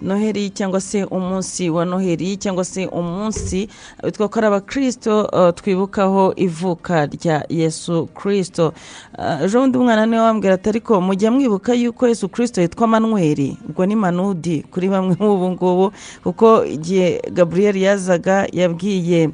Noheli cyangwa se umunsi wa Noheli cyangwa se umunsi witwa ko ari abakirisito twibukaho ivuka rya Yesu Kirisito. Ejo bundi umwana niwe wambwira ati ariko mujya mwibuka yuko Yesu Kirisito yitwa Manuel, ubwo ni Manudi kuri bamwe ubu ngubu, kuko igihe Gaburiyeli yazaga yabwiye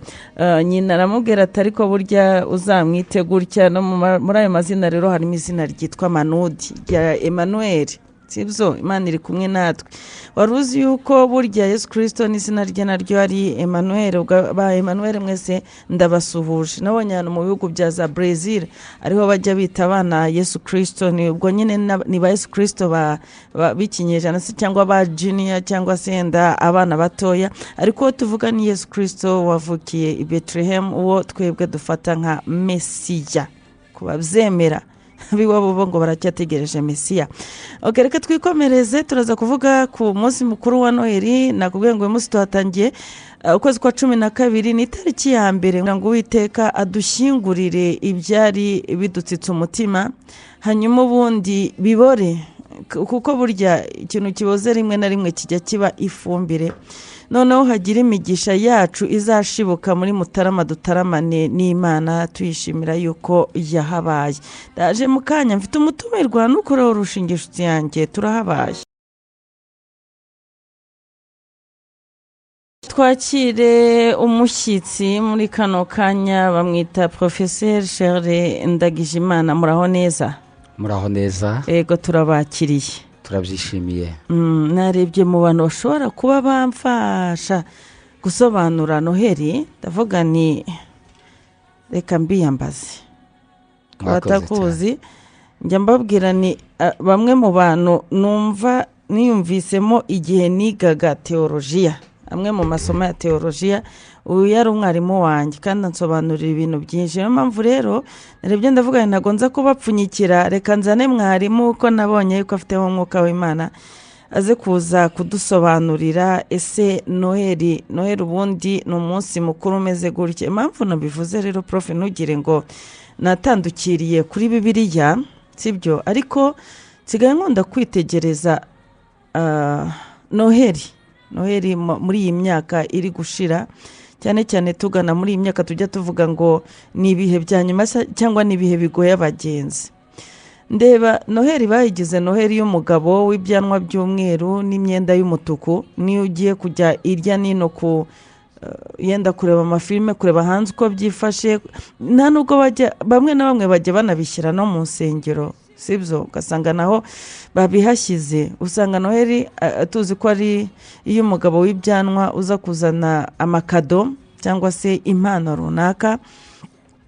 nyina aramubwira ati ariko burya uzamwite gutya. No muri ayo mazina rero harimo izina ryitwa Manudi rya Emmanuel, sibyo? Imana iri kumwe natwe. Wari uzi yuko burya Yesu Kirisito n'izina rye naryo ari Emmanuel? Ba Emmanuel mwese ndabasuhuje. Nabonye ahantu mu bihugu bya za Brazil ariho bajya bita abana Yesu Kirisito, ubwo nyine ni ba Yesu Kirisito b'ikinyejana se cyangwa ba junior cyangwa se yenda abana batoya, ariko tuvuga ni Yesu Kirisito wavukiye i Bethlehem, uwo twebwe dufata nka Mesiya kubabyemera biwabo bo ngo baracyategereje Mesiya. Okay, reka twikomereze. Turaza kuvuga ku munsi mukuru wa Noheli. Nakubwiye ngo uyu munsi tuhatangiye ukwezi kwa 12, ni itariki ya mbere, ngo Uwiteka adushyingurire ibyari bidutsitse umutima, hanyuma ubundi bibore, kuko burya ikintu kiboze rimwe na rimwe kijya kiba ifumbire. Noneho hagira imigisha yacu izashibuka muri Mutarama, dutaramane n'Imana tuyishimira yuko yahabaye. Ndaje mu kanya mfite umutumirwa nukureho urushinge inshuti yanjye, turahabaye. Twakire umushyitsi muri kano kanya, bamwita Professeur Charles Ndagijimana. Muraho neza? Muraho neza. Yego, turabakiriye. Turabyishimiye. Narebye mu bantu bashobora kuba bamfasha gusobanura Noheli, ndavuga ni reka mbiyambaze. Batakuzi njya mbabwira ni bamwe mu bantu numva niyumvisemo igihe nigaga teolojiya, amwe mu masomo ya teolojiya, uyu yari umwarimu wanjye kandi ansobanurira ibintu byinshi. Niyo mpamvu rero narebye ndavuga ntabwo nza kubapfunyikira, reka nzane mwarimu kuko nabonye yuko afiteho umwuka w'Imana, aze kuza kudusobanurira ese Noheli ubundi ni umunsi mukuru umeze gutya. Impamvu nabivuze rero prof, ntugire ngo natandukiriye kuri Bibiliya, sibyo, ariko nsigaye nkunda kwitegereza Noheli muri iyi myaka iri gushira, cyane cyane tugana muri iyi myaka tujya tuvuga ngo ni ibihe bya nyuma cyangwa ni ibihe bigoye abagenzi. Ndeba Noheli bayigize Noheli y'umugabo w'ibyanwa by'umweru n'imyenda y'umutuku. Niyo ugiye kujya irya nino ku yenda kureba amafilime, kureba hanze uko byifashe, nta nubwo bajya, bamwe na bamwe bajya banabishyira no mu nsengero, sibyo? Ugasanga naho babihashyize. Usanga Noheli tuzi ko ari iyo umugabo w'ibyanwa uza kuzana amakado cyangwa se impano runaka.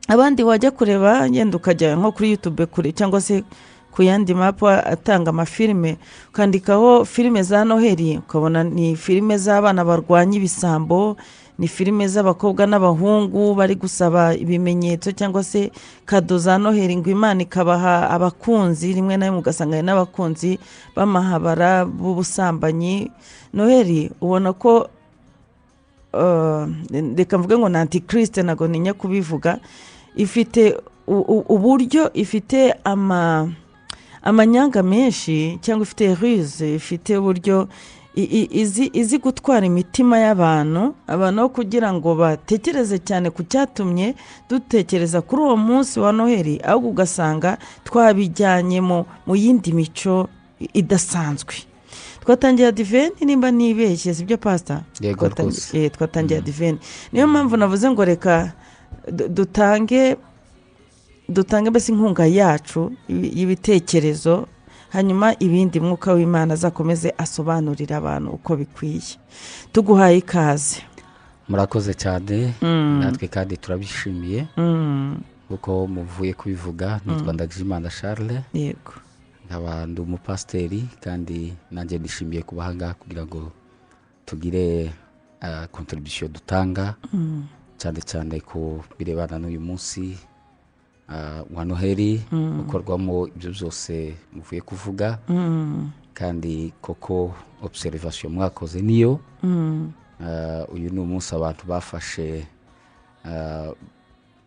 Abandi wajya kureba yenda ukajya nko kuri YouTube kure cyangwa se ku yandi mapu atanga amafilime, ukandikaho filime za Noheli, ukabona ni filime z'abana barwanya ibisambo, ni filime z'abakobwa n'abahungu bari gusaba ibimenyetso cyangwa se kado za Noheli ngo Imana ikabaha abakunzi, rimwe na rimwe ugasanga n'abakunzi b'amahabara b'ubusambanyi. Noheli ubona ko reka mvuge ngo ni antikirisite, ntabwo ntinya kubivuga, ifite uburyo, ifite amanyanga menshi cyangwa ifite ruse, ifite uburyo izi gutwara imitima y'abantu, abantu kugira ngo batekereze cyane ku cyatumye dutekereza kuri uwo munsi wa Noheli, ahubwo ugasanga twabijyanye mu yindi mico idasanzwe. Twatangiye adiventi nimba nibeshye, sibyo pastor? Yego rwose. Twatangiye adiventi. Niyo mpamvu navuze ngo reka dutange mbese inkunga yacu y'ibitekerezo, hanyuma ibindi mwuka w'Imana azakomeze asobanurira abantu uko bikwiye. Tuguhaye ikaze. Murakoze cyane. Natwe kandi turabishimiye kuko muvuye kubivuga. Nitwa Ndagijimana Charles. Yego. Nkaba ndi umupasiteri kandi nanjye nishimiye kuba aha ngaha kugira ngo tugire contribution dutanga, cyane cyane ku birebana n'uyu munsi wa Noheli ukorwamo ibyo byose muvuye kuvuga. Kandi koko observation mwakoze niyo. Uyu ni umunsi abantu bafashe,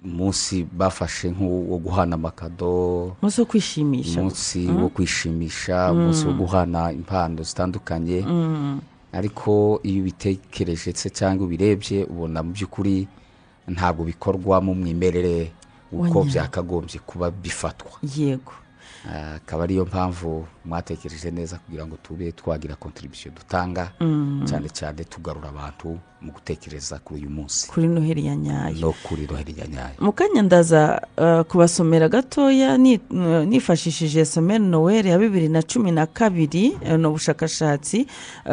umunsi bafashe nk'uwo guhana amakado, umunsi wo kwishimisha, umunsi wo kwishimisha, umunsi wo guhana impano zitandukanye. Ariko iyo ubitekereje se cyangwa ubirebye, ubona mu by'ukuri ntabwo bikorwa mu mwimerere uko byakagombye kuba bifatwa. Akaba ariyo mpamvu mwatekereje neza kugira ngo tube twagira contribution dutanga, cyane cyane tugarura abantu mu gutekereza kuri uyu munsi, kuri Noheli ya nyayo. No kuri Noheli ya nyayo. Mu kanya ndaza kubasomera gatoya nifashishije Sommaire Noël ya 2012. Ni ubushakashatsi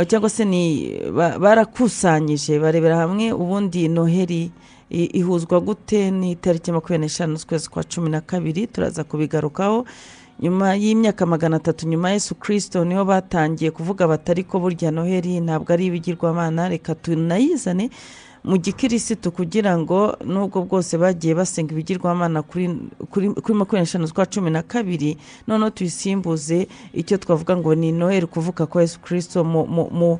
cyangwa se ni barakusanyije barebera hamwe ubundi Noheli ihuzwa gute n'itariki 25 z'ukwezi kwa 12. Turaza kubigarukaho. Nyuma y'imyaka 300 nyuma ya Yesu Kristo niho batangiye kuvuga batari ko burya Noheli ntabwo ari ibigirwamana, reka tunayizane mu gikirisitu, kugira ngo nubwo bwose bagiye basenga ibigirwamana kuri 25 z'ukwa 12, noneho tuyisimbuze icyo twavuga ngo ni Noheli, kuvuka kwa Yesu Kristo mu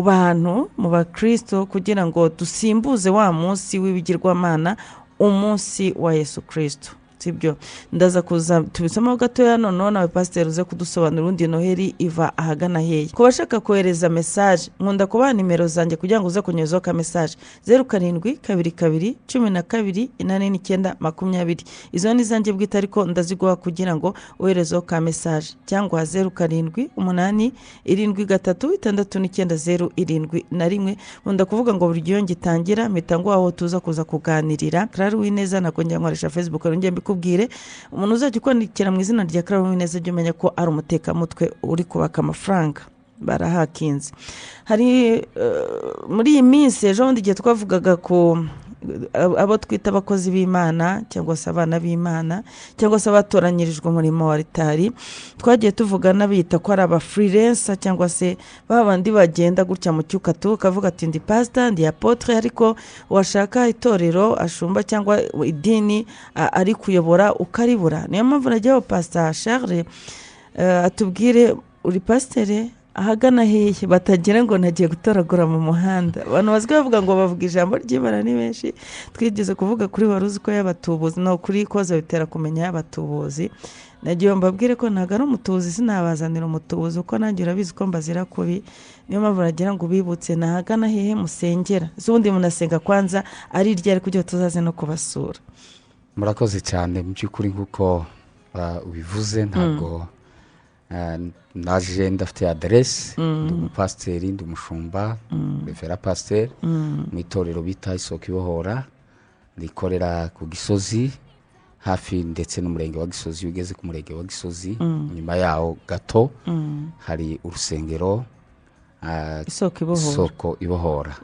bantu, mu bakristo, kugira ngo dusimbuze wa munsi w'ibigirwamana umunsi wa Yesu Kristo. Sibyo? Ndaza kuza tubisomaho gatoya, noneho nawe pasiteri uze kudusobanurira ubundi Noheli iva ahagana hehe. Ku bashaka kohereza message, nkunda kubaha nimero zanjye kugira ngo uze kunyozaho ka message: 0722 12 89 20. Izo ni izanjye bwite, ariko ndaziguha kugira ngo woherezeho ka message, cyangwa 07 873 69 071. Nkunda kuvuga ngo buri gihe ngitangira mpita ngo aho tuza kuza kuganirira. Clara Uwineza, ntabwo njya nkoresha Facebook, njye mbikubwire. Umuntu uzajya ukwandikira mu izina rya Clara Uwineza, jya umenya ko ari umutekamutwe uri kubaka amafaranga, barahakinze. Hari muri iyi minsi, ejo bundi igihe twavugaga ku abo twita abakozi b'Imana cyangwa se abana b'Imana cyangwa se abatoranyirijwe umurimo wa ritari, twagiye tuvuga n'abita ko ari aba freelancer, cyangwa se ba bandi bagenda gutya mu cyuka tu kavuga ati ndi pastor, ndi apôtre, ariko washaka itorero ashumba cyangwa idini ari kuyobora ukaribura. Niyo mpamvu nagiyeho Pastor Charles atubwire uri pasiteri ahagana hehe, batagira ngo nagiye gutoragura mu muhanda. Abantu bazwi bavuga ngo bavuga ijambo ry'Imana ni benshi. Twigeze kuvuga kuri wari uzi ko y'abatubuzi, no kuri koza bitera kumenya y'abatubuzi. Nagiye mbabwire ko ntabwo ari umutubuzi, sinabazanira umutubuzi uko nanjye urabizi ko mbazira kubi. Niyo mpamvu nagira ngo ubibutse nahagana hehe musengera, ese ubundi munasenga kwanza ari ryari kugira tuzaze no kubasura? Murakoze cyane. Mu by'ukuri nk'uko ubivuze, ntabwo naje ndafite aderesi. Ndi umupasiteri, ndi umushumba, révérend pasteur mu itorero bita Isoko Ibohora, rikorera ku Gisozi, hafi ndetse n'umurenge wa Gisozi. Iyo ugeze ku murenge wa Gisozi, nyuma yaho gato hari urusengero Isoko Ibohora. Isoko Ibohora.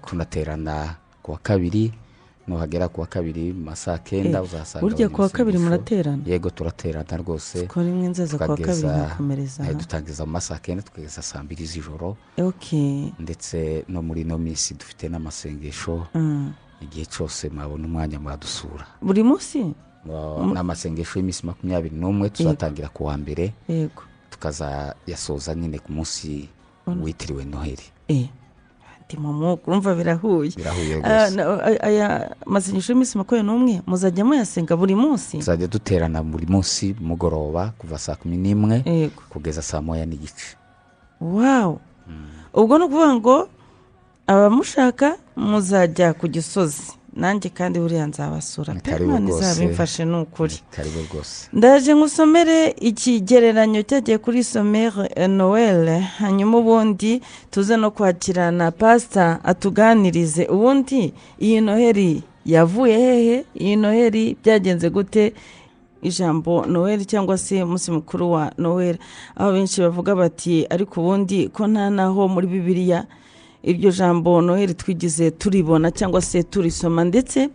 Tunaterana ku wa kabiri. Nuhagera ku wa kabiri mu ma 9:00 uzasanga Burya ku wa kabiri abanyamasengesho. muraterana? Yego, turaterana rwose. Ko rimwe nzaza ku wa kabiri nkakomereza aha. Dutangiza mu ma 9:00 tukageza saa 2 z'ijoro. Ndetse no muri ino minsi dufite n'amasengesho. Igihe cyose mwabona umwanya mwadusura. Buri munsi? Ni amasengesho y'iminsi 21, tuzatangira ku wa mbere, tukazayasoza nyine ku munsi witiriwe Noheli. Ndi mu mwuka, urumva birahuye. Birahuye rwose. Aya masengesho y'iminsi 21 muzajya muyasenga buri munsi? Tuzajya duterana buri munsi mugoroba kuva saa 11 kugeza saa 1:30. Wow, ubwo ni ukuvuga ngo abamushaka muzajya ku Gisozi, nanjye kandi buriya nzabasura Ni pe. karibu Imana rwose. izabimfashe ni ukuri. Ni karibu rwose. Ndaje nkusomere ikigereranyo cyagiye kuri Sommaire Noël, hanyuma ubundi tuze no kwakirana pasita atuganirize ubundi iyi Noheli yavuye hehe, iyi Noheli byagenze gute, ijambo Noheli cyangwa se umunsi mukuru wa Noheli, aho benshi bavuga bati ariko ubundi ko nta naho muri Bibiliya iryo jambo Noheli twigize turibona cyangwa se turisoma. Ndetse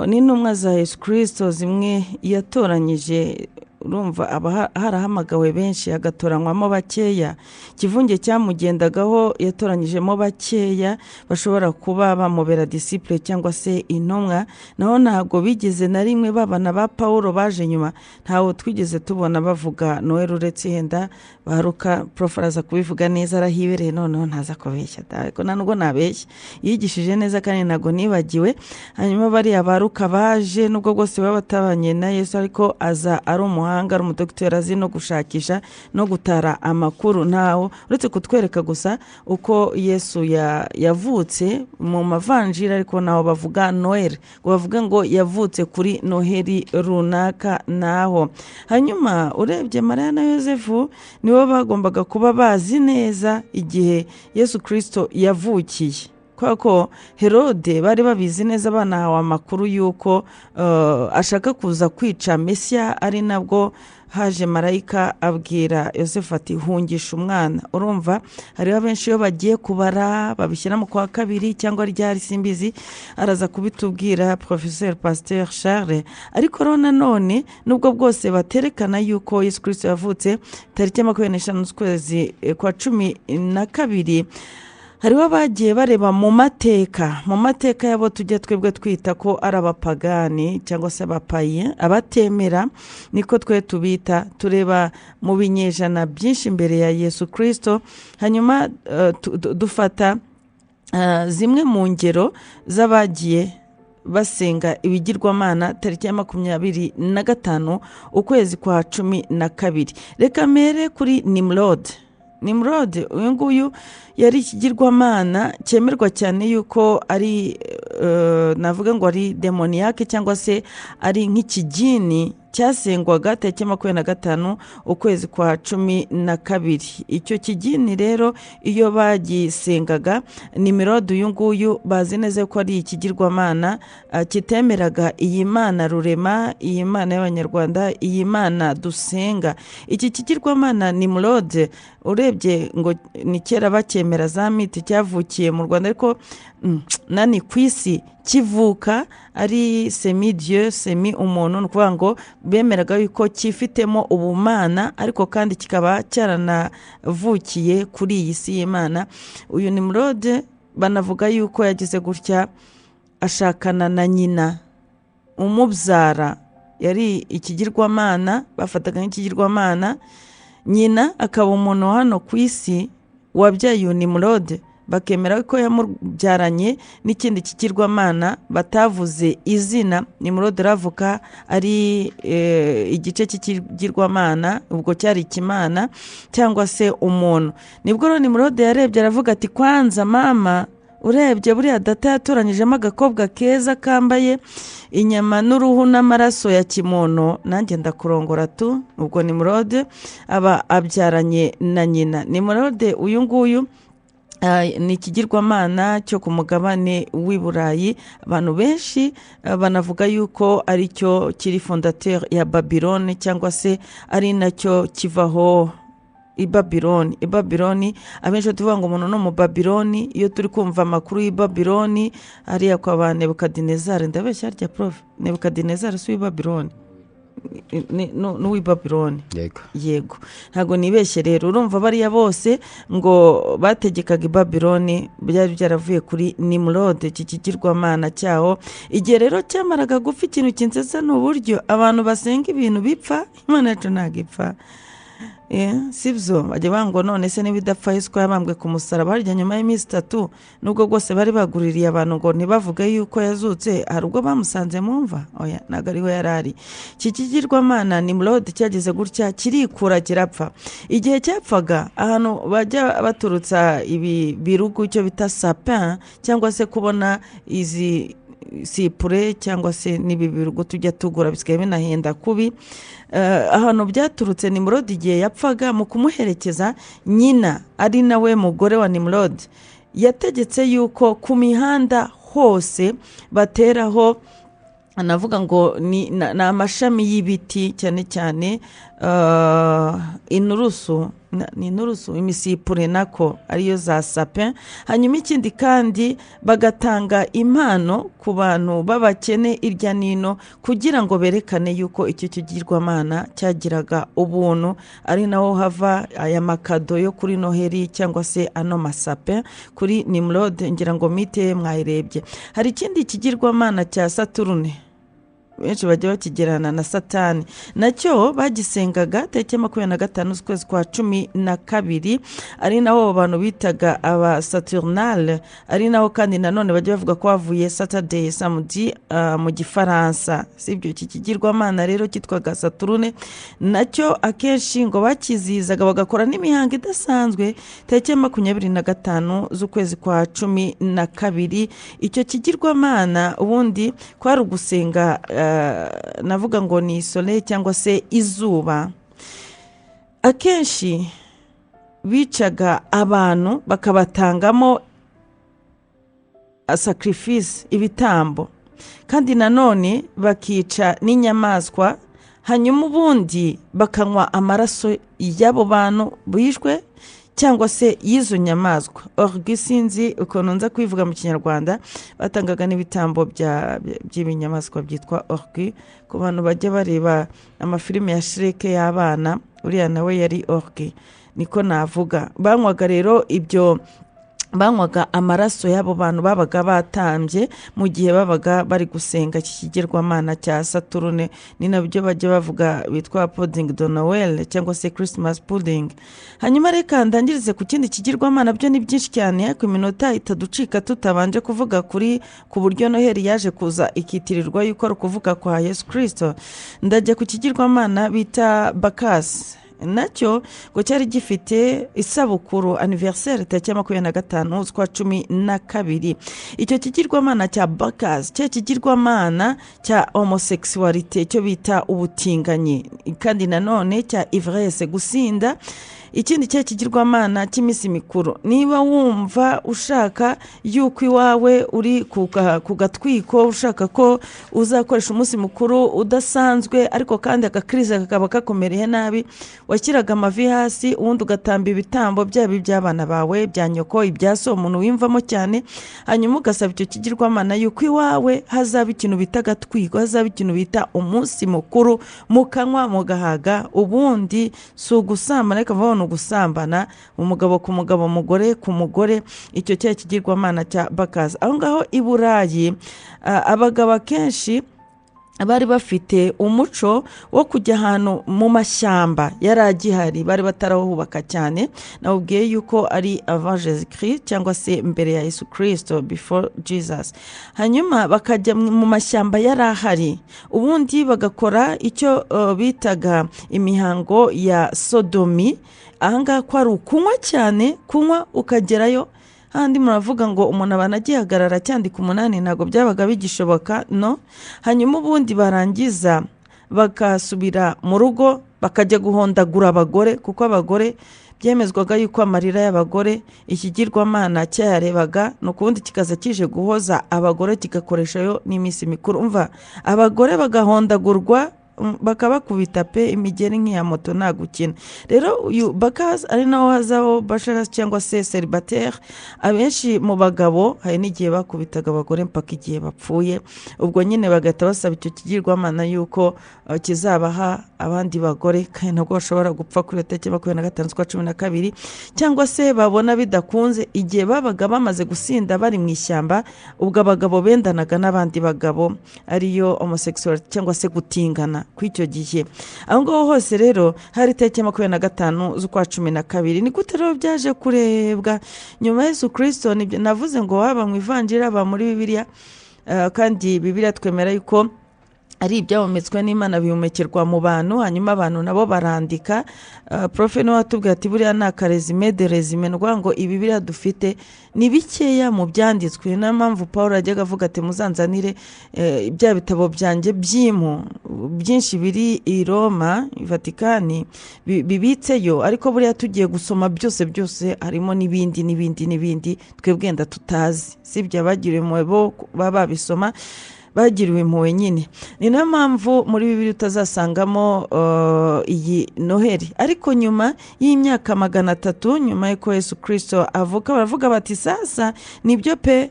n'intumwa za Yesu Kirisito zimwe yatoranyije, urumva aba harahamagawe benshi hagatoranywamo bakeya, ikivunge cyamugendagaho yatoranyijemo bakeya bashobora kuba bamubera disciple cyangwa se intumwa. Naho ntabwo bigeze na rimwe babana ba Paul baje nyuma, ntawe twigeze tubona bavuga Noheli uretse yenda baruka. Prof araza kubivuga neza, arahibereye, noneho ntaza kubeshya, ariko nta nubwo nabeshya, yigishije neza kandi ntabwo nibagiwe. Hanyuma bariya baruka baje, nubwo bwose baba batabanye na Yesu, ariko aza ari umuhanga. umuhanga, ari umudogiteri, azi no gushakisha no gutara amakuru. Ntawo uretse kutwereka gusa uko Yesu yavutse mu mavanjiri, ariko ntaho bavuga Noheli ngo bavuge ngo yavutse kuri Noheli runaka. Naho hanyuma urebye Mariya na Yosefu nibo bagombaga kuba bazi neza igihe Yesu Kirisito yavukiye, kubera ko Herode bari babizi neza, banahawe amakuru y'uko ashaka kuza kwica Mesiya, ari nabwo haje marayika abwira Yosefu ati hungisha umwana. Urumva hariho abenshi iyo bagiye kubara babishyira mu kwa kabiri cyangwa ryari, simbizi, araza kubitubwira Professeur Pasteur Charles. Ariko rero nanone nubwo bwose baterekana yuko Yesu Kirisito yavutse tariki 25 z'ukwezi kwa 12, hariho abagiye bareba mu mateka yabo tujya twebwe twita ko ari abapagani cyangwa se abapaye, abatemera niko twe tubita, tureba mu binyejana byinshi mbere ya Yesu Kirisito, hanyuma dufata zimwe mu ngero z'abagiye basenga ibigirwamana tariki ya 25 ukwezi kwa 12. Reka mere kuri Nimrod. Nimrod uyu nguyu yari ikigirwamana cyemerwa cyane yuko ari navuga ngo ari demoniyake cyangwa se ari nk'ikigini cyasengwaga tariki 25 ukwezi kwa 12. Icyo kigini rero iyo bagisengaga, Nimrod uyu nguyu bazi neza ko ari ikigirwamana kitemeraga iyi Mana rurema, iyi Mana y'Abanyarwanda, iyi Mana dusenga. Iki kigirwamana Nimrod urebye ngo ni kera bakemera za miti, cyavukiye mu Rwanda ariko nani ku isi kivuka ari semi dieu semi umuntu, ni ukuvuga ngo bemeraga yuko cyifitemo ubumana ariko kandi kikaba cyaranavukiye kuri iyi si y'Imana. Uyu Nimrod banavuga yuko yagize gutya ashakana na nyina umubyara, yari ikigirwamana bafataga nk'ikigirwamana, nyina akaba umuntu hano ku isi wabyaye uyu Nimrod, bakemera ko yamubyaranye n'ikindi kigirwamana batavuze izina. Nimrod aravuka ari igice cy'ikigirwamana, ubwo cyari ikimana cyangwa se umuntu. Nibwo rero Nimrod yarebye aravuga ati kwanza mama, urebye buriya data yatoranyijemo agakobwa keza kambaye inyama n'uruhu n'amaraso ya kimono, nanjye ndakurongora tu. Ubwo Nimrod aba abyaranye na nyina. Nimrod uyu nguyu ni ikigirwamana cyo ku mugabane w'i Burayi, abantu benshi banavuga yuko ari cyo kiri fondateur ya Babylone cyangwa se ari nacyo kivaho i Babylone. I Babylone abenshi tuvuga ngo umuntu no mu Babylone, iyo turi kumva amakuru y'i Babylone ariya kwa ba Nebukadinezari, ndabeshya harya prof, Nebukadinezari si uw'i Babylone, n'uw'i Babylone. Yego ntabwo nibeshye rero. Urumva bariya bose ngo bategekaga i Babylone byari byaravuye kuri Nimrod, iki kigirwamana cyaho. Igihe rero cyamaraga gupfa, ikintu kinsetsa ni uburyo abantu basenga ibintu bipfa, Imana yacu ntabwo ipfa. Sibyo bajya banga none se niba idapfa Yesu ko yabambwe ku musaraba harya nyuma y'iminsi 3, nubwo bwose bari baguririye abantu ngo ntibavuge yuko yazutse, hari ubwo bamusanze mu mva? Oya, ntabwo ariho yari ari. Iki kigirwamana Nimrod cyageze gutya kirikura kirapfa. Igihe cyapfaga ahantu bajya baturutsa ibi birugu cyo bita sapin, cyangwa se kubona izi sipure cyangwa se n'ibi birugu tujya tugura bisigaye binahenda kubi, ahantu byaturutse Nimrod igihe yapfaga, mu kumuherekeza nyina ari nawe mugore wa Nimrod yategetse yuko ku mihanda hose bateraho, anavuga ngo ni amashami y'ibiti cyane cyane inturusu, ni inturusu, imisipure nako ariyo za sapin. Hanyuma ikindi kandi bagatanga impano ku bantu b'abakene irya nino, kugira ngo berekane yuko icyo kigirwamana cyagiraga ubuntu, ari naho hava aya makado yo kuri Noheli cyangwa se ano masape kuri Nimrod. Ngira ngo mite mwayirebye. Hari ikindi kigirwamana cya Saturne. Benshi bajya bakigerana na Satani. Nacyo bagisengaga tariki ya 25 z'ukwezi kwa 12, ari naho abo bantu bitaga aba Saturnale, ari naho kandi nanone bajya bavuga ko havuye Saturday, samedi mu Gifaransa. Sibyo? Iki kigirwamana rero cyitwaga Saturune, nacyo akenshi ngo bakizihizaga bagakora n'imihango idasanzwe tariki ya 25 z'ukwezi kwa 12. Icyo kigirwamana ubundi kwari ugusenga, navuga ngo ni soleil cyangwa se izuba. Akenshi bicaga abantu bakabatangamo sacrifice, ibitambo, kandi nanone bakica n'inyamaswa, hanyuma ubundi bakanywa amaraso y'abo bantu bishwe cyangwa se y'izo nyamaswa. Orgie, sinzi ukuntu nza kubivuga mu Kinyarwanda. Batangaga n'ibitambo by'ibinyamaswa byitwa orgie. Ku bantu bajya bareba amafilime ya Shrek y'abana, uriya nawe yari orgie, niko navuga. Banywaga rero ibyo, banywaga amaraso y'abo bantu babaga batambye mu gihe babaga bari gusenga iki kigirwamana cya Saturune. Ni nabyo bajya bavuga bitwa pudding de Noël cyangwa se Christmas pudding. Hanyuma reka ndangirize ku kindi kigirwamana. Byo ni byinshi cyane, ariko iminota itaducika tutabanje kuvuga kuri ku buryo Noheli yaje kuza ikitirirwa yuko ari ukuvuka kwa Yesu Kirisito. Ndajya ku kigirwamana bita Bakasi. Nacyo ngo cyari gifite isabukuru, anniversaire, tariki ya 25 z'ukwa 12. Icyo kigirwamana cya Bakasi cya kigirwamana cya homosexualité, cyo bita ubutinganyi, kandi nanone cya ivresse, gusinda. Ikindi cya kigirwamana cy'iminsi mikuru. Niba wumva ushaka yuko iwawe uri ku gatwiko, ushaka ko uzakoresha umunsi mukuru udasanzwe, ariko kandi agakiriza kakaba kakomereye nabi, washyiraga amavi hasi, ubundi ugatamba ibitambo, byaba iby'abana bawe, bya nyoko, ibya so, umuntu wiyumvamo cyane, hanyuma ugasaba icyo kigirwamana yuko iwawe hazaba ikintu bita agatwiko, hazaba ikintu bita umunsi mukuru, mukanywa mugahaga. Ubundi si ugusambana, ariko vuba ni ugusambana, umugabo ku mugabo, umugore ku mugore. Icyo cyaha kigirwamana cya Bakazi. Aho ngaho i Burayi, abagabo akenshi bari bafite umuco wo kujya ahantu mu mashyamba yari agihari, bari batarawubaka cyane. Nawubwiye yuko ari avant Jésus Christ cyangwa se mbere ya Yesu Kirisito, before Jesus. Hanyuma bakajya mu mashyamba yari ahari, ubundi bagakora icyo bitaga imihango ya sodomie. Ahangaha ko ari ukunywa cyane, kunywa ukagerayo handi muravuga ngo umuntu aba agihagarara cyandika 8, ntabwo byabaga bigishoboka no. Hanyuma ubundi barangiza bakasubira mu rugo, bakajya guhondagura abagore, kuko abagore byemezwaga yuko amarira y'abagore ikigirwamana cyayarebaga, ni ukundi kikaza kije guhoza abagore, kigakoreshayo n'iminsi mikuru. Umva, abagore bagahondagurwa, bakabakubita pe imigeri nk'iya moto, nta gukina. Rero uyu Bakazi, ari naho hazaho bachelors cyangwa se célibataire, abenshi mu bagabo hari n'igihe bakubitaga abagore mpaka igihe bapfuye. Ubwo nyine bagahita basaba icyo kigirwamana yuko kizabaha abandi bagore, kandi ntabwo bashobora gupfa kuri iyo tariki 25 z'ukwa 12. Cyangwa se babona bidakunze, igihe babaga bamaze gusinda bari mu ishyamba, ubwo abagabo bendanaga n'abandi bagabo, ariyo homosexual cyangwa se gutingana kw'icyo gihe. Aho ngaho hose rero hari itariki ya 25 z'ukwa 12. Ni gute rero byaje kurebwa nyuma Yesu Kirisito? Nibyo navuze ngo waba mu Ivanjiri, haba muri Bibiliya, kandi Bibiliya twemera yuko ari ibyahumetswe n'Imana, bihumekerwa mu bantu, hanyuma abantu nabo barandika. Prof niwe watubwiye ati buriya ni aka résumé de résumé, ni ukuvuga ngo ibi biriya dufite ni bikeya mu byanditswe. Niyo mpamvu Paul yajyaga avuga ati muzanzanire bya bitabo byanjye by'impu byinshi biri i Roma, i Vatikani, bibitseyo, ariko buriya tugiye gusoma byose byose, harimo n'ibindi n'ibindi n'ibindi twebwe wenda tutazi. Sibyo? Abagiriwe impuhwe bo baba babisoma, bagiriwe impuhwe nyine. Ni nayo mpamvu muri Bibiri utazasangamo iyi Noheli. Ariko nyuma y'imyaka 300 nyuma y'uko Yesu Kirisito avuka, baravuga bati sasa nibyo pe,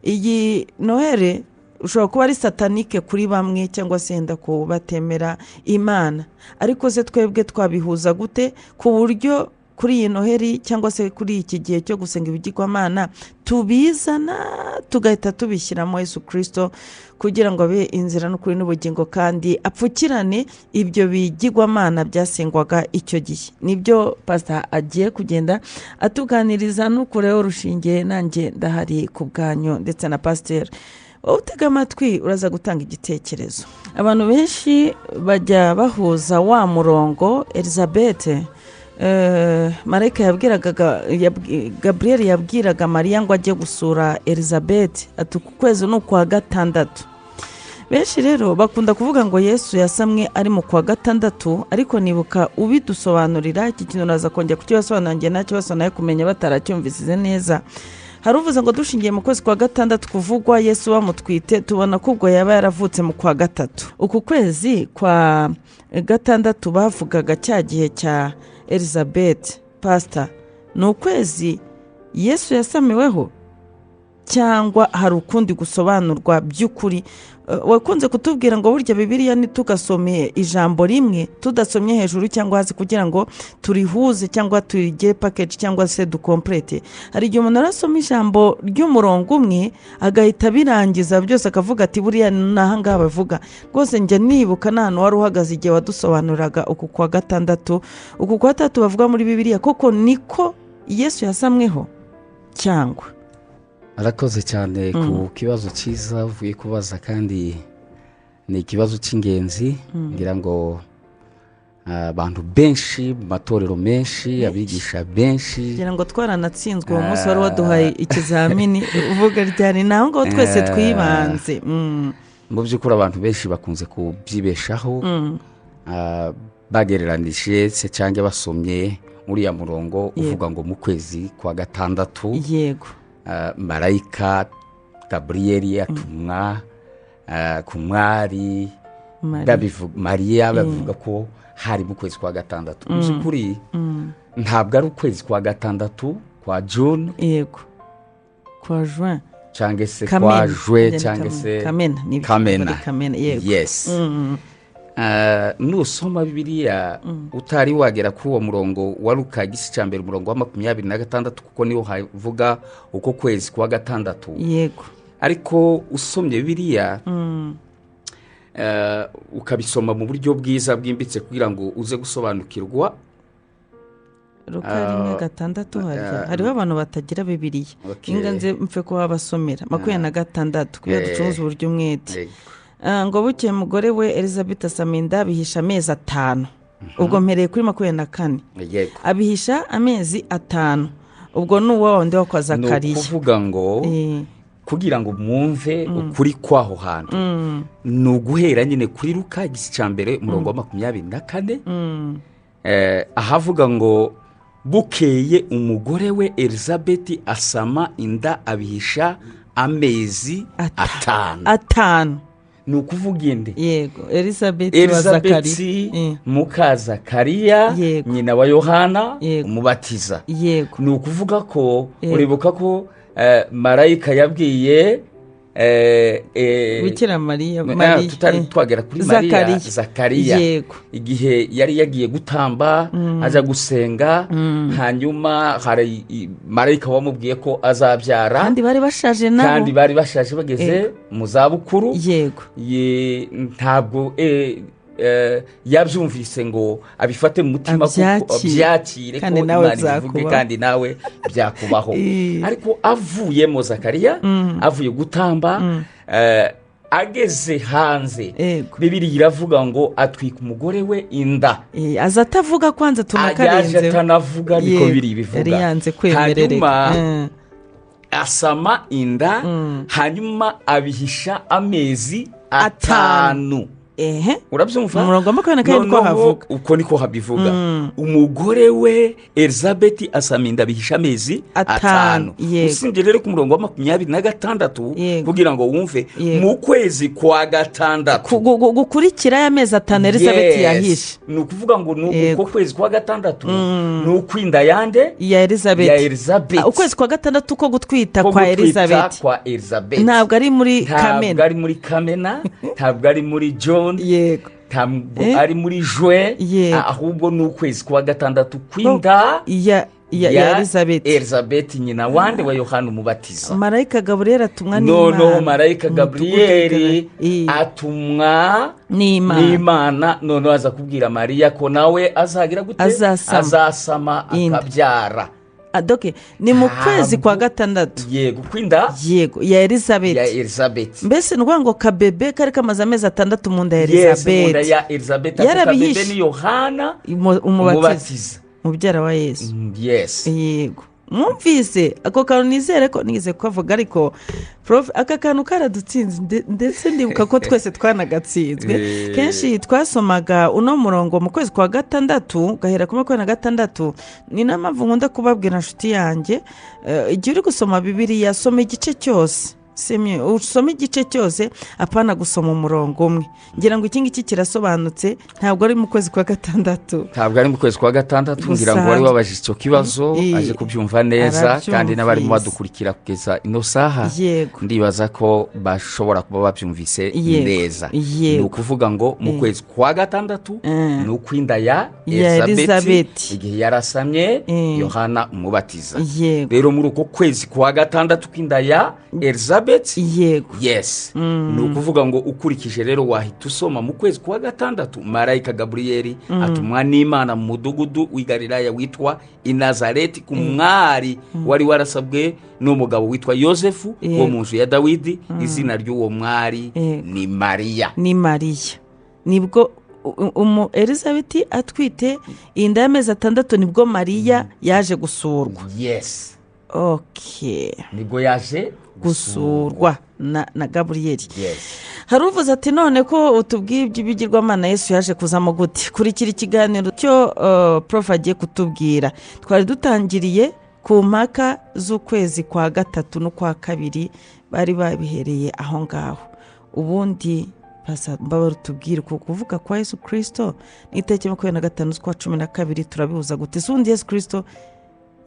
iyi Noheli ushobora kuba ari satanique kuri bamwe cyangwa se yenda ku batemera Imana, ariko se twebwe twabihuza gute ku buryo Kuri iyi Noheli cyangwa se kuri iki gihe cyo gusenga ibigirwamana, tubizana tugahita tubishyiramo Yesu Kirisito kugira ngo abe inzira n'ukuri n'ubugingo, kandi apfukirane ibyo bigirwamana byasengwaga icyo gihe. Nibyo pasita agiye kugenda atuganiriza. Nukureho urushinge, nanjye ndahari ku bwanyu ndetse na pasiteri. Wowe utega amatwi, uraza gutanga igitekerezo. Abantu benshi bajya bahuza wa murongo Elizabeth, marayika yabwiraga, Gaburiyeli yabwiraga Mariya ngo ajye gusura Elizabeth, ati uku kwezi ni ukwa gatandatu. Benshi rero bakunda kuvuga ngo Yesu yasamwe ari mu kwa gatandatu, ariko nibuka ubidusobanurira iki kintu, naza kongera kukibasobanurira njye ntakibazo nawe kumenya bataracyumvisize neza. Hari uvuze ngo dushingiye mu kwezi kwa gatandatu kuvugwa Yesu bamutwite, tubona ko ubwo yaba yaravutse mu kwa gatatu. Uku kwezi kwa gatandatu bavugaga cya gihe cya Elizabeth, pasita, ni ukwezi Yesu yasamiweho cyangwa hari ukundi gusobanurwa by'ukuri? Wakunze kutubwira ngo burya Bibiliya ntitugasome ijambo rimwe tudasomye hejuru cyangwa hasi kugira ngo turihuze cyangwa turigire package cyangwa se dukomplete. Hari igihe umuntu arasoma ijambo ry'umurongo umwe agahita abirangiza byose, akavuga ati buriya ni aha ngaha bavuga. Rwose njya nibuka n'ahantu wari uhagaze igihe wadusobanuriraga uku kwa gatandatu, uku kwa gatandatu bavuga muri Bibiliya, koko niko Yesu yasamweho cyangwa? Arakoze cyane ku kibazo cyiza uvuye kubaza, kandi ni ikibazo cy'ingenzi. Ngira ngo abantu benshi mu matorero menshi, abigisha benshi, ngira ngo twaranatsinzwe uwo munsi wari waduhaye ikizamini uvuga ryari, naho ngaho twese twibanze. Mu by'ukuri abantu benshi bakunze kubyibeshaho, bagereranije se cyangwa basomye uriya murongo uvuga ngo mu kwezi kwa gatandatu marayika Gaburiyeli atumwa ku mwari Mariya. Mariya, bavuga ko hari mu kwezi kwa gatandatu. Mu by'ukuri ntabwo ari ukwezi kwa gatandatu kwa June Yego, kwa juin. Cyangwa se Kamena. kwa juin Ni cyangwa Kamena. se Kamena, nibyo, Kamena. muri Kamena, yego. Yes. Nusoma Bibiliya utari wagera kuri uwo murongo wa Luka igice cya mbere umurongo wa 26, kuko niwo havuga uko kwezi kwa gatandatu, ariko usomye Bibiliya ukabisoma mu buryo bwiza bwimbitse kugira ngo uze gusobanukirwa. Luka 1:6, harya hariho abantu batagira Bibiliya. Inga nze mpfe kuhabasomera 26 kugira ducuruze uburyo umwete. Ngo bukeye umugore we Elizabeth asama inda, abihisha amezi 5. Ubwo mpereye kuri 24. Abihisha amezi 5, ubwo ni uwa wundi wo kwa Ni Zakariya. ukuvuga ngo kugira ngo mwumve ukuri kw'aho hantu ni uguhera nyine kuri Luka igice cya mbere umurongo wa 24, ahavuga ngo bukeye umugore we Elizabeth asama inda, abihisha amezi 5. 5. Ni ukuvuga inde? Yego, Elizabeth wa Elizabeth Zakariya. Muka Zakariya, nyina wa Yohana umubatiza. Ni ukuvuga ko uribuka ko marayika yabwiye Bikira Mariya, Mariya, tutari twagera kuri Mariya, Zakariya. Zakariya, igihe yari yagiye gutamba aja gusenga, hanyuma hari marayika wamubwiye ko azabyara. Kandi bari bashaje nabo. Kandi bari bashaje bageze mu zabukuru. Ntabwo yabyumvise ngo abifate mu mutima kuko Abyakire. abyakire ko Kandi nawe Imana ibivuge, byakubaho. kandi nawe byakubaho. Ariko avuyemo Zakariya, avuye gutamba, ageze hanze, Bibiliya iravuga ngo atwika umugore we inda. Aza atavuga kwanza, Yaje tunakarenzeho. atanavuga, niko biri bivuga. Yari yanze kwemerereka. Hanyuma asama inda, hanyuma abihisha amezi 5. 5. Urabyumva? Umurongo wa 27 niko Noneho, havuga. Uko niko habivuga, umugore we Elizabeth asama inda, abihisha amezi 5. 5. Usibye rero ku murongo wa 26, kugira ngo wumve, mu kwezi kwa gatandatu Gukurikira y'amezi 5 Elizabeth yahishe. Ni ukuvuga ngo ni uko kwezi kwa gatandatu ni ukwinda yande? Ya Elizabeth. Ya Elizabeth. Ukwezi kwa gatandatu ko gutwita Ko kwa gutwita Elizabeth. kwa Elizabeth. Ntabwo ari muri Ntabwo Kamena. ari muri Kamena, ntabwo ari muri June. Ntabwo ari muri juin, Yego. ahubwo ni ukwezi kwa gatandatu kw'inda ya Elizabeth. Elizabeth, nyina wande? Wa Yohana Umubatiza. Marayika Gaburiyeli atumwa n'Imana. Noneho marayika Umudugudu Gaburiyeli atumwa n'Imana. N'Imana, noneho aza kubwira Mariya ko nawe azagira gute? Azasama. Azasama, Inda. akabyara. Ah, donc ni mu kwezi kwa gatandatu. Yego, kw'inda yego, ya Elizabeth. Ya Elizabeth. Mbese ni ukuvuga ngo kabebe kari kamaze amezi 6 mu nda ya Yes, mu nda Elizabeth. ya Elizabeth. Ako Yarabihishe. kabebe ni Yohana Umubatiza, Umubatiza, mubyara wa Yesu. Yes. Yego, mwumvise ako kantu? Nizere ko nigeze kukavuga, ariko prof, aka kantu karadutsinze, ndetse ndibuka ko twese twanagatsinzwe. Kenshi twasomaga uno murongo mu kwezi kwa gatandatu, ugahera kuri 26. Ni nayo mpamvu nkunda kubabwira, nshuti yanjye, igihe uri gusoma Bibiliya, soma igice cyose. Simye, usome igice cyose, apana gusoma umurongo umwe. Ngira ngo iki ngiki kirasobanutse, ntabwo ari mu kwezi kwa gatandatu. Ntabwo ari mu kwezi kwa gatandatu. Ngira ngo wari Gusanzwe. wabajije icyo kibazo aje kubyumva neza, Arabyumvise. kandi n'abarimo badukurikira kugeza ino saha, ndibaza ko bashobora kuba babyumvise neza. Ni ukuvuga ngo mu kwezi kwa gatandatu ni ukw'inda ya Ya Elizabeth, Elizabeth. igihe yarasamye Yohana Umubatiza. Rero muri uko kwezi kwa gatandatu kw'inda ya Elizabeth, yes, ni ukuvuga ngo ukurikije rero wahita usoma mu kwezi kwa gatandatu, marayika Gaburiyeli atumwa n'Imana mu mudugudu w'i Galilaya witwa i Nazareti, ku mwari wari warasabwe n'umugabo witwa Yosefu wo mu nzu ya Dawidi. Izina ry'uwo mwari ni Mariya. Ni Mariya. Nibwo umu Elizabeth atwite inda y'amezi 6, nibwo Mariya yaje gusurwa. Yes. Nibwo yaje gusurwa na Gaburiyeli. Yes. Hari uvuze ati: "None ko utubwiye iby'ibigirwamana, Yesu yaje kuzamo gute?" Kurikira ikiganiro cyo prof agiye kutubwira. Twari dutangiriye ku mpaka z'ukwezi kwa gatatu n'ukwa kabiri, bari babihereye aho ngaho. Ubundi mbabara utubwire ku kuvuga kwa Yesu Kirisito n'itariki 25 z'ukwa 12, turabihuza gute? Si ubundi Yesu Kirisito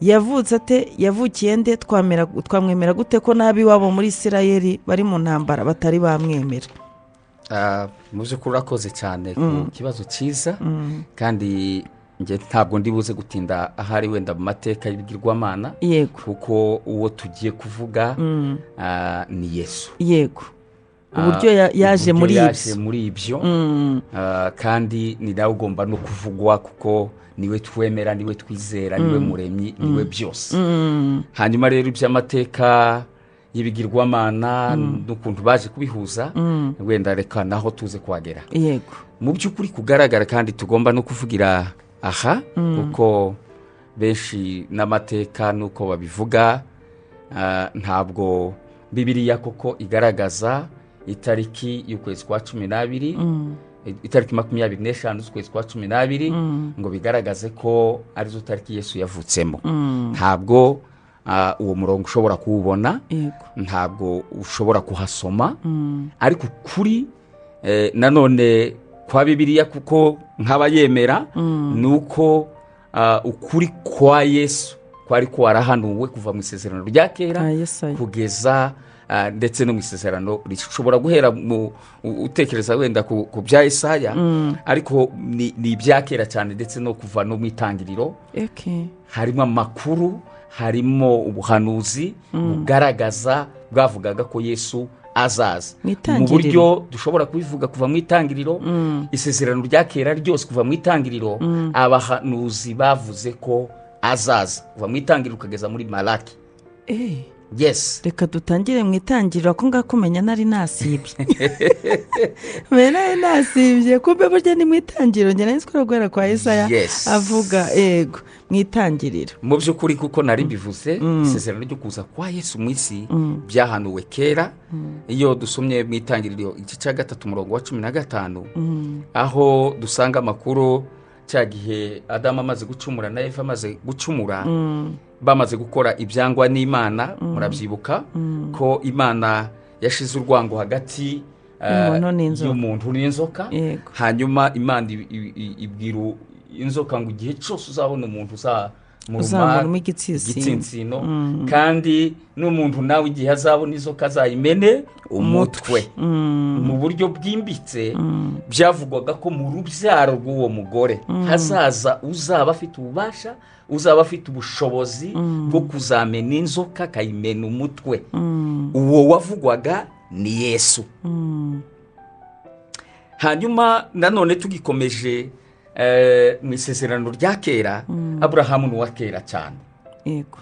yavutse ate? Yavukiye nde? Twamwemera gute ko n'ab'iwabo muri Isirayeli bari mu ntambara, batari bamwemera? Mu by'ukuri urakoze cyane ku kibazo cyiza, kandi njye ntabwo ndi buze gutinda ahari wenda mu mateka y'ibigirwamana, kuko uwo tugiye kuvuga ni Yesu. Yego, uburyo yaje Uburyo muri yaje ibyo. muri ibyo. Kandi ni nawe ugomba no kuvugwa, kuko niwe twemera, niwe twizera, niwe muremyi, niwe byose. Hanyuma rero iby'amateka y'ibigirwamana n'ukuntu baje kubihuza, wenda reka naho tuze kuhagera. Mu by'ukuri kugaragara kandi tugomba no kuvugira aha, kuko benshi n'amateka n'uko babivuga, ntabwo Bibiliya koko igaragaza itariki y'ukwezi kwa 12, itariki 25 z'ukwezi kwa 12, ngo bigaragaze ko arizo tariki Yesu yavutsemo. Ntabwo uwo murongo ushobora kuwubona. Ntabwo ushobora kuhasoma. Ariko kuri nanone kwa Bibiliya, kuko nk'abayemera, ni uko ukuri kwa Yesu kwari kwarahanuwe kuva mu Isezerano rya Kera Ka Yesaya. kugeza ndetse no mu Isezerano rishobora guhera mu utekereza wenda ku bya Yesaya, ariko ni ibya kera cyane, ndetse no kuva no mu Itangiriro harimo amakuru, harimo ubuhanuzi bugaragaza, bwavugaga ko Yesu azaza. Mu Mu Itangiriro. buryo dushobora kubivuga, kuva mu Itangiriro, Isezerano rya Kera ryose, kuva mu Itangiriro abahanuzi bavuze ko azaza, kuva mu Itangiriro ukageza muri Malaki. Yes. Reka dutangire mu Itangiriro. Ako ngako umenya nari nasibye, menya nari nasibye. Kumbe burya ni mu Itangiriro, njye nari nzi ko ari guhera kwa Yesaya. Yes. Avuga yego mu Itangiriro. Mu by'ukuri, kuko nari mbivuze, isezerano ryo kuza kwa Yesu mu isi byahanuwe kera. Iyo dusomye mu Itangiriro igice cya 3, umurongo wa 15, aho dusanga amakuru cya gihe Adamu amaze gucumura na Eva amaze gucumura, bamaze gukora ibyangwa n'Imana. Murabyibuka ko Imana yashize urwango hagati y'umuntu n'inzoka. y'umuntu n'inzoka. Hanyuma Imana ibwira inzoka ngo igihe cyose uzabona umuntu Uzamuramo igitsinsino. Igitsinsino, kandi n'umuntu nawe igihe azabona inzoka azayimene umutwe. Mu buryo bwimbitse byavugwaga ko mu rubyaro rw'uwo mugore hazaza uzaba afite ububasha, uzaba afite ubushobozi bwo kuzamena inzoka akayimena umutwe. Uwo wavugwaga ni Yesu. Hanyuma nanone tugikomeje mu isezerano rya kera, Aburahamu ni uwa kera cyane. Yego.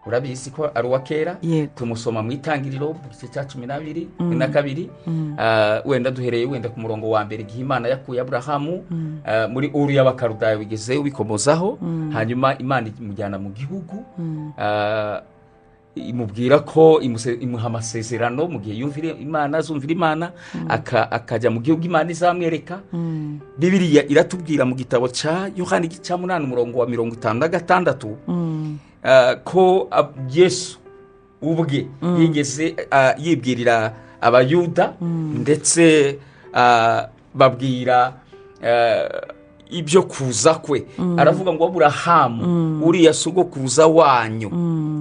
Urabizi ko ari uwa kera. Yego. Tumusoma mu Itangiriro mu gice cya 12, wenda duhereye wenda ku murongo wa mbere, igihe Imana yakuye Aburahamu muri Uru y'Abakaludaya, wigeze ubikomozaho. Hanyuma Imana imujyana mu gihugu, imubwira ko imuha amasezerano mu gihe yumvira Imana, azumvira Imana, akajya mu gihugu Imana izamwereka. Bibiliya iratubwira mu gitabo cya Yohani igice cya 8 umurongo wa 56 ko Yesu ubwe yigeze yibwirira Abayuda, ndetse babwira ibyo kuza kwe. Aravuga ngo Aburahamu uriya sogokuruza wanyu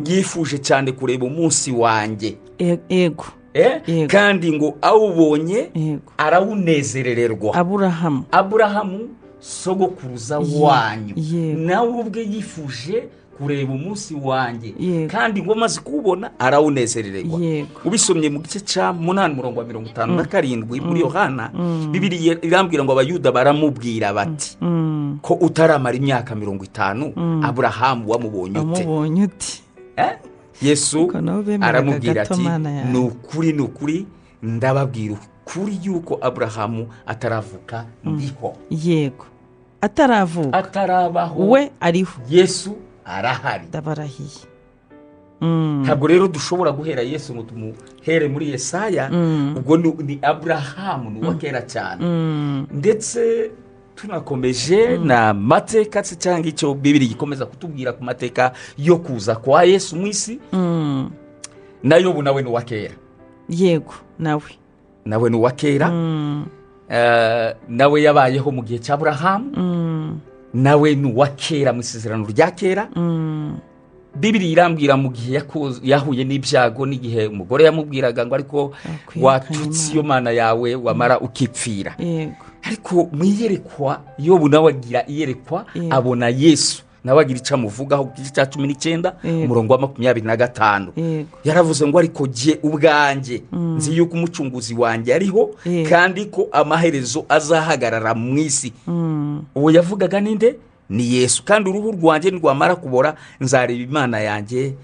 yifuje cyane kureba umunsi wanjye. Yego. Yego. Kandi ngo awubonye Yego. arawunezerererwa. Aburahamu. Aburahamu sogokuruza wanyu Yego. nawe ubwe yifuje kureba umunsi wanjye, Yego. kandi ngo amaze kuwubona arawunezerererwa. Yego. Ubisomye mu gice cya 8 umurongo wa 57 muri Yohana, Bibiliya irambwira ngo Abayuda baramubwira bati ko utaramara imyaka 50 Aburahamu wamubonye ute? Wamubonye ute? Yesu Ariko nabo bemeraga aramubwira gato ati Mana yawe. ni ukuri, ni ukuri, ndababwira ukuri yuko Aburahamu ataravuka ndiho. Yego. Ataravuka. Atarabaho. We ariho. Yesu arahari. Ndabarahiye. Ntabwo rero dushobora guhera Yesu ngo tumuhere muri Yesaya. Ubwo ni Aburahamu, ni uwa kera cyane. Ndetse tunakomeje na mateka se cyangwa icyo Bibiri gikomeza kutubwira ku mateka yo kuza kwa Yesu mu isi, na Yobu nawe ni uwa kera. Yego, nawe. Nawe ni uwa kera. Nawe yabayeho mu gihe cya Aburahamu. Nawe ni uwa kera mu isezerano rya kera. Bibiri irambwira mu gihe yahuye n'ibyago, n'igihe umugore yamubwiraga ngo ariko Wakwirukanye watutse iyo Mana yawe wamara ukipfira. Yego. Ariko mu iyerekwa Yobu nawe agira iyerekwa, Yego. abona Yesu, nawe agira icyo amuvugaho ku gice cya 19 Yego. umurongo wa 25. Yego. Yaravuze ngo ariko jye ubwanjye nzi yuko umucunguzi wanjye ariho, Yego. kandi ko amaherezo azahagarara mu isi. Uwo yavugaga ninde? Ni Yesu. Kandi uruhu rwanjye nirwamara kubora nzareba Imana yanjye,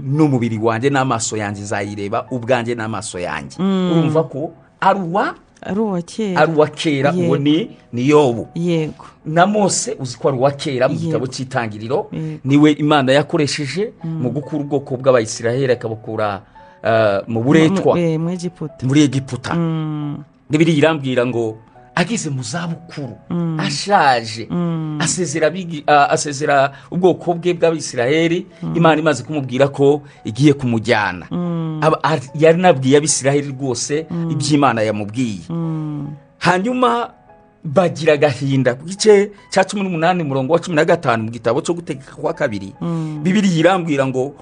n'umubiri wanjye n'amaso yanjye nzayireba ubwanjye n'amaso yanjye. Urumva ko ari uwa Ari uwa kera. Ari uwa kera, uwo Yego. ni Yobu. Yego. Na Mose uzi ko ari uwa kera mu Yego. gitabo cy'Itangiriro, Yego. niwe Imana yakoresheje mu gukura ubwoko bw'Abayisiraheli akabukura mu buretwa. Mu Egiputa. Muri Egiputa. Bibiliya irambwira ngo ageze mu zabukuru, ashaje, asezera ubwoko bwe bw'Abisiraheli. Imana imaze kumubwira ko igiye kumujyana, yari nabwiye Abisiraheli rwose iby'Imana yamubwiye. Hanyuma bagira agahinda. Ku gice cya 18 umurongo wa 15 mu gitabo cyo Gutegeka kwa Kabiri, Bibiliya irambwira ngo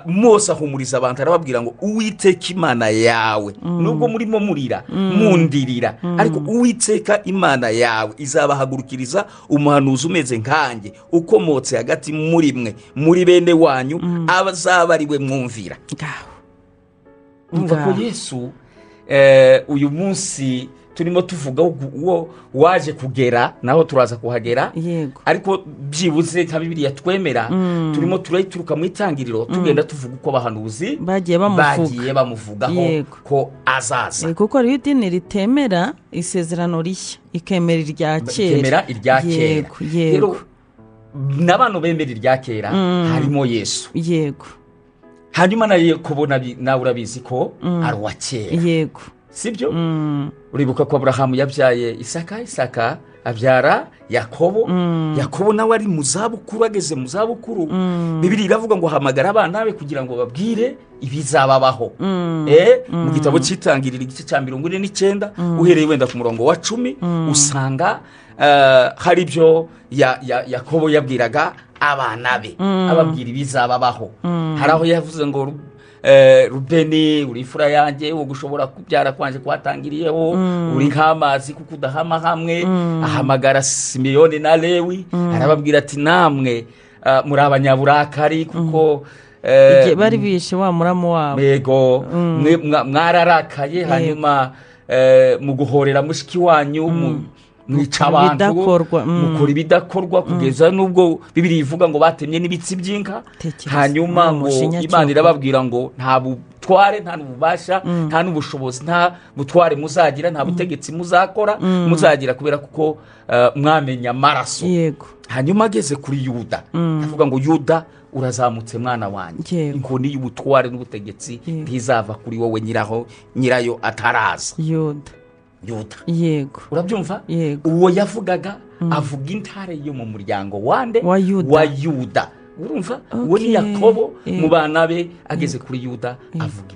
Mose ahumuriza abantu, arababwira ngo Uwiteka Imana yawe, nubwo murimo murira mundirira, ariko Uwiteka Imana yawe izabahagurukiriza umuhanuzi umeze nkanjye, ukomotse hagati muri mwe, muri bene wanyu, azaba ari we mwumvira. Ngaho. Urumva ko Ngaho. Yesu uyu munsi turimo tuvuga uwo waje kugera naho turaza kuhagera. Yego. Ariko byibuze nka Bibiliya twemera, turimo turayituruka mu Itangiriro, tugenda tuvuga uko abahanuzi bagiye bamuvuga. bagiye bamuvugaho Yego. ko azaza. Kuko hariho idini ritemera isezerano rishya, ikemera irya kera. Ikemera irya kera. Yego, yego. Rero n'abantu bemera irya kera harimo Yesu. Yego. Hanyuma na Yakobo nawe urabizi ko ari uwa kera. Yego. Sibyo? Uribuka ko Aburahamu yabyaye Isaka, Isaka abyara Yakobo. Yakobo nawe ari mu zabukuru, ageze mu zabukuru. Bibiliya iravuga ngo hamagara abana be kugira ngo babwire ibizababaho. Mu gitabo cy'Itangiriro igice cya 49 uhereye wenda ku murongo wa 10, usanga hari ibyo Yakobo yabwiraga abana be, ababwira ibizababaho. Hari aho yavuze ngo Rubeni, uri imfura yanjye, wo gushobora kubyara kwanje kwatangiriyeho, uri nk'amazi kuko udahama hamwe. Ahamagara Simiyoni na Lewi, arababwira ati namwe muri abanyaburakari kuko bari bishe wa muramu wabo. Yego, mwararakaye, hanyuma mu guhorera mushiki wanyu mwica abantu, mukora ibidakorwa, kugeza n'ubwo Bibiliya ivuga ngo batemye n'ibitsi by'inka. Hanyuma ngo Imana irababwira ngo nta butware, nta n'ububasha, nta n'ubushobozi, nta butware muzagira, nta butegetsi muzakora muzagira, kubera kuko mwamenya amaraso. Hanyuma ageze kuri Yuda avuga ngo Yuda urazamutse mwana wanjye, inkoni y'ubutware n'ubutegetsi ntizava kuri wowe nyirayo ataraza. Yuda. Yego. Urabyumva? Uwo yavugaga avuga intare yo mu muryango wande wa Yuda. Urumva? Uwo ni Yakobo mu bana be, ageze kuri Yuda avuga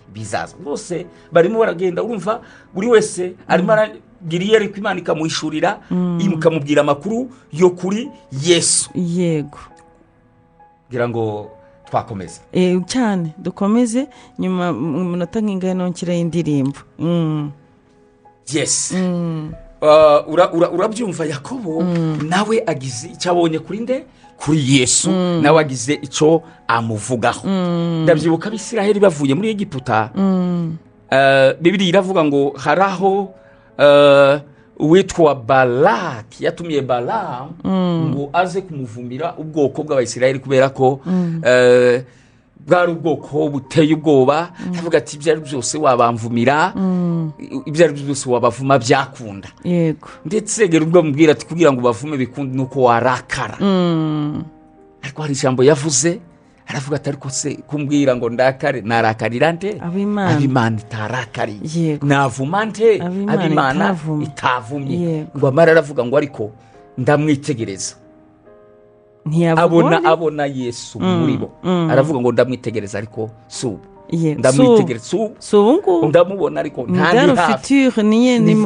ibizaza. Bose barimo baragenda, urumva buri wese arimo aragira iyerekwa, Imana ikamuhishurira, ikamubwira amakuru yo kuri Yesu. Yego. Kugira ngo twakomeza cyane dukomeze nyuma mu minota nk'ingahe nongere indirimbo. Yes. Urabyumva Yakobo nawe agize icyo abonye kuri nde? Kuri Yesu. Nawe agize icyo amuvugaho. Ndabyibuka Abisiraheli bavuye muri Egiputa, Bibiliya iravuga ngo hari aho uwitwa Balaki yatumiye Balamu ngo aze kumuvumira ubwoko bw'Abayisiraheli, kubera ko bwari ubwoko buteye ubwoba. Avuga ati ibyo ari byose wabamvumira, ibyo ari byose wabavuma byakunda. Yego. Ndetse gera ubwo amubwira ati kugira ngo bavume bikunde nuko warakara. Ariko hari ijambo yavuze, aravuga ati ariko se kumbwira ngo ndakare, narakarira nte? Ab'Imana itarakariye. Navuma nte? Ab'Imana itavumye. Ngo amara aravuga ngo ariko ndamwitegereza. Abona Yesu muri bo. Aravuga ngo ndamwitegereza ariko si ubu. Ndamwitegereza si ubu, ndamubona ariko ntandi hafi.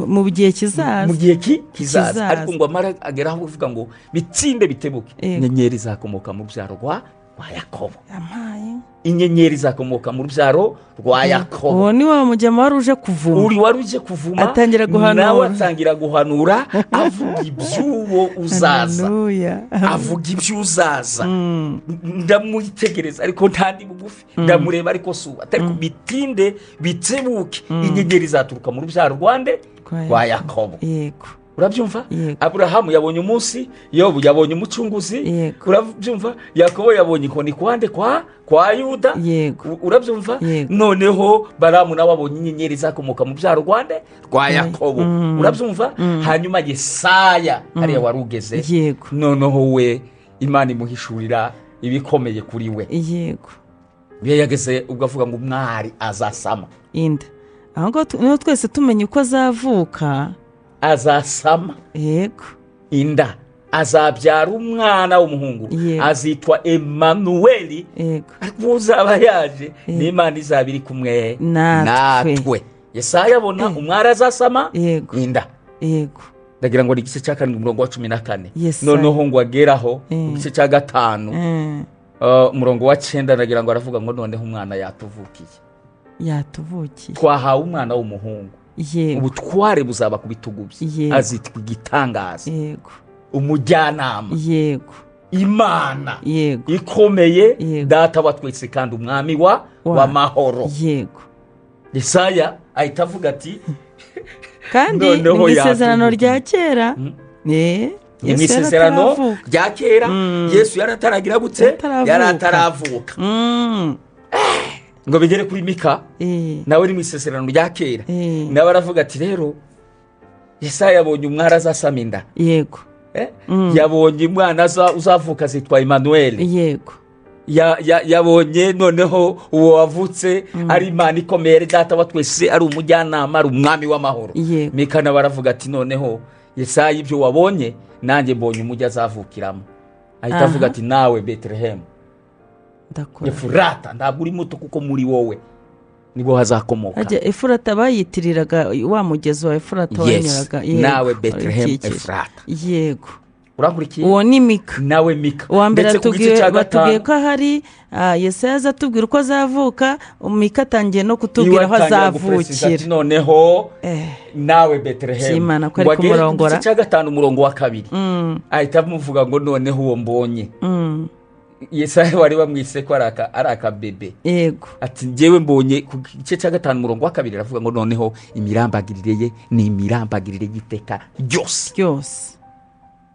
Mu gihe kizaza. Mu gihe kizaza. Ariko ngo amara agera aho avuga ngo bitsinde bitebuke, inyenyeri zakomoka mu rubyaro rwa Yakobo. Inyenyeri zakomoka mu rubyaro rwa Yakobo. Uwo ni wa mujyama wari uje kuvuma. Uri wari uje kuvuma, atangira guhanura. Nawe atangira guhanura, avuga iby'uwo uzaza. Avuga iby'uzaza. Ndamwitegereza ariko ntandi bugufi, ndamureba ariko si ubu. Atari bitinde bitebuke, inyenyeri zaturuka mu rubyaro rwande rwa Yakobo. Yego. Urabyumva? Aburahamu yabonye umunsi, Yobu yabonye umucunguzi. Urabyumva? Yakobo yabonye inkoni kwande kwa Yuda. Urabyumva? Noneho Balamu nawe abonye inyenyeri zakomoka mu byaro rwande rwa Yakobo. Urabyumva? Hanyuma Yesaya hariya wari ugeze. Noneho we Imana imuhishurira ibikomeye kuri we. Yego. Iyo yageze ubwo avuga ngo umwari azasama inda. Aho ngaho twese tumenye uko azavuka. Azasama. Yego. Inda, azabyara umwana w'umuhungu, azitwa Emanueli. Yego. Ariko uzaba yaje n'Imana izaba iri kumwe natwe. Yesaya abona umwari azasama inda. Yego. Ndagira ngo ni igice cya 7 umurongo wa 14. Noneho ngo ageraho igice cya 5 umurongo wa 9, ndagira ngo aravuga ngo noneho umwana yatuvukiye. Yatuvukiye. Twahawe umwana w'umuhungu. Ubutware buzaba ku bitugu bye, azitwa igitangaza, umujyanama, Imana ikomeye, data wa twese kandi umwami w'amahoro. Yego. Yesaya ahita avuga ati kandi mu isezerano rya kera, mu isezerano rya kera Yesu yarataragira gutse, yarataravuka. Ngo bigere kuri Mika, nawe ni mu isezerano rya kera, nawe aravuga ati rero Yesaya yabonye umwari azasama inda. Yego. Yabonye umwana uzavuka azitwa Emmanuel. Yego. Yabonye noneho uwo wavutse ari Imana ikomeye, data wa twese, ari umujyanama, ari umwami w'amahoro. Mika nawe aravuga ati noneho Yesaya ibyo wabonye nanjye mbonye umujyi azavukiramo. Ahita avuga ati nawe Bethlehem Efurata, ntabwo uri muto kuko muri wowe nibo hazakomoka. Efurata bayitiriraga wa mugezi wa Efurata wanyuraga. Nawe Bethlehem Efurata. Yego. Urakurikiye? Uwo ni Mika. Nawe Mika. Uwa mbere batubwiye ko ahari Yesaya azatubwira uko azavuka, Mika atangiye no kutubwira aho azavukira. Noneho nawe Betelehemu ko ari kumurongora. Igice cya 5 umurongo wa 2 ahita amuvuga ngo noneho uwo mbonye. Yesaya wari wamwise ko ari akabebe. Yego. Ati njyewe mbonye ku gice cya 5 umurongo wa 2 aravuga ngo noneho imirambagirire ye ni imirambagirire y'iteka ryose. Ryose.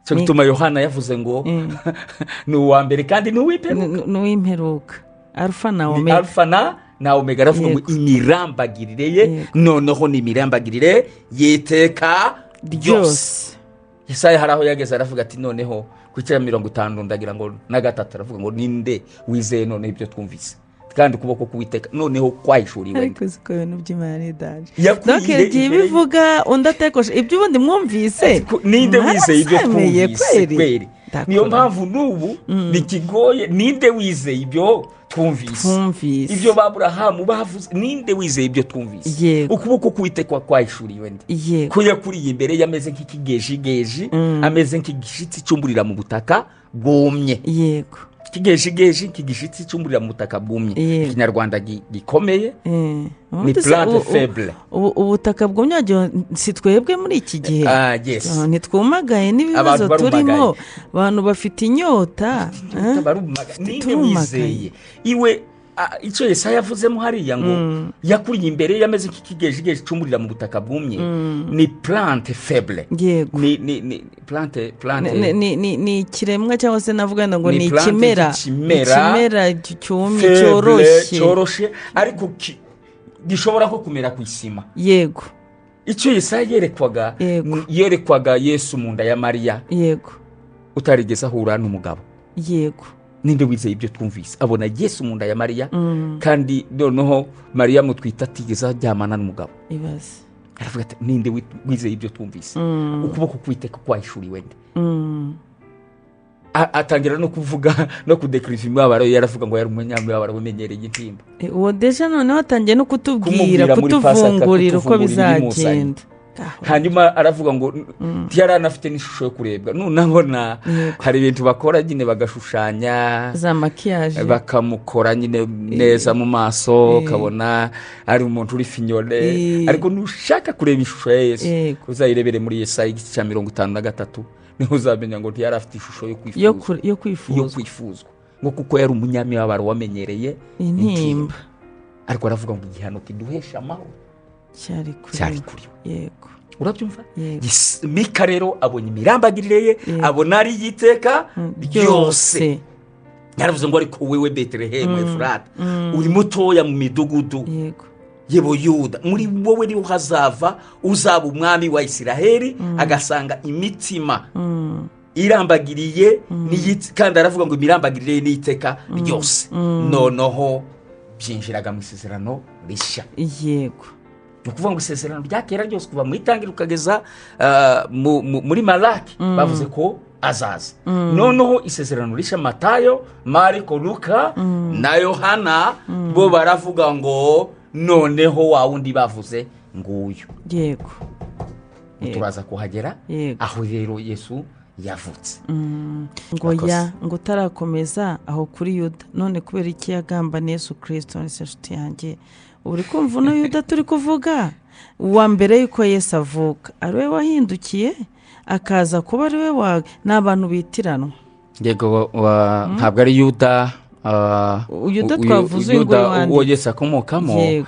Cyo gituma Yohana yavuze ngo ni uwa mbere kandi ni uw'imperuka. Ni uw'imperuka. Alfa na Omega. Alfa na Omega. Aravuga ngo imirambagirire ye noneho ni imirambagirire y'iteka ryose. Yesaya hari aho yageze aravuga ati noneho ku icyenda 50 ndagira ngo na 3 aravuga ngo ninde wizeye noneho ibyo twumvise kandi ukuboko k'Uwiteka noneho kwahishuriwe. Ariko siko ibintu by'Imana ni danger. Donc igihe bivuga undi atekoshe ibyo ubundi mwumvise ninde wizeye ibyo twumvise kweri. Niyo mpamvu n'ubu bikigoye ninde wizeye ibyo twumvise ibyo Aburahamu bavuze ninde wizeye ibyo twumvise. Ukuboko k'Uwiteka kwahishuriwe nde ko yakuriye imbere yameze nk'ikigejigeji ameze nk'igishitsi cyumburira mu butaka bwumye. Yego. Kigejigeji kigishitsi cyumburira mu butaka bwumye. Ikinyarwanda gikomeye ni plante faible. Ubutaka bwumye si twebwe muri iki gihe. Ntitwumagaye n'ibibazo turimo, abantu bafite inyota. Ninde wizeye iwe icyo Yesaya yavuzemo hariya ngo yakuriye imbere yameze nk'ikigejigeji cyumburira mu butaka bwumye ni plante faible. Ni plante ni ikiremwa cyangwa se navuga ngo ni ikimera cyumye cyoroshye ariko gishobora ko kumera ku isima. Yego. Icyo Yesaya yerekwaga Yesu mu nda ya Mariya. Yego. Utarigeze ahura n'umugabo. Yego. Ninde wizeye ibyo twumvise abona Yesu mu nda ya Mariya kandi noneho Mariya mutwita atigeze aryamana n'umugabo. Ibaze. Aravuga ati ninde wizeye ibyo twumvise ukuboko k'Uwiteka kwahishuriwe nde. Atangira no kuvuga no kudekriva imibabaro ye, yaravuga ngo yari umunyamibabaro wamenyereye intimba. Uwo deja noneho atangiye no kutubwira kutuvungurira uko bizagenda. Hanyuma aravuga ngo ntiyari anafite n'ishusho yo kurebwa. Nunabona hari ibintu bakora nyine bagashushanya za makiyaje bakamukora nyine neza mu maso ukabona ari umuntu uri finyole, ariko nushaka kureba ishusho ya Yesu uzayirebere muri Yesaya igice cya 53 niho uzamenya ngo ntiyari afite ishusho yo kwifuzwa ngo kuko yari umunyamibabaro wamenyereye intimba. Ariko aravuga ngo igihano kiduhesha amahoro cyari kuri we. Yego. Urabyumva? Mika rero abonye imirambagirire ye, abona ari igiteka ryose. Yaravuze ngo ariko wewe Betelehemu Efurata uri mutoya mu midugudu y'Ubuyuda, muri wowe niho hazava uzaba umwami wa Isiraheli, agasanga imitima irambagiriye kandi aravuga ngo imirambagirire n'iteka ryose. Noneho byinjiraga mu isezerano rishya. Yego. Ni ukuvuga ngo isezerano rya kera ryose kuva mu itangira ukageza muri Malaki bavuze ko azaza. Noneho isezerano rishya Matayo, Mariko, Luka na Yohana bo baravuga ngo noneho wa wundi bavuze nguyu. Yego. Turaza kuhagera aho rero Yesu yavutse. Ngo ya ngo utarakomeza aho kuri Yuda, none kubera iki yagambaniye Yesu Kristo? Ni inshuti yanjye uri kumva uno Yuda turi kuvuga uwa mbere yuko Yesu avuka ari we wahindukiye akaza kuba ari we wa n'abantu bitiranwa. Yego, ntabwo ari Yuda. Yuda twavuze uwo Yesu akomokamo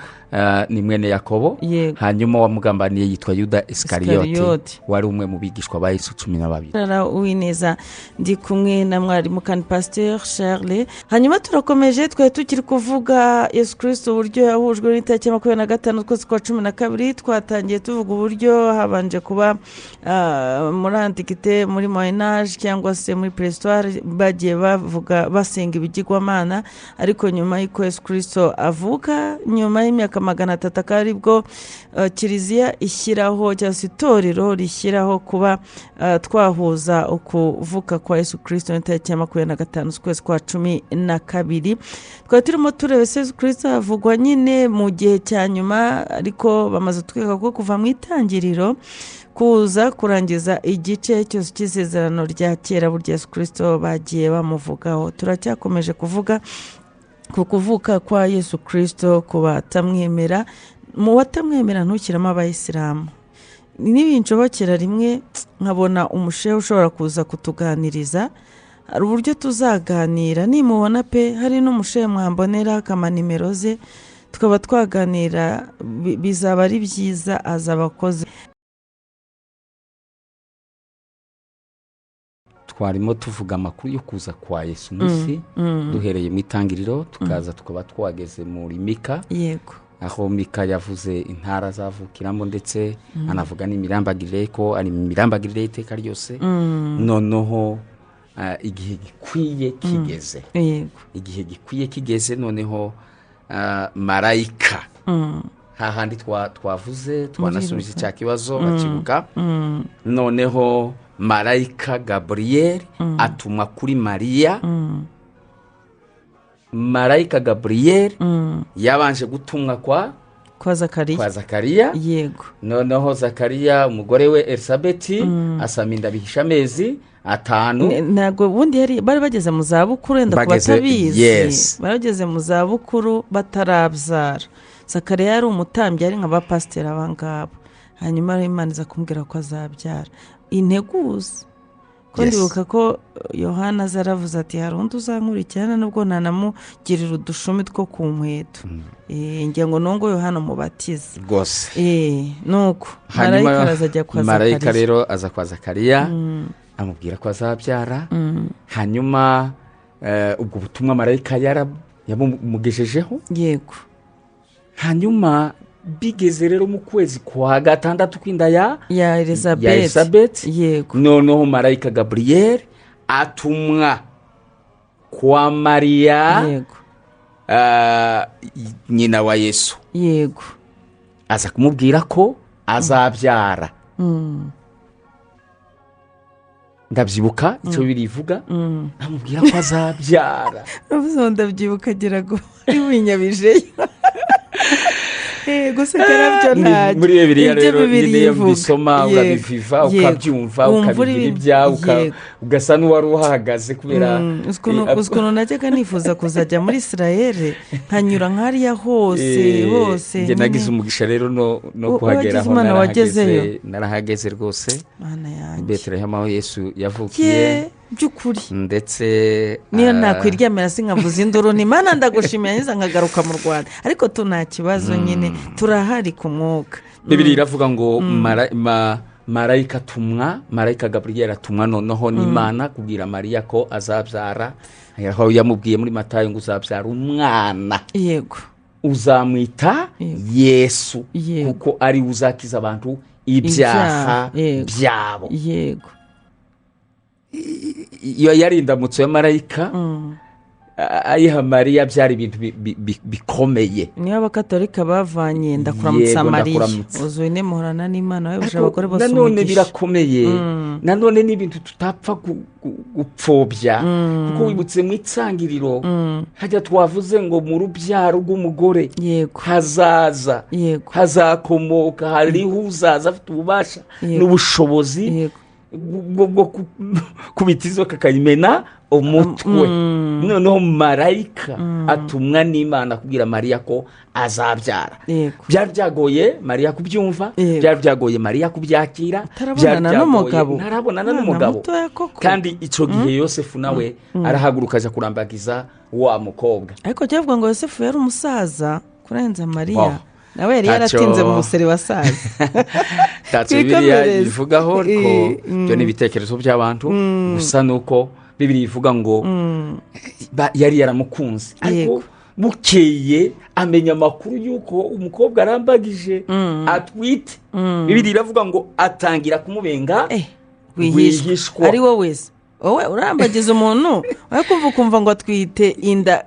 ni mwene Yakobo. Hanyuma wamugambaniye yitwa Yuda Isikariyoti wari umwe mu bigishwa ba Yesu 12. Uwineza ndi kumwe na mwarimu kandi Pasteur Charles. Hanyuma turakomeje twari tukiri kuvuga Yesu Kristo uburyo yahujwe n'itariki 25 ukwezi kwa 12. Twatangiye tuvuga uburyo habanje kuba muri antiquité, muri Moyen Âge cyangwa se muri préhistoire bagiye bavuga basenga ibigirwamana, ariko nyuma y'uko Yesu Kristo avuka nyuma y'imyaka 300, akaba aribwo kiliziya ishyiraho cyangwa se itorero rishyiraho kuba twahuza ukuvuka kwa Yesu Kristo n'itariki ya 25 z'ukwezi kwa 12. Twari turimo tureba Yesu Kristo havugwa nyine mu gihe cya nyuma, ariko bamaze kutwereka ko kuva mu itangiriro kuza kurangiza igice cyose cy'isezerano rya kera burya Yesu Kristo bagiye bamuvugaho. Turacyakomeje kuvuga ku kuvuka kwa Yesu Kristo ku batamwemera. Mu batamwemera ntukiramo abayisilamu. Nibinshobokera rimwe nkabona umushehe ushobora kuza kutuganiriza, hari uburyo tuzaganira nimubona pe, hari n'umushehe mwambonera akama nimero ze tukaba twaganira, bizaba ari byiza, azaba akoze. Twarimo tuvuga amakuru yo kuza kwa Yesu mu isi, duhereye mu itangiriro tukaza tukaba twageze muri Mika. Yego. Aho Mika yavuze intara azavukiramo, ndetse anavuga n'imirambagirire ko ari imirambagirire y'iteka ryose. Noneho igihe gikwiye kigeze. Yego. Igihe gikwiye kigeze, noneho marayika hahandi twavuze twanasubije cya kibazo bakibuka. Noneho marayika Gabriel atumwa kuri Mariya. Marayika Gabriel yabanje gutumwa kwa Zakariya. Yego. Noneho Zakariya umugore we Elisabeti asama inda bihisha amezi 5. Ntabwo ubundi yari bari bageze mu zabukuru, wenda ku batabizi. Bari bageze mu zabukuru batarabyara. Zakariya yari umutambyi, ari nka ba pasiteri abangaba. Hanyuma Imana iza kumubwira ko azabyara. Integuza ko ndibuka ko Yohana azaravuze ati hari undi uzankurikirana nubwo ntanamugirira udushumi two ku nkweto. Ngira ngo nongo Yohana umubatize rwose. Nuko marayika arazajya kwa Zakariya. Marayika rero aza kwa Zakariya amubwira ko azabyara. Hanyuma ubwo butumwa marayika yabumugejejeho. Yego. Hanyuma bigeze rero mu kwezi kwa 6 kw'inda ya Elizabeth. Yego. Noneho marayika Gabriel atumwa kwa Mariya. Yego. Nyina wa Yesu. Yego. Aza kumubwira ko azabyara. Ndabyibuka icyo birivuga, amubwira ko azabyara. Navuze ndabyibuka agira ngo ari winyabijeyo. Muri Bibiliya rero nyine bisoma urabiviva ukabyumva ukabigira ibyawe ugasa n'uwari uhahagaze kubera ukuntu najyaga nifuza kuzajya muri Israel nkanyura nkariya hose hose. Njye nagize umugisha rero no kuhageraho, narahageze rwose. Betelehemu aho Yesu yavukiye by'ukuri, ndetse niyo nakwiryamira sinkavuza induru ni Mana ndagushimira neza nkagaruka mu Rwanda, ariko nta kibazo nyine turahari ku mwuka. Bibiliya iravuga ngo marayika atumwa, marayika Gabriel atumwa noneho n'Imana kubwira Mariya ko azabyara. Aho yamubwiye muri Matayo ngo uzabyara umwana. Yego. Uzamwita Yesu kuko ari uzakiza abantu ibyaha byabo. Yego. Iyo yari indamutso ya marayika ayiha Mariya, byari ibintu bikomeye. Niyo abakatolika bavanye ndakuramutsa Mariya uzuye muhorana n'Imana wahebuje abagore bose umugisha. Nanone birakomeye, nanone ni ibintu tutapfa gupfobya, kuko wibutse mu itangiriro hajya twavuze ngo mu rubyaro rw'umugore hazaza hazakomoka hariho uzaza afite ububasha n'ubushobozi bwo kubita inzoka akayimena umutwe. Noneho marayika atumwa n'Imana kubwira Mariya ko azabyara. Byari byagoye Mariya kubyumva, byari byagoye Mariya kubyakira, ntarabonana n'umugabo. Kandi icyo gihe Yosefu nawe arahaguruka aja kurambagiza wa mukobwa. Ariko cyavuga ngo Yosefu yari umusaza kurenza Mariya. Nawe yari yaratinze mu museri wasaza. Tatse Bibiliya ivugaho ko byo ni ibitekerezo by'abantu, gusa nuko Bibiliya ivuga ngo yari yaramukunze, ariko bukeye amenya amakuru y'uko umukobwa arambagije atwite. Bibiliya iravuga ngo atangira kumubenga rwihishwa. Ari wowe wese Wowe urambagiza umuntu wowe kumva ukumva ngo atwite inda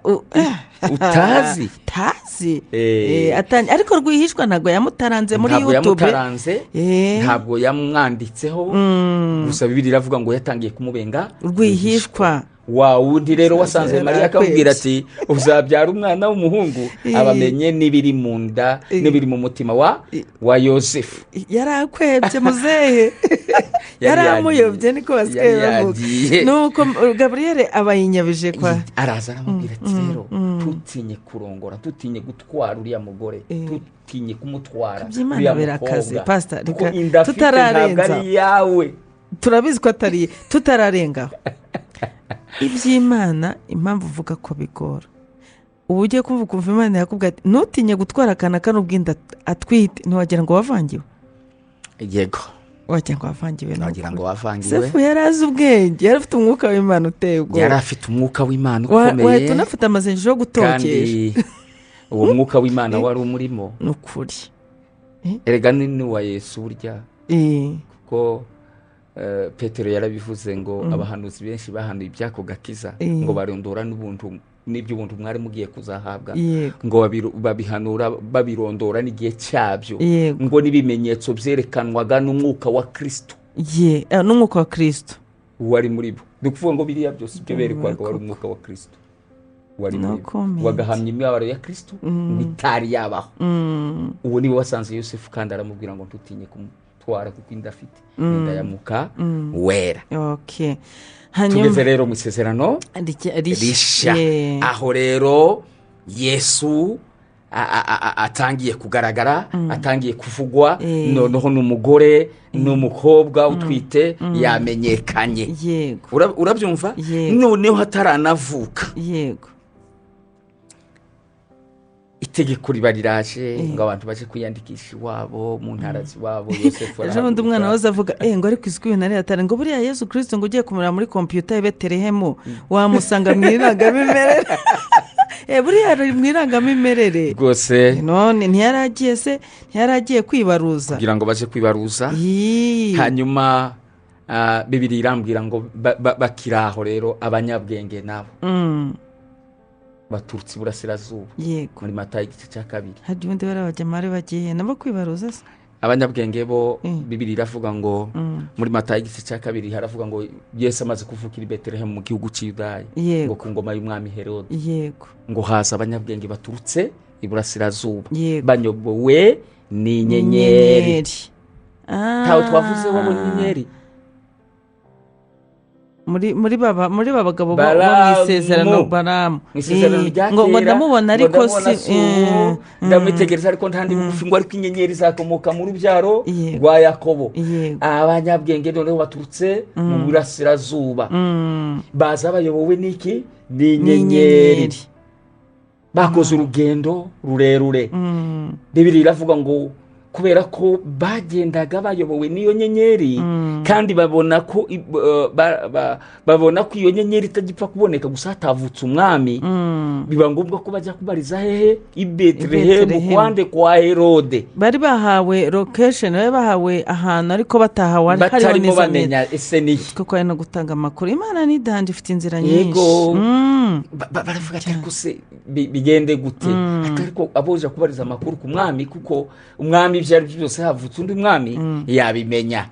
Utazi. Tazi. Ariko rwihishwa ntabwo yamutaranze muri Ntabwo YouTube. yamutaranze, ntabwo yamwanditseho. Gusa Bibiliya iravuga ngo yatangiye kumubenga rwihishwa. Wa wundi rero wasanze Mariya akamubwira Yarakwebye. ati uzabyara umwana w'umuhungu, abamenye n'ibiri mu nda n'ibiri mu mutima wa Yosefu. Yarakwebye muzehe, yaramuyobye, niko basigaye Yari bavuga. yagiye. Nuko Gaburiyeli aba yinyabije kwa Araza aramubwira ati rero tutinye kurongora, tutinye gutwara uriya mugore, tutinye kumutwara Kubyimana uriya birakaze, mukobwa, Pastor, kuko reka inda afite ntabwo tutararenza. ari iyawe. Turabizi ko atari, tutararengaho iby'Imana. Impamvu uvuga ko bigora, ubu ugiye kumva ukumva Imana yakubwira ati ntutinye gutwara akana kano ubwinda atwite, ntiwagira ngo wavangiwe? Yego. Wagira ngo wavangiwe, ni Wagira ngo ukuri. wavangiwe. Sefu yari azi ubwenge, yari afite umwuka w'Imana uteye ubwoba. Yari afite umwuka w'Imana ukomeye. Wahita unafite amasengesho yo gutokesha. Kandi uwo mwuka w'Imana wari umurimo, Ni ukuri. erega ni n'uwa Yesu burya, kuko Petero yarabivuze ngo abahanuzi benshi bahanuye iby'ako gakiza, ngo barondora n'ubuntu n'iby'ubuntu mwari mugiye kuzahabwa, ngo babihanura babirondora n'igihe cyabyo, ngo n'ibimenyetso byerekanwaga n'umwuka wa Kristo Ye, n'umwuka wa Kristo wari muri bo. Ni ukuvuga ngo biriya byose ibyo berekwaga wari umwuka wa Kristo wari No muri bo, comment. wagahamya imibabaro ya Kristo ngo itari yabaho. Uwo niwe wasanze Yosefu kandi aramubwira ngo ntutinye kumutwara kuko inda afite inda ya Mwuka Wera. Hanyuma Tugeze rero mu isezerano rishya. rishya, aho rero Yesu atangiye kugaragara, atangiye kuvugwa. Noneho n'umugore n'umukobwa utwite yamenyekanye. Urabyumva? Yego. Noneho hataranavuka, itegeko riba riraje ngo abantu baje kwiyandikisha iwabo mu ntara z'iwabo. Yosefu Ejo bundi umwana arahaguruka. waza avuga ngo ariko isuku ibintu ari hatari, ngo buriya Yesu Kirisito ngo ugiye kumureba muri kompiyuta ya Betelehemu wamusanga mu irangamimerere. Buriya ari mu irangamimerere. Rwose. None ntiyari agiye se, ntiyari agiye kwibaruza? Kugira ngo baje kwibaruza. Yii. Hanyuma Bibiliya irambwira ngo bakiri aho rero, abanyabwenge nabo baturutse iburasirazuba. Muri Matayo igice cya 2. Hari ubundi bari abajyamari bagiye nabo kwibaruza se? Abanyabwenge bo, Bibiliya iravuga ngo muri Matayo igice cya 2 haravuga ngo Yesu amaze kuvukira i Betelehemu mu gihugu cy'i Yudaya, ngo ku ngoma y'umwami Herode, ngo haza abanyabwenge baturutse iburasirazuba, banyobowe n'inyenyeri. Inyenyeri. Ntawe twavuze wabonye inyenyeri. Muri ba bagabo bo mu Balamu. isezerano, Baramu. Mu isezerano rya Ngo kera, ndamubona ngo ariko ndamubona si si ubu, ndamwitegereza ariko ntandi bugufi, ngo ariko inyenyeri zakomoka mu rubyaro rwa Yakobo. Abanyabwenge noneho baturutse mu burasirazuba, baza bayobowe n'iki? N'inyenyeri. N'inyenyeri. Bakoze urugendo rurerure. Bibiliya iravuga ngo kubera ko bagendaga bayobowe n'iyo nyenyeri, kandi babona ko babona ko iyo nyenyeri itagipfa kuboneka gusa hatavutse umwami, biba ngombwa ko bajya kubariza hehe? I Betelehemu. Betelehemu. Kwande kwa Herode. Bari bahawe location, bari bahawe ahantu ariko batahawe hariho Batarimo neza neza. bamenya ese nihe. Kuko ari no gutanga amakuru, Imana nidahanje ifite inzira nyinshi. Yego. Baravuga ati ariko se bigende gute? Ati ariko aboja kubariza amakuru ku mwami, kuko umwami ibyo ari byo byose havutse undi mwami yabimenya.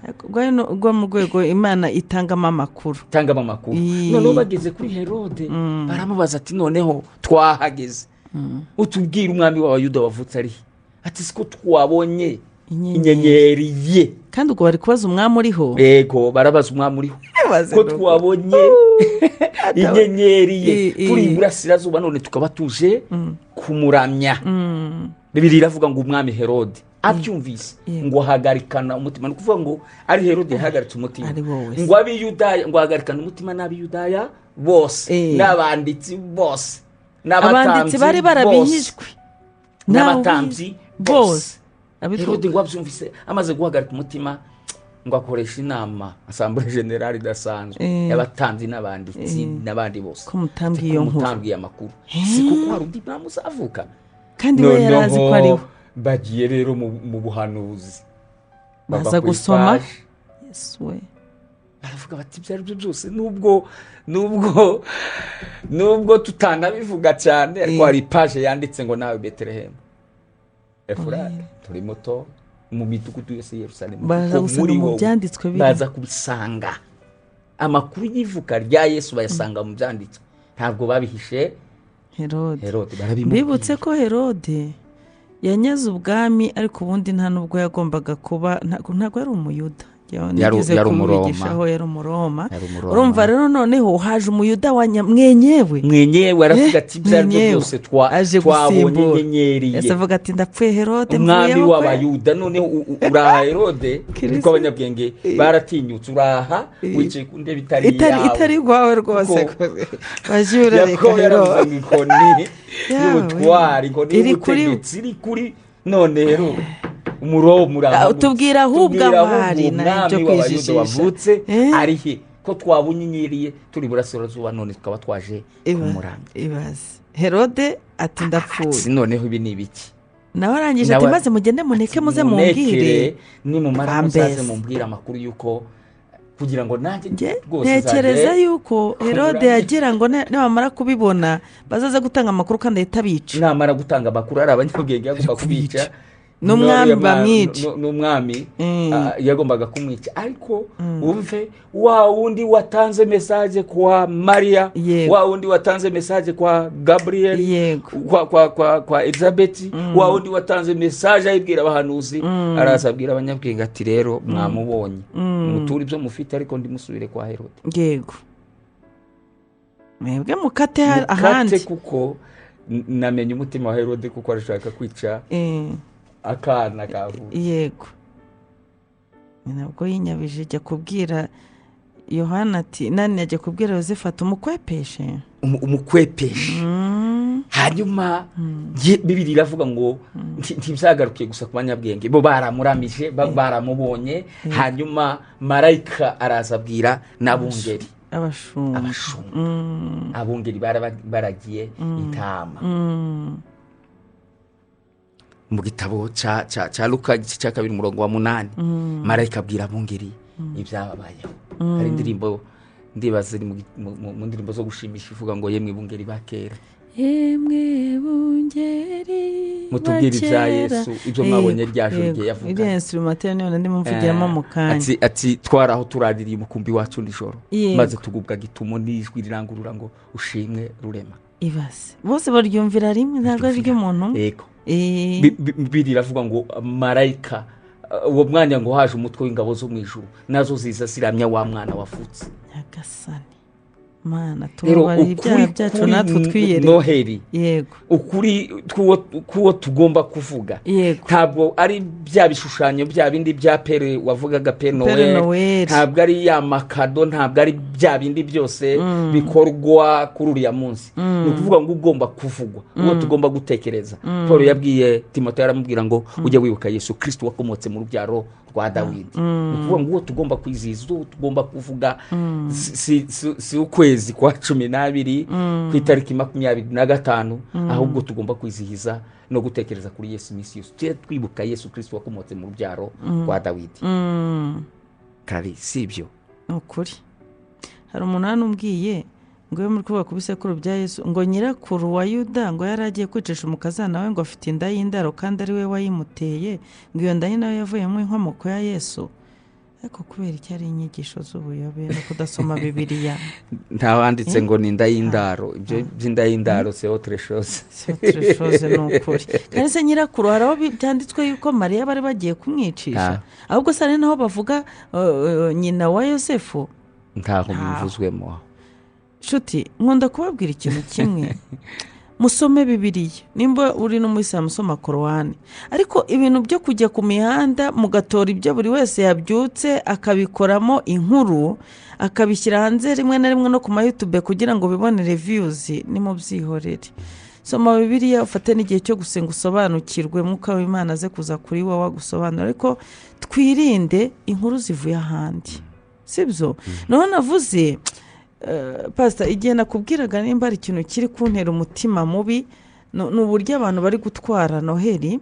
Ubwo mu rwego Imana itangamo amakuru. Itangamo amakuru. Noneho bageze kuri Herode baramubaza ati noneho twahageze, utubwire umwami w'Abayuda wavutse ari he? Ati siko twabonye Inyenyeri. inyenyeri ye. Kandi ubwo bari kubaza umwami uriho. Yego, barabaza umwami uriho. Baze Ko nuko. twabonye inyenyeri ye turi iburasirazuba, none tukaba tuje kumuramya. Bibiliya iravuga ngo umwami Herode abyumvise, ngo ahagarikana umutima. Ni ukuvuga ngo ari Herode yahagaritse umutima, Ari wowe se. ngo ab'Iyudaya, ngo ahagarikana umutima n'ab'Iyudaya bose, n'abanditsi bose, Abanditsi n'abatambyi bari bose, barabihishwe. n'abatambyi bose. bose. Abitwa Herode ngo abyumvise, amaze guhagarika umutima, ngo akoresha inama, assemblée générale idasanzwe y'abatambyi n'abanditsi n'abandi bose. Ko mutambwiye iyo nkuru? Mutambwiye amakuru, si kuko hari undi mwami uzavuka? Kandi we yari azi ko ari we. Bagiye rero mu buhanuzi. Bava Baza kuri gusoma. page, Yesu we. Baravuga bati ibyo ari byo byose, nubwo tutanabivuga cyane, ariko hari paje yanditse ngo nawe Betelehemu Efurata turi muto mu midugudu yose Yerusalemu, baza gusanga mu byanditswe, baza kubisanga. Amakuru y'ivuka rya Yesu bayasanga mu byanditswe, ntabwo babihishe Herode. Bibutse ko Herode yanyaze ubwami, ariko ubundi nta nubwo yagombaga kuba, ntabwo yari umuyuda, yari umuroma, yari umuroma. Urumva rero noneho haje umuyuda wa mwenyewe aravuga ati ibyo ari byo byose twabonye inyenyeri ye, avuga ati ndapfuye Herode, umwami w'abayuda. Noneho uraha Herode, niko abanyabwenge baratinyutse, uraha wicaye ku ntebe itari iyawe, itari rwawe rwose, Yakobo yaravuze ngo inkoni y'ubutwari, inkoni y'ubutegetsi iri kuri none Herode tubwira ahubwo ahari nabyo kwijijisha wavutse ari he, ko twabonye inyenyeri turi burasirazuba none tukaba twaje kumuramya. Ibaze Herode ati ndapfuye, noneho ibi ni ibiki? Nawe arangije ati maze mugende muneke, muze mumbwire, nimumara muzaze mumbwire amakuru y'uko, kugira ngo nanjye rwose ntekereza yuko Herode yagira ngo nibamara kubibona bazaze gutanga amakuru kandi ahita abica. Namara gutanga amakuru ari abanyabwenge yagomba kubica, n'umwami bamwica, n'umwami yagombaga kumwica. Ariko wumve wa wundi watanze message kwa Maria, wa wundi watanze message kwa Gabriel, kwa Elizabeth, wa wundi watanze message ayibwira abahanuzi, araza abwira abanyabwenge ati rero mwamubonye, muture ibyo mufite ariko ndimusubire kwa Herode. Yego, mwebwe mukate ahandi, kuko namenye umutima wa Herode, kuko arashaka kwica akana kavutse. Yego, nabwo yinyabije ajya kubwira Yohana ati nani, ajya kubwira Yosefu ati umukwepeshe, umukwepeshe. Hanyuma Bibiri iravuga ngo ntibyagarukiye gusa ku banyabwenge, bo baramuramije, baramubonye. Hanyuma marayika araza abwira n'abungeri, abashumba, abungeri baragiye intama. Mu gitabo cya Luka igice cya 2 umurongo wa 8, marayika abwira abungeri ibyababayeho. Hari indirimbo ndibaza mu ndirimbo zo gushimisha ivuga ngo yemwe bungeri ba kera, yemwe bungeri mutubwire ibya Yesu, ibyo mwabonye ryaje igihe yavuga. Iriya instrumental niyo ndimo mvugiramo mu kanya. Ati twaraho turaririye umukumbi wacu nijoro, maze tugubwa gitumo n'ijwi rirangurura ngo ushimwe rurema. Ibaze bose baryumvira rimwe, ntabwo ari ry'umuntu. Yego, Bibiri iravuga ngo marayika uwo mwanya ngo haje umutwe w'ingabo zo mu ijuru, nazo ziza ziramya wa mwana wavutse. Nyagasani Mana, tubabarire ibyaha byacu natwe twiyereke Noheli. Yego, ukuri kuwo tugomba kuvuga ntabwo ari bya bishushanyo bya bindi bya Pere wavugaga, Pere Noel, ntabwo ari ya makado, ntabwo ari bya bindi byose bikorwa kuri uriya munsi. Ni ukuvuga ngo ugomba kuvugwa, uwo tugomba gutekereza. Paul yabwiye Timoteyo aramubwira ngo ujye wibuka Yesu Kristo wakomotse mu rubyaro rwa Dawidi. Ni ukuvuga ngo uwo tugomba kwizihiza, uwo tugomba kuvuga, si ukwezi kwa 12 ku itariki 25, ahubwo tugomba kwizihiza no gutekereza kuri Yesu iminsi yose, tujye twibuka Yesu Kristo wakomotse mu rubyaro rwa Dawidi. Kari si ibyo? Ni ukuri. Hari umuntu hano umbwiye ngo iyo muri kuvuga ku bisekuru bya Yesu, ngo nyirakuru wa Yuda ngo yari agiye kwicisha umukazana we ngo afite inda y'indaro kandi ari we wayimuteye, ngo iyo nda nayo yavuyemo inkomoko ya Yesu. Ariko kubera icyo ari inyigisho z'ubuyobe no kudasoma Bibiliya. Ntawanditse ngo ni inda y'indaro, ibyo by'inda y'indaro c'est autre chose. C'est autre chose, ni ukuri. Kandi se nyirakuru hari aho byanditswe yuko Mariya bari bagiye kumwicisha, ahubwo se ari naho bavuga nyina wa Yosefu, ntaho bivuzwemo. Nshuti, nkunda kubabwira ikintu kimwe, musome Bibiliya, nimba uri n'umuyisilamu usoma Korowani, ariko ibintu byo kujya ku mihanda mugatora ibyo buri wese yabyutse akabikoramo inkuru, akabishyira hanze rimwe na rimwe no ku ma YouTube kugira ngo bibonere views, nimubyihorere. Soma Bibiliya, ufate n'igihe cyo gusenga usobanukirwe, Mwuka w'Imana aze kuza kuri wowe agusobanura, ariko twirinde inkuru zivuye ahandi, sibyo? Noneho navuze Pastor, igihe nakubwiraga nimba ari ikintu kiri kuntera umutima mubi, Ni uburyo abantu bari gutwara Noheli.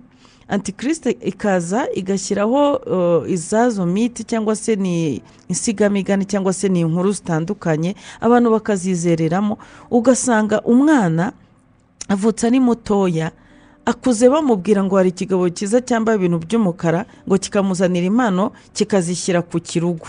Antikirisite ikaza igashyiraho izazo miti, cyangwa se ni insigamigani, cyangwa se ni inkuru zitandukanye, abantu bakazizereramo. Ugasanga umwana avutse ari mutoya, akuze bamubwira ngo hari ikigabo cyiza cyambaye ibintu by'umukara, ngo kikamuzanira impano, kikazishyira ku kirugu.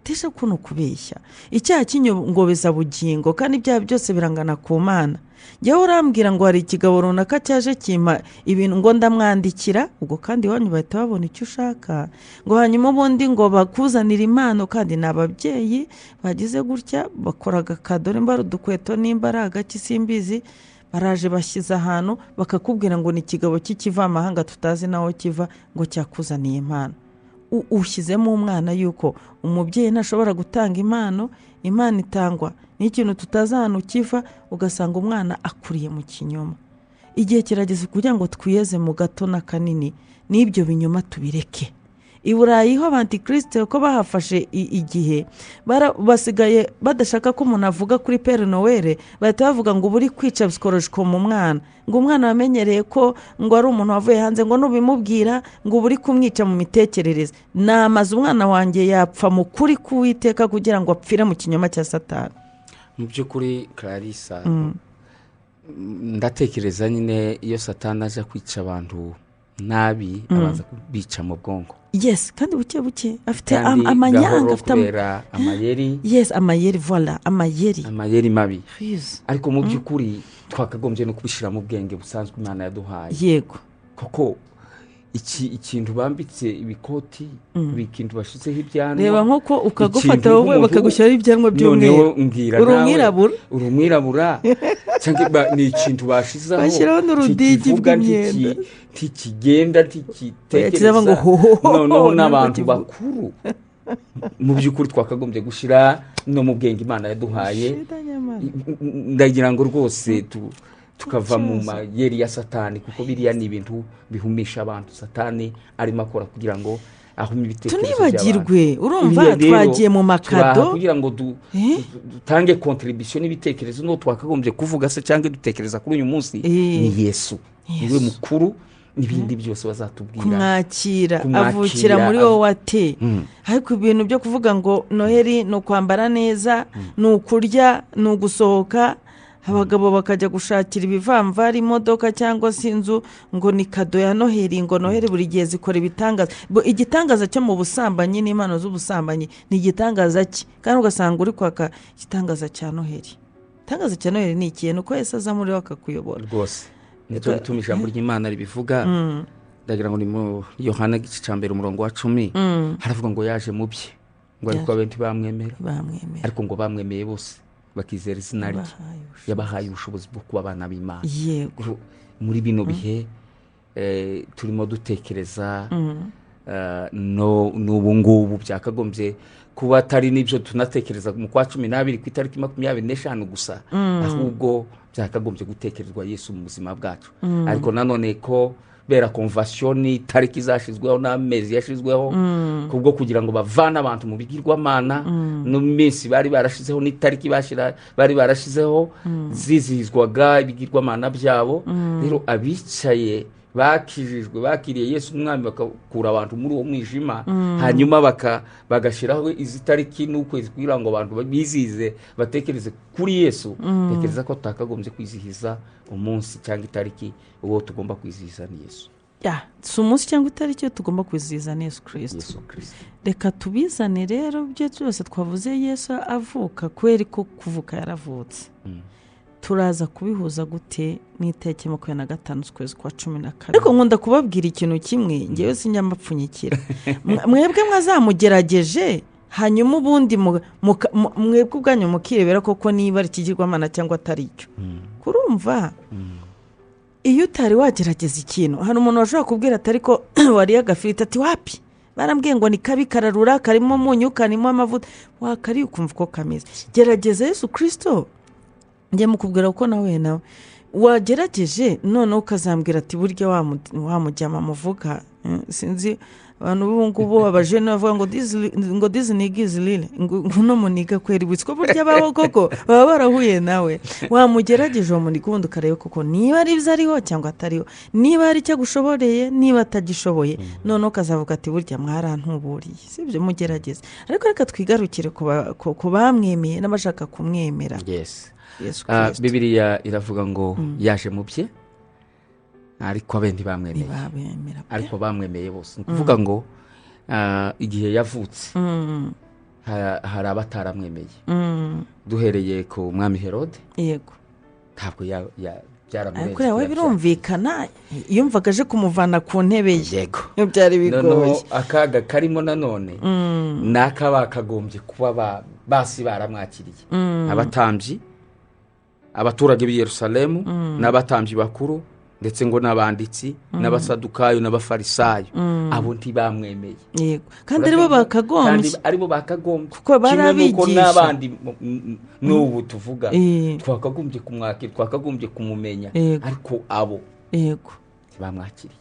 Tesha kuno kubeshya, icyaha cy'ingobezabugingo, kandi ibyaha byose birangana ku Mana. Njyewe urambwira ngo hari ikigabo runaka cyaje kimpa ibintu, ngo ndamwandikira, ubwo kandi iwanyu bahita babona icyo ushaka, ngo hanyuma ubundi ngo bakuzanire impano, kandi ni ababyeyi bagize gutya bakora agakado, nimba ari udukweto, nimba ari agaki simbizi, baraje bashyize ahantu bakakubwira ngo ni ikigabo cy'ikivamahanga tutazi naho kiva, ngo cyakuzaniye impano. Ushyizemo umwana yuko umubyeyi ntashobora gutanga impano, impano itangwa n'ikintu tutazi ahantu kiva, ugasanga umwana akuriye mu kinyoma. Igihe kirageze kugira ngo twiyeze mu gato na kanini, n'ibyo binyoma tubireke. I Burayi ho abantikirisite uko bahafashe igihe, basigaye badashaka ko umuntu avuga kuri Père Noël, bahita bavuga ngo uba uri kwica psychological mu mwana, ngo umwana wamenyereye ko ngo ari umuntu wavuye hanze, ngo nubimubwira ngo uba uri kumwica mu mitekerereze. Namaze umwana wanjye yapfa mu kuri k'Uwiteka kugira ngo apfire mu kinyoma cya Satani. Mu by'ukuri Clarissa, ndatekereza nyine iyo Satani aje kwica abantu nabi, abanza kubica mu bwonko. Yes, kandi buke buke afite kandi amanyanga, gahoro afite kubera amayeri. Yes, amayeri, voilà, amayeri. Amayeri mabi. Yes. Ariko mu by'ukuri twakagombye no kubishyira mu bwenge busanzwe Imana yaduhaye. Kuko ikintu bambitse ibikoti, ikintu bashyizeho ibyanwa, Reba nk'uko ukagufata ikintu wowe nk'umuntu bakagushyiraho ibyanwa by'umweru. Noneho mbwira Uri nawe, umwirabura? Uri umwirabura. Cyangwa ni ikintu bashizeho, Bashyiraho n'urudigi ntikivuga, rw'imyenda. ntikigenda, ntikitekereza. Oya, kizavuga ngo ho, ho, ho, Noneho ntabwo n'abantu kivuga. bakuru mu by'ukuri twakagombye gushyira no mu bwenge Imana yaduhaye. Shida nyamara. Ndagira ngo rwose tukava mu Ikibazo. mayeri ya Satani, kuko biriya ni ibintu bihumisha abantu Satani arimo akora kugira ngo ahume ibitekerezo by'abantu. Tunibagirwe, urumva Biriya rero twagiye mu makado. turaha kugira ngo dutange contribution n'ibitekerezo, n'uwo twakagombye kuvuga se cyangwa dutekereza kuri uyu munsi ni Yesu. Niwe mukuru, n'ibindi byose bazatubwira. Kumwakira, Kumwakira, avukira muri wowe ate. Ariko ibintu byo kuvuga ngo Noheli ni ukwambara neza, ni ukurya, ni ugusohoka, abagabo bakajya gushakira ibivamvari, imodoka cyangwa se inzu, ngo ni kado ya Noheli, ngo Noheli buri gihe zikora ibitangaza. Igitangaza cyo mu busambanyi n'impano z'ubusambanyi ni igitangaza ki? Kandi ugasanga uri kwaka igitangaza cya Noheli. Igitangaza cya Noheli ni ikintu ko Yesu aza muri we akakuyobora. Rwose nicyo gituma ijambo ry'Imana ribivuga. Ndagira ngo ni mu Yohana igice cya mbere umurongo wa 10, haravuga ngo yaje mu bye, ngo ariko abenshi bamwemera. Bamwemera. Ariko ngo bamwemeye bose bakizera izina rye, Yabahaye ubushobozi. yabahaye ubushobozi bwo kuba abana b'Imana. Muri bino bihe, turimo dutekereza, no n'ubu ngubu byakagombye kuba atari n'ibyo tunatekereza mu kwa 12 ku itariki 25 gusa, ahubwo byakagombye gutekerezwa Yesu mu buzima bwacu. Ariko nanone ko bera convention itariki zashyizweho n'amezi yashyizweho kubwo kugira ngo bavane abantu mu bigirwamana, no minsi bari barashizeho n'itariki bari barashizeho zizihizwaga ibigirwamana byabo. Rero abicaye bakijijwe bakiriye Yesu umwami bakakura abantu muri uwo mwijima, hanyuma bagashyiraho izi tariki n'ukwezi kugira ngo abantu bizihize batekereze kuri Yesu. Tekereza ko tutakagombye kwizihiza umunsi cyangwa itariki, uwo tugomba kwizihiza ni Yesu. Ya, si umunsi cyangwa itariki tugomba kwizihiza ni Yesu Kristo. Yesu Kristo. Reka tubizane rero ibyo byose twavuze Yesu avuka, kubera ko kuvuka yaravutse. Turaza kubihuza gute n'itariki 25 z'ukwezi kwa 12? Ariko nkunda kubabwira ikintu kimwe, ngewe sinyamapfunyikira. Mwebwe mwazamugerageje, hanyuma ubundi mwebwe ubwanyu mukirebera koko niba ari ikigirwamana cyangwa atari cyo. Kurumva iyo utari wagerageza ikintu, hari umuntu washobora kubwira ati ariko wariye agafiriti, ati wapi, barambwiye ngo ni kabi, kararura, karimo umunyu, karimo amavuta, wakariye ukumva uko kameze. Gerageza Yesu Kristo, njye mukubwira ko nawe nawe wagerageje, noneho ukazambwira ati burya wa mujyama muvuga Sinzi abantu b'ubu ngubu, abajene bavuga ngo "This nigga is real", ngo uno munigga kweri, witwa burya baho koko, baba barahuye nawe. Wamugerageje uwo munigga, ubundi ukareba koko niba ari ibyo ariho cyangwa atariho, niba hari icyo agushoboreye, niba atagishoboye, noneho ukazavuga ati "Burya mwarantuburiye." Si ibyo? Mugerageze. Ariko reka twigarukire ku bamwemeye n'abashaka kumwemera. Yes. Yesu Kirisito. Bibiliya iravuga ngo yaje mu bye, ariko abe ntibamwemeye. Ntibabemera pe. Ariko bamwemeye bose, ni ukuvuga ngo igihe yavutse hari abataramwemeye, duhereye ku mwami Herode. Ntabwo byaramurenze. Ariko uriya we birumvikana, yumvaga aje kumuvana ku ntebe ye. Byari bigoye. Noneho akaga karimo nanone ni aka bakagombye kuba basi baramwakiriye, abatambyi, abaturage b'i Yerusalemu n'abatambyi bakuru, ndetse ngo n'abanditsi n'abasadukayo n'abafarisayo, abo ntibamwemeye. Yego, kandi aribo Kandi bakagombye. aribo bakagombye. Kuko bari Kimwe n'uko abigisha. n'abandi n'ubu tuvuga twakagombye kumwakira, twakagombye kumumenya, ariko abo ntibamwakiriye.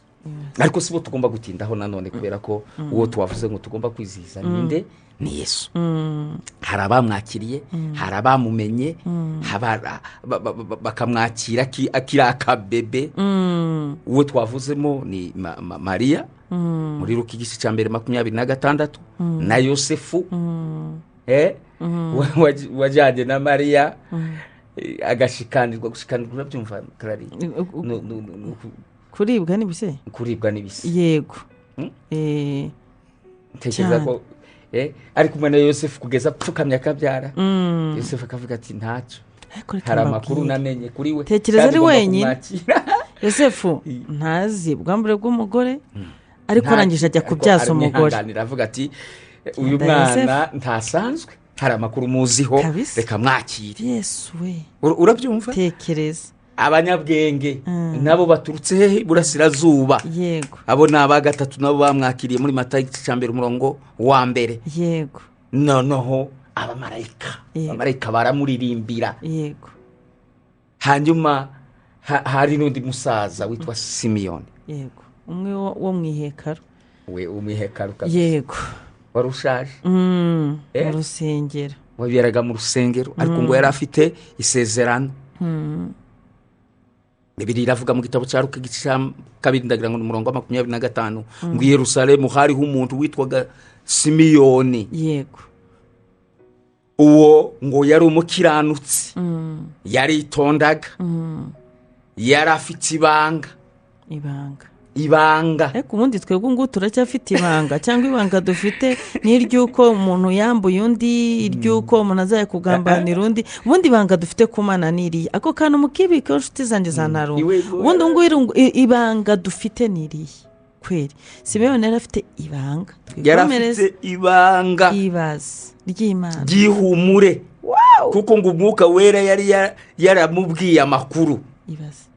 Ariko si bo tugomba gutindaho nanone, kubera ko uwo tuwavuze ngo tugomba kwizihiza ninde? Ni Yesu. Hari abamwakiriye, hari abamumenye, bakamwakira akiri akabebe. Uwo twavuzemo ni Mariya muri Luka igice cya 1 26, na Yosefu wajyanye na Mariya, agashikanirwa. Gushikanirwa urabyumva, Clary? Kuribwa n'ibise. Kuribwa n'ibise. Yego. Ntekereza Cyane. ko ari kumwe na Yosefu kugeza apfukamye akabyara. Yosefu akavuga ati "Ntacyo, Ariko reka hari amakuru mbabwire. namenye kuri we, Tekereza kandi ari ngomba wenyine. kumwakira." Yosefu ntazi ubwambure bw'umugore, ariko arangije ajya Ariko kubyaza umugore. aramwihanganira, avuga ati "Uyu Genda, mwana ntasanzwe, hari amakuru muziho, Kabisa. reka mwakire." Yesu we! Urabyumva? Tekereza. Abanyabwenge nabo baturutse hehe? Iburasirazuba. Abo ni aba gatatu, nabo bamwakiriye muri Mata igice cya 1 umurongo wa 1. Noneho abamarayika, abamarayika baramuririmbira. Hanyuma hari n'undi musaza witwa Simiyoni. Yego, umwe wo mu ihekaro. We umwihekaru kabisa. Wari ushaje. Mu rusengero. Waberaga mu rusengero, ariko ngo yari afite isezerano. Bibiliya iravuga mu gitabo cya Luka igice cya 2, ndagira ngo ni umurongo wa 25, ngo i Yerusalemu hariho umuntu witwaga Simiyoni. Uwo ngo yari umukiranutsi, yaritondaga, yari afite ibanga. Ibanga. Ibanga. Ariko ubundi twebwe ngubu turacyafite ibanga? Cyangwa ibanga dufite ni iry'uko umuntu yambuye undi, iry'uko umuntu azajya kugambanira undi? Ubundi ibanga dufite ku Mana ni iriya. Ako kantu mukibikeho, inshuti zanjye za ntarumva. Ubundi ngubu ibanga dufite ni iriya kweri. Simeyoni yari afite ibanga. Yari Twikomereze. afite ibanga. Ibaze ry'Imana. Ryihumure, kuko ngo Umwuka Wera yari yaramubwiye amakuru. Ibaze.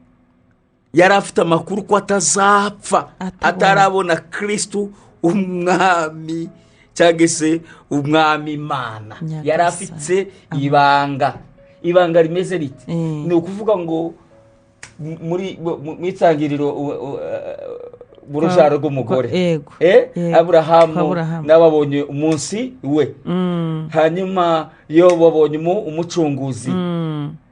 Yari afite amakuru ko atazapfa Atabona. atarabona Kirisitu umwami, cyangwa se umwami Imana. Nyagasani. Yari afite ibanga. Ibanga rimeze rite? Ni ukuvuga ngo muri mu itangiriro, mu rubyaro rw'umugore, Kwa Aburahamu Aburahamu. n'ababonye umunsi we. Hanyuma yo babonye umucunguzi.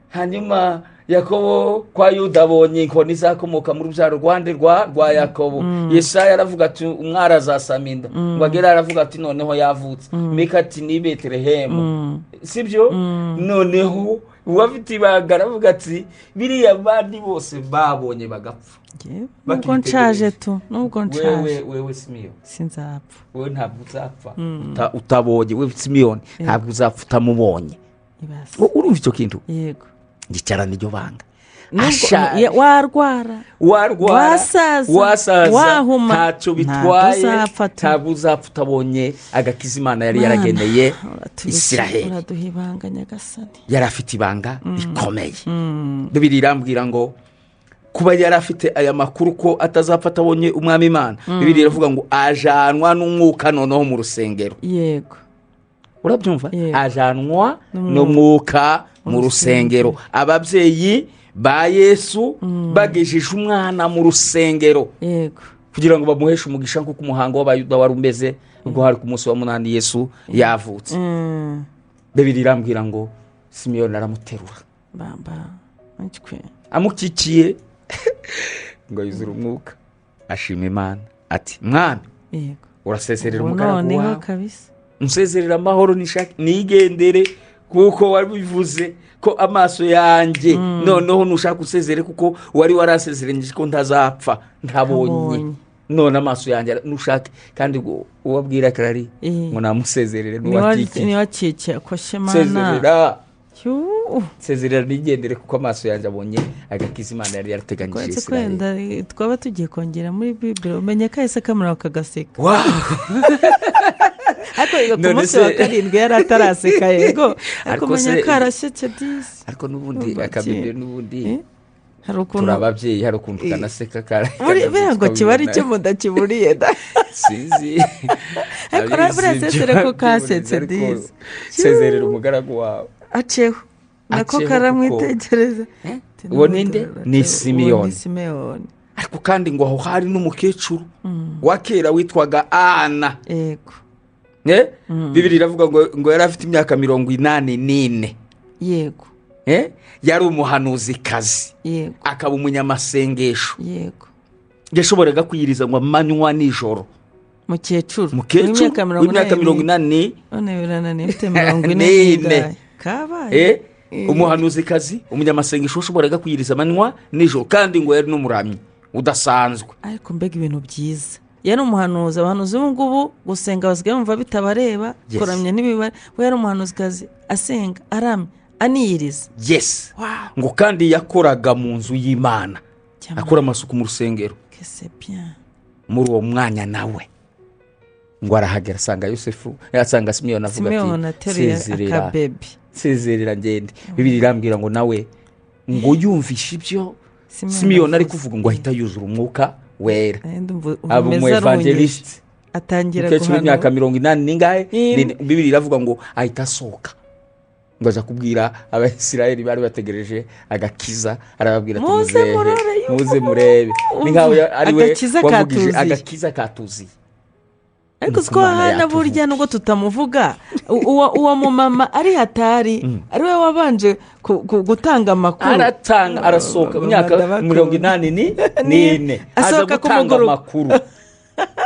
Hanyuma Yakobo kwa Yuda abonye inkoni izakomoka mu rubyaro rwande rwa Yakobo. Yesaya aravuga ati "Umwari azasama inda." Ngo agere aravuga ati "Noneho yavutse." Mika ati "Ni Betelehemu," sibyo? Noneho uwafite ibanga aravuga ati "Biriya bandi bose babonye bagapfa." Njyewe, nubwo Bakitegereje. nshaje tu, nubwo Wewe, nshaje, wewe Simiyoni, sinzapfa. Wewe ntabwo uzapfa utabonye. Wewe Simiyoni, ntabwo uzapfa utamubonye. Ibaze. Urumva icyo kintu? Yego. Gicarana iryo banga. Nubwo Ashaje. warwara, warwara, wasaza, wasaza, wahuma, ntacyo ntabwo bitwaye. uzapfa tu. Ntabwo uzapfa utabonye agakiza Imana yari Mana, yarageneye Isiraheli. uraduha ibanga, Nyagasani. Yari afite ibanga rikomeye. Bibiliya irambwira ngo kuba yari afite aya makuru ko atazapfa atabonye umwami Imana, Bibiliya iravuga ngo ajanwa n'Umwuka noneho mu rusengero. Urabyumva? Yego. Ajanwa n'Umwuka mu rusengero. Ababyeyi ba Yesu bagejeje umwana mu rusengero. Kugira ngo bamuheshe umugisha nk'uko umuhango w'Abayuda wari umeze ubwo hari ku munsi wa 8 Yesu yavutse. Bibiliya irambwira ngo Simeyoni aramuterura bamba amukikiye ngo yuzure umwuka, ashima Imana ati: Mwami, urasezerera umugaragu wawe, unsezerera amahoro nigendere, kuko wabivuze ko amaso yanjye noneho nushaka usezere, kuko wari warasezeranyije ko ntazapfa ntabonye, none amaso yanjye nushake. Kandi ubabwira Karari ngo namusezerere n'uwakikiye sezerera sezerera nigendere, kuko amaso yanjye abonye agakiza Imana yari yarateganyije Isirayeli. Twaba tugiye kongera muri Bible, umenye kahise kamara kagaseka. Ariko ku munsi wa 7 yari ataraseka, yego, ariko umenya karasetse disi. Ariko n'ubundi akabibye n'ubundi hari ukuntu ababyeyi hari ukuntu kanaseka kara buriya ngo kiba ari cyo mudakiburiye da sinzi. Ariko buriya sesere ko kasetse disi, sezerera umugaragu wawe aceho nako karamwitegereza. Uwo ninde? Ni Simeyoni. Ariko kandi ngo aho hari n'umukecuru wa kera witwaga Ana. Yego. Bibiliya iravuga ngo yari afite imyaka 84. Yego. Yari umuhanuzikazi. Yego. Akaba umunyamasengesho. Yego. Yashoboraga kwiyiriza ngo amanywa nijoro. Mukecuru w'imyaka 84. None birananiye mfite 44. Kabaye. Umuhanuzikazi, umunyamasengesho ushoboraga kwiyiriza amanywa nijoro, kandi ngo yari n'umuramyi udasanzwe. Ariko mbega ibintu byiza. Yari umuhanuzi. Abahanuzi ubu ngubu gusenga basigaye bumva bitabareba, kuramya n'ibibare. We yari umuhanuzikazi, asenga, aramya, aniyiriza. Yes. Ngo kandi yakoraga mu nzu y'Imana, akora amasuku mu rusengero. Muri uwo mwanya nawe ngo arahagera asanga Yosefu, asanga Simeyoni, avuga ati: sezerera, sezerera ngende. Bibiliya irambwira ngo nawe ngo yumvishe ibyo Simeyoni ari kuvuga, ngo ahita yuzura umwuka wera, aba umu evangeliste, atangira guhanura. Imyaka 80 ningahe? Bibiliya iravuga ngo ahita asohoka ngo aza kubwira Abisirayeli bari bategereje agakiza, arababwira ati: muze murebe. Ni nkaho ari we wavugije agakiza katuziye. Ariko siko hana burya nubwo tutamuvuga, uwo mumama ari hatari, ari we wabanje gutanga amakuru. Aratanga, arasohoka imyaka 84 aza gutanga amakuru,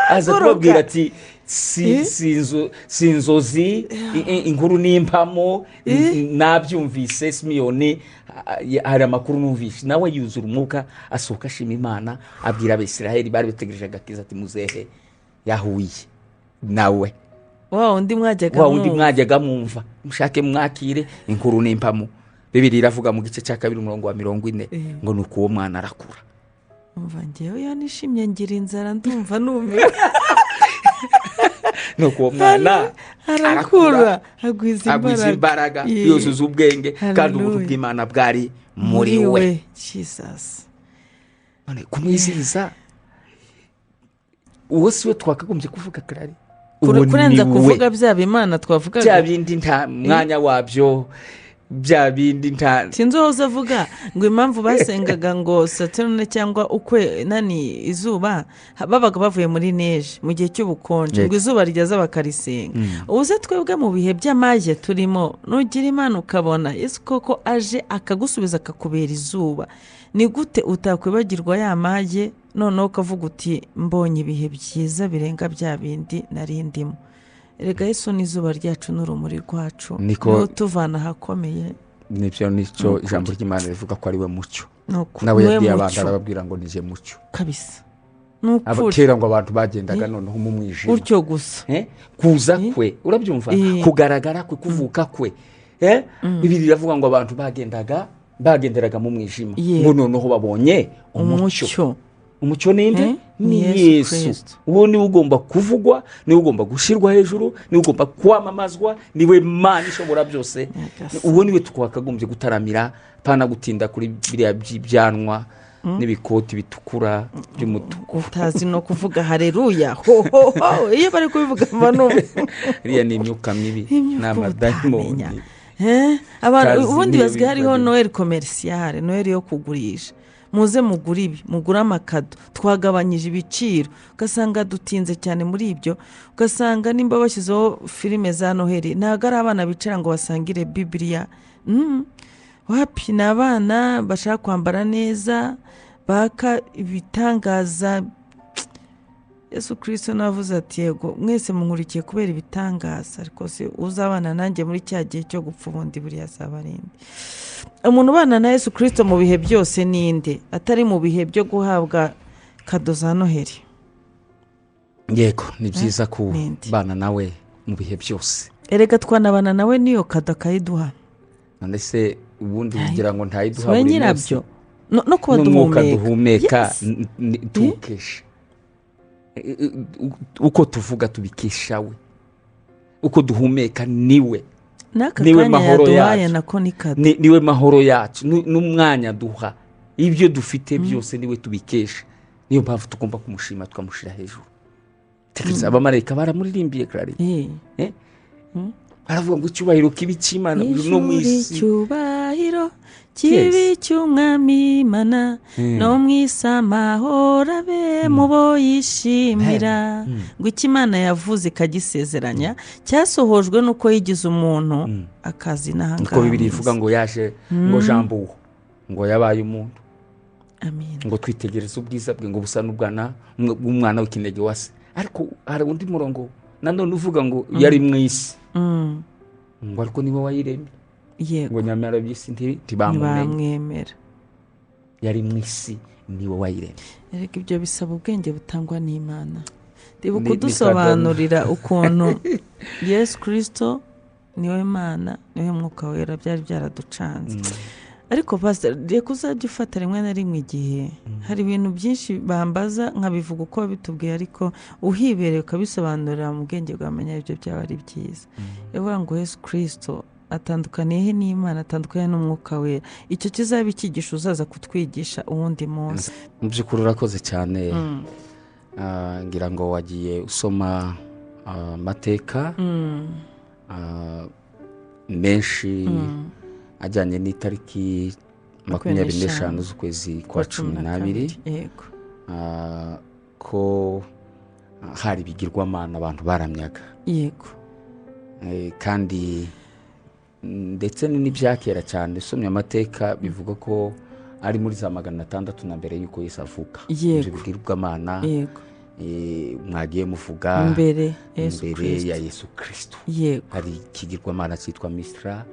aza kubabwira ati: si inzozi, inkuru n'impamo, nabyumvise Simeyoni, hari amakuru numvise. Nawe yuzura umwuka, asohoka ashima Imana, abwira Abisirayeli bari bategereje agakiza ati: muzehe yahuye nawe wa undi mwajyaga mwumva, mushake mwakire inkuru n'impamo. Bibiliya iravuga mu gice cya 2 umurongo wa 40 ngo nuko uwo mwana arakura. Umva ngewe yanishimye ngira inzara ndumva numiwe. Nuko uwo mwana arakura, agwiza imbaraga, yuzuza ubwenge, kandi ubuntu bw'Imana bwari muri we. Jesus. None kumwiziriza uwo siwe twakagombye kuvuga Karari. Kurenza kuvuga bya bimana twavugaga, bya bindi nta mwanya wabyo, bya bindi nta sinzi aho uzavuga ngo impamvu basengaga ngo Saturne cyangwa ukwe nani izuba, babaga bavuye muri neje mu gihe cy'ubukonje, ngo izuba ryaza bakarisenga. Ubu se twebwe mu bihe by'amage turimo, nugira Imana ukabona Yesu koko aje akagusubiza akakubera izuba, ni gute utakwibagirwa ya mage noneho ukavuga uti mbonye ibihe byiza birenga bya bindi nari ndimo. Erega Yesu ni izuba ryacu n'urumuri rwacu, niwe utuvana ahakomeye. Nibyo, nicyo ijambo ry'Imana rivuga ko ari we mucyo. Nawe yabwiye abantu arababwira ngo nije mucyo kabisa. Nukuri kera ngo abantu bagendaga noneho mu mwijima utyo gusa. Kuza kwe, urabyumva, kugaragara kwe, kuvuka kwe. Bibiliya iravuga ngo abantu bagenderaga mu mwijima, ngo noneho babonye umucyo. Umucyo ninde? Ni Yesu. Uwo niwe ugomba kuvugwa, niwe ugomba gushyirwa hejuru, niwe ugomba kwamamazwa, niwe Mana ishobora byose. Uwo niwe twakagombye gutaramira, pana gutinda kuri biriya by'ibyanwa n'ibikoti bitukura by'umutuku. Utazi no kuvuga haleluya ho ho ho, iyo bari kubivuga mba iriya ni imyuka mibi n'amadayimoni. Abantu ubundi basigaye hariho Noel commerciale, Noel yo kugurisha. Muze mugure ibi, mugure amakado, twagabanyije ibiciro. Ugasanga dutinze cyane muri ibyo. Ugasanga nimba bashyizeho filime za Noheli, ntabwo ari abana bicara ngo basangire Bibiliya. Wapi, ni abana bashaka kwambara neza, baka ibitangaza. Yesu Kristo navuze ati yego mwese munkurikiye kubera ibitangaza, ariko se uzabana nanjye muri cya gihe cyo gupfa ubundi buriya azaba ari nde? Umuntu ubana na Yesu Kristo mu bihe byose ni nde, atari mu bihe byo guhabwa kado za Noheli? Yego, ni byiza kubana nawe mu bihe byose. Erega twanabana nawe niyo kado akayiduha. None se ubundi ugira ngo ntayiduha buri munsi? No kuba duhumeka tukesha uko tuvuga tubikesha we, uko duhumeka niwe, niwe mahoro yacu, niwe mahoro yacu, n'umwanya duha, ibyo dufite byose niwe tubikesha. Niyo mpamvu tugomba kumushima tukamushira hejuru. Tekereza abamarayika baramuririmbiye Clarisse, baravuga ngo icyubahiro kibi cy'Imana no mu isi, icyubahiro kibi cy'umwami Imana no mu isi amahoro abe mu bo yishimira. Ngo icyo Imana yavuze ikagisezeranya cyasohojwe n'uko yigize umuntu akazi n'ahangaha. Niko Bibiliya ivuga ngo yaje ngo jambo uwo ngo yabaye umuntu. Amen. Ngo twitegereze ubwiza bwe ngo busa n'ubwana bw'umwana w'ikinege wa se. Ariko hari undi murongo nanone uvuga ngo yari mu isi, ngo ariko niwe wayiremye. Yego. Ngo nyamara by'isi ntibamwemera. Yari mu isi niwe wayiremye. Erega ibyo bisaba ubwenge butangwa n'Imana. Ndibuka kudusobanurira ukuntu Yesu Kristo niwe Mana, niwe Mwuka Wera, byari byaraducanze. Ariko pastor, reka uzajya ufata rimwe na rimwe igihe hari ibintu byinshi bambaza nkabivuga uko bitubwiye, ariko uhibereye ukabisobanurira mu bwenge bwamenya ibyo byaba ari byiza. Ewa ngo Yesu Kristo atandukaniye he n'Imana, atandukaniye n'Umwuka Wera. Icyo kizaba icyigisho uzaza kutwigisha uwundi munsi. Mu by'ukuri urakoze cyane. Ngira ngo wagiye usoma amateka menshi ajyanye n'itariki 25 z'ukwezi kwa 12. Yego. Ko hari ibigirwamana abantu baramyaga. Yego. Kandi ndetse n'ibyakera cyane, usomye amateka bivuga ko ari muri za 600 na mbere yuko Yesu avuka. Ibyo bigirwamana. Yego. Mwagiye muvuga mbere ya Yesu Kristo. Hari ikigirwamana cyitwa Mistra,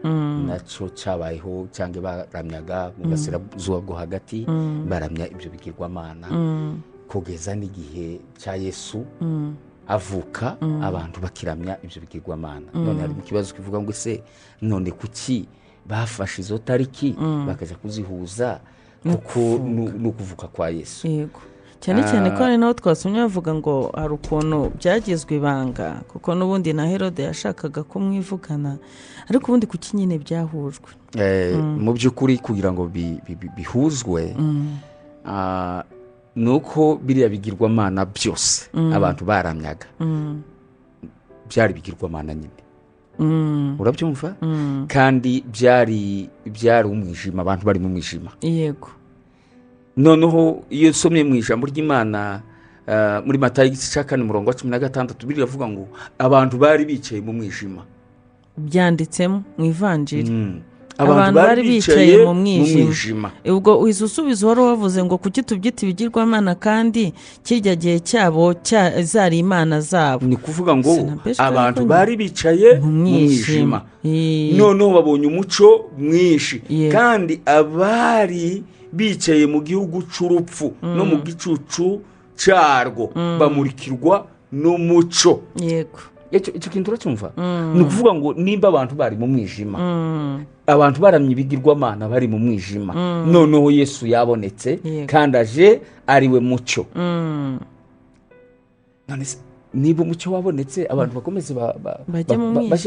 nacyo cyabayeho cyangwa baramyaga mu burasirazuba bwo hagati, baramya ibyo bigirwamana kugeza n'igihe cya Yesu avuka, abantu bakiramya ibyo bigirwamana. None hari ikibazo kivuga ngo ese none kuki bafashe izo tariki bakajya kuzihuza kuko n'ukuvuka kwa Yesu? Yego. Cyane cyane ko hari naho twasomye bavuga ngo hari ukuntu byagizwe ibanga, kuko n'ubundi na Herode yashakaga kumwivugana, ariko ubundi kuki nyine byahujwe? Mu by'ukuri kugira ngo bihuzwe nuko biriya bigirwamana byose abantu baramyaga byari bigirwamana nyine. Urabyumva? Kandi byari umwijima, abantu bari mu mwijima. Yego. Noneho iyo usomye mu ijambo ry'Imana muri Matayo igice cya 4 umurongo wa 16, biravuga ngo abantu bari bicaye mu mwijima. Byanditsemo mu Ivanjiri. Abantu bari bicaye mu mwijima. Ubwo usubizo wari wavuze ngo kuki tubyita ibigirwamana kandi kirya gihe cyabo zari imana zabo. Ni kuvuga ngo abantu bari bicaye mu mwijima, noneho babonye umuco mwinshi. Kandi abari bicaye mu gihugu cy'urupfu no mu gicucu cyarwo bamurikirwa n'umuco. Yego. Icyo kintu uracyumva? Ni ukuvuga ngo nimba abantu bari mu mwijima, abantu baramye ibigirwamana bari mu mwijima, noneho Yesu yabonetse kandi aje ariwe mucyo. None niba umucyo wabonetse abantu bakomeze bajye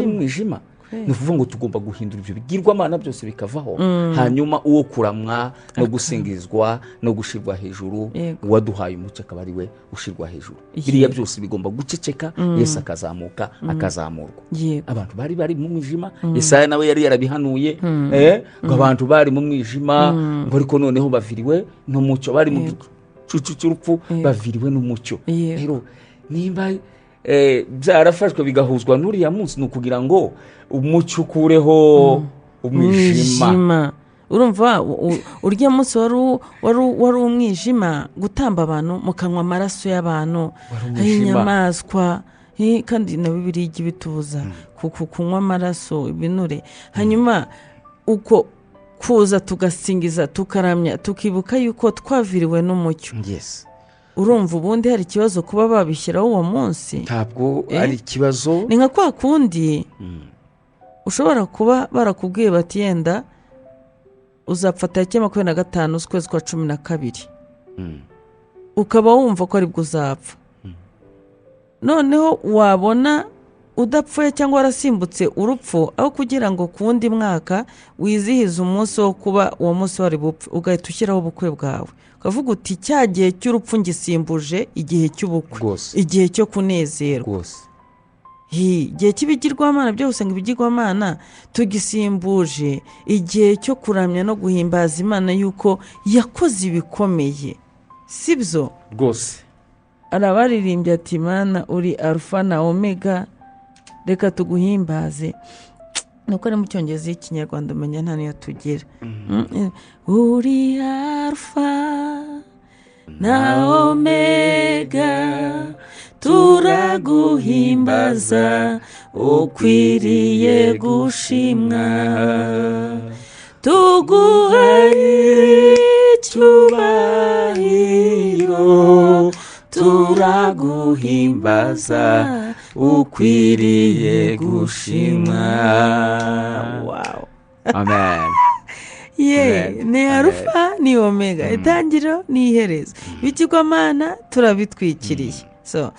mu mwijima. Ni ukuvuga ngo tugomba guhindura ibyo bigirwamana byose bikavaho, hanyuma uwo kuramwa no gusingizwa no gushyirwa hejuru, uwaduhaye umucyo akaba ari we ushyirwa hejuru. Biriya byose bigomba guceceka, Yesu akazamuka, akazamurwa. Abantu bari mu mwijima, Yesaya nawe yari yarabihanuye, ngo abantu bari mu mwijima, ngo ariko noneho baviriwe n'umucyo, bari mu gicucu cy'urupfu baviriwe n'umucyo. Rero nimba byarafashwe bigahuzwa n'uriya munsi, ni ukugira ngo umucyo ukureho umwijima. Urumva urya munsi wari umwijima, gutamba abantu mukanywa amaraso y'abantu, inyamaswa, kandi na Bibiliya ijya ibitubuza kunywa amaraso, ibinure. Hanyuma uko kuza tugasingiza, tukaramya, tukibuka yuko twaviriwe n'umucyo. Urumva ubundi hari ikibazo kuba babishyiraho uwo munsi? Ntabwo ari ikibazo. Ni nka kwa kundi ushobora kuba barakubwiye bati yenda uzapfa tariki 25 z'ukwezi kwa 12, ukaba wumva ko aribwo uzapfa. Noneho wabona udapfuye cyangwa warasimbutse urupfu, aho kugira ngo ku wundi mwaka wizihize umunsi wo kuba uwo munsi wari bupfe, ugahita ushyiraho ubukwe bwawe, ukavuga uti cya gihe cy'urupfu ngisimbuje igihe cy'ubukwe, igihe cyo kunezerwa. Igihe cy'ibigirwamana byose, ngo ibigirwamana tugisimbuje igihe cyo kuramya no guhimbaza Imana yuko yakoze ibikomeye, sibyo rwose? Arabaririmbye ati Imana uri Alfa na Omega, reka tuguhimbaze. Nuko ari mu Cyongereza, y'Ikinyarwanda umenya nta niyo tugira. Uri Alfa na Omega, turaguhimbaza, ukwiriye gushimwa, tuguhaye icyubahiro, turaguhimbaza, ukwiriye gushimwa. Wow. Amen. Ni Alfa ni Omega, itangiriro ni iherezo. Ibigirwamana turabitwikiriye. So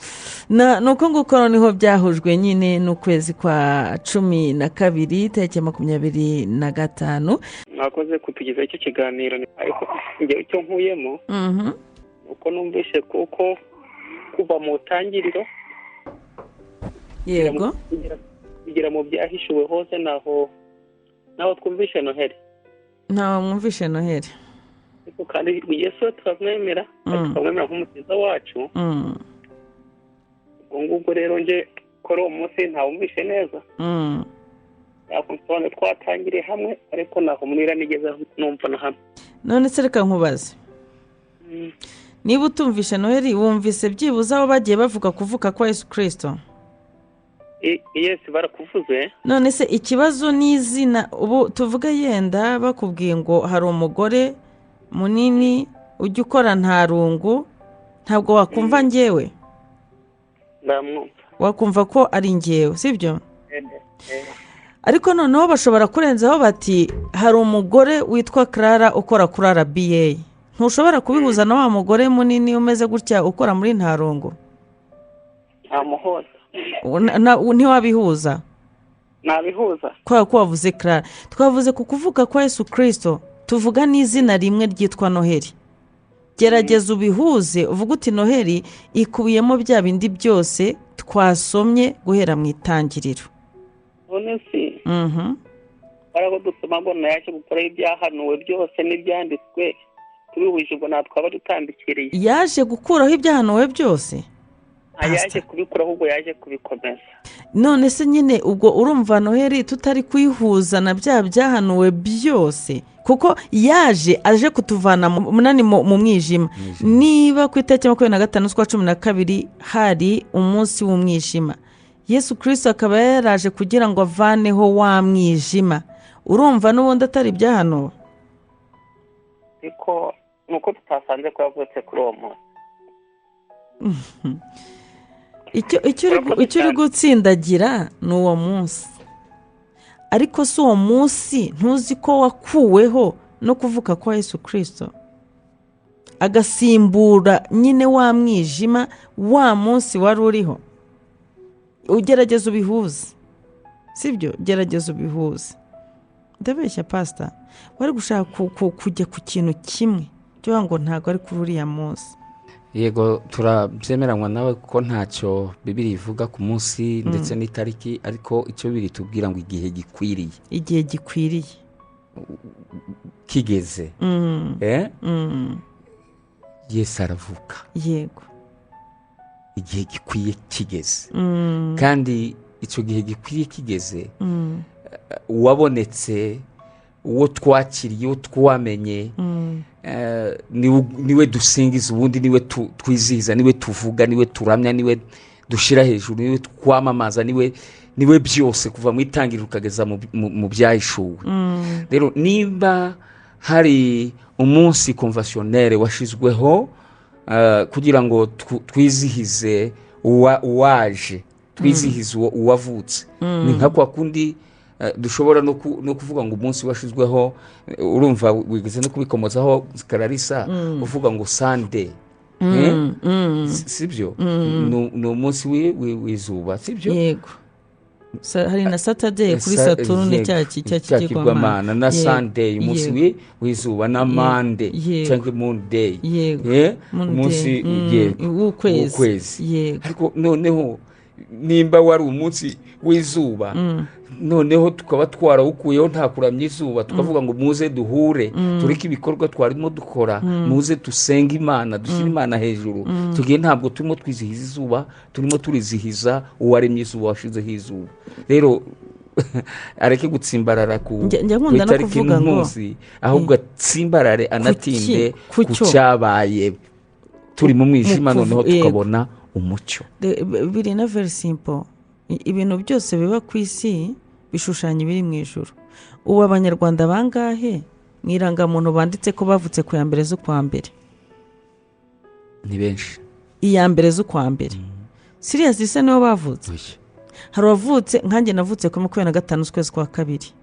nuko nguko niho byahujwe nyine n'ukwezi kwa 12 tariki 25. Mwakoze kutugezaho icyo kiganiro, ariko njyewe icyo nkuyemo uko numvise kuko kuva mu tangiriro, yego, kugera mu byahishuwe hose, naho twumvishe Noheli. Ntaho mwumvishe Noheli. Ariko kandi Yesu turamwemera, tukamwemera nk'umukiza wacu. Ubwo ngubwo rero nje kuri uwo munsi ntawumvishe neza. Ntabwo twatangiriye hamwe, ariko naho mwira nigeze numva na hamwe. None se reka nkubaze, niba utumvishe Noheli, wumvise byibuze aho bagiye bavuga kuvuka kwa Yesu Kristo? Yesu barakuvuze. None se ikibazo ni izina? Ubu tuvuge yenda bakubwiye ngo hari umugore munini ujya ukora nta rungu, ntabwo wakumva njyewe? Ndamwumva. Wakumva ko ari njyewe, sibyo? Ariko noneho bashobora kurenzaho bati hari umugore witwa Clara ukora kuri RBA. Ntushobora kubihuza na wa mugore munini umeze gutya ukora muri ntarungu? Ntamuhoza. Ntiwabihuza? Nabihuza. Kubera ko wavuze Clara. Twavuze ku kuvuka kwa Yesu Kristo, tuvuga n'izina rimwe ryitwa Noheli. Gerageza ubihuze, uvuge uti Noheli ikubiyemo bya bindi byose twasomye guhera mu itangiriro. None se barago dusoma ngo yaje gukora ibyahanuwe byose n'ibyanditswe, tubihuje ubwo natwe aba dutandikiriye. Yaje gukuraho ibyahanuwe byose? Yaje kubikuraho, ubwo yaje kubikomeza. None se nyine ubwo urumva Noheli tutari kuyihuza na bya byahanuwe byose, kuko yaje aje kutuvana munani mu mwijima. Niba ku itariki 25 z'ukwa 12 hari umunsi w'umwijima, Yesu Kristo akaba yaraje kugira ngo avaneho wa mwijima, urumva n'ubundi atari ibyahanuwe? Ariko nuko tutasanze ko yavutse kuri uwo munsi. Icyo uri gutsindagira ni uwo munsi, ariko si uwo munsi ntuzi ko wakuweho no kuvuka kwa Yesu Kristo, agasimbura nyine wa mwijima wa munsi wari uriho. Ugerageza ubihuze, Sibyo, gerageza ubihuze. Ndabeshya pasita, wari gushaka kujya ku kintu kimwe cyo ngo ntabwo ari kuri uriya munsi. Yego, turabyemeranywa nawe kuko ntacyo Bibiliya ivuga ku munsi ndetse n'itariki, ariko icyo Bibiliya itubwira ngo igihe gikwiriye, igihe gikwiriye kigeze, Yesu aravuka. Yego, igihe gikwiye kigeze. Kandi icyo gihe gikwiye kigeze, uwabonetse, uwo twakiriye, uwo twamenye, niwe dusingiza, ubundi niwe twizihiza, niwe tuvuga, niwe turamya, niwe dushyira hejuru, niwe twamamaza, niwe byose, kuva mu itangiriro ukageza mu byahishuwe. Rero niba hari umunsi konvasiyonere washyizweho kugira ngo twizihize uwaje, twizihize uwavutse, ni nka kwa kundi dushobora no kuvuga ngo umunsi washyizweho, urumva wigeze no kubikomozaho Clarissa, uvuga ngo Sunday, sibyo? Ni umunsi w'izuba, sibyo? Yego. Hari na Saturday kuri Saturne, cya kigirwamana, na Sunday umunsi w'izuba, na Monday cyangwa Monday, umunsi w'ukwezi. Ariko noneho nimba wari umunsi w'izuba, noneho tukaba twarawukuyeho, nta kuramya izuba, tukavuga ngo muze duhure, tureke ibikorwa twarimo dukora, muze dusenge Imana, dushyire Imana hejuru. Tugiye ntabwo turimo twizihiza izuba, turimo turizihiza uwaremye izuba, washizeho izuba. Rero areke gutsimbarara ku itariki n'umunsi, ahubwo atsimbarare anatinde ku cyabaye. Turi mu mwijima, noneho tukabona umucyo. Biri na very simple. Ibintu byose biba ku isi bishushanya ibiri mu ijuru. Ubu Abanyarwanda bangahe mu irangamuntu banditse ko bavutse ku ya mbere z'ukwa mbere? Ni benshi. Iya mbere z'ukwa mbere. Serious isa niho bavutse. Hari uwavutse nkanjye navutse ku 25 z'ukwezi kwa kabiri.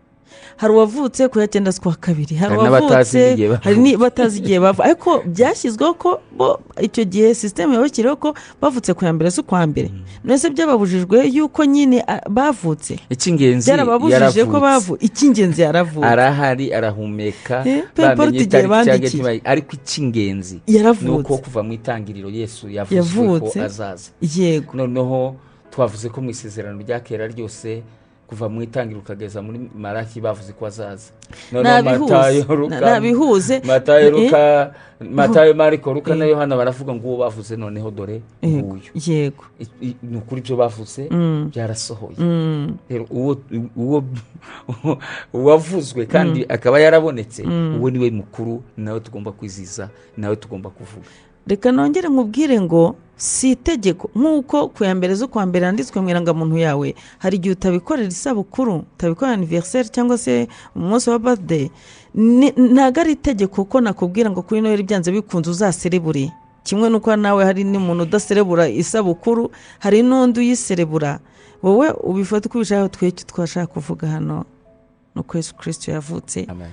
Hari uwavutse ku ya 9 z'ukwa kabiri. Hari uwavutse hari batazi igihe bava, ariko byashyizweho ko bo icyo gihe system yabakiriho ko bavutse ku ya mbere z'ukwa mbere. None byababujijwe yuko nyine bavutse. Icy'ingenzi yarababujije ko bavu, icy'ingenzi yaravutse, arahari, arahumeka, bamenye itariki cyangwa, ariko icy'ingenzi nuko kuva mu itangiriro Yesu yavuze ko azaza. Yego. Noneho twavuze ko mu isezerano rya kera ryose, kuva mu itangiriro ukageza muri Malaki, bavuze ko azaza. Nabihuze Matayo, Mariko, Luka na Yohana baravuga ngo uwo bavuze noneho dore nguyu. Yego, ni ukuri ibyo bavuze byarasohoye. Rero uwo uwavuzwe kandi akaba yarabonetse, uwo niwe mukuru, nawe tugomba kwizihiza, nawe tugomba kuvuga. Reka nongere nkubwire ngo si itegeko, nk'uko ku ya mbere z'ukwa mbere handitswe mu irangamuntu yawe, hari igihe utabikorera isabukuru, utabikorera anniversaire cyangwa se umunsi wa birthday. Ntabwo ari itegeko ko nakubwira ngo kuri Noheli byanze bikunze uzaserebure. Kimwe n'uko nawe hari n'umuntu udaserebura isabukuru, hari n'undi uyiserebura. Wowe ubifata uko ubishaka. Twe icyo twashaka kuvuga hano ni uko Yesu Kristo yavutse. Amen.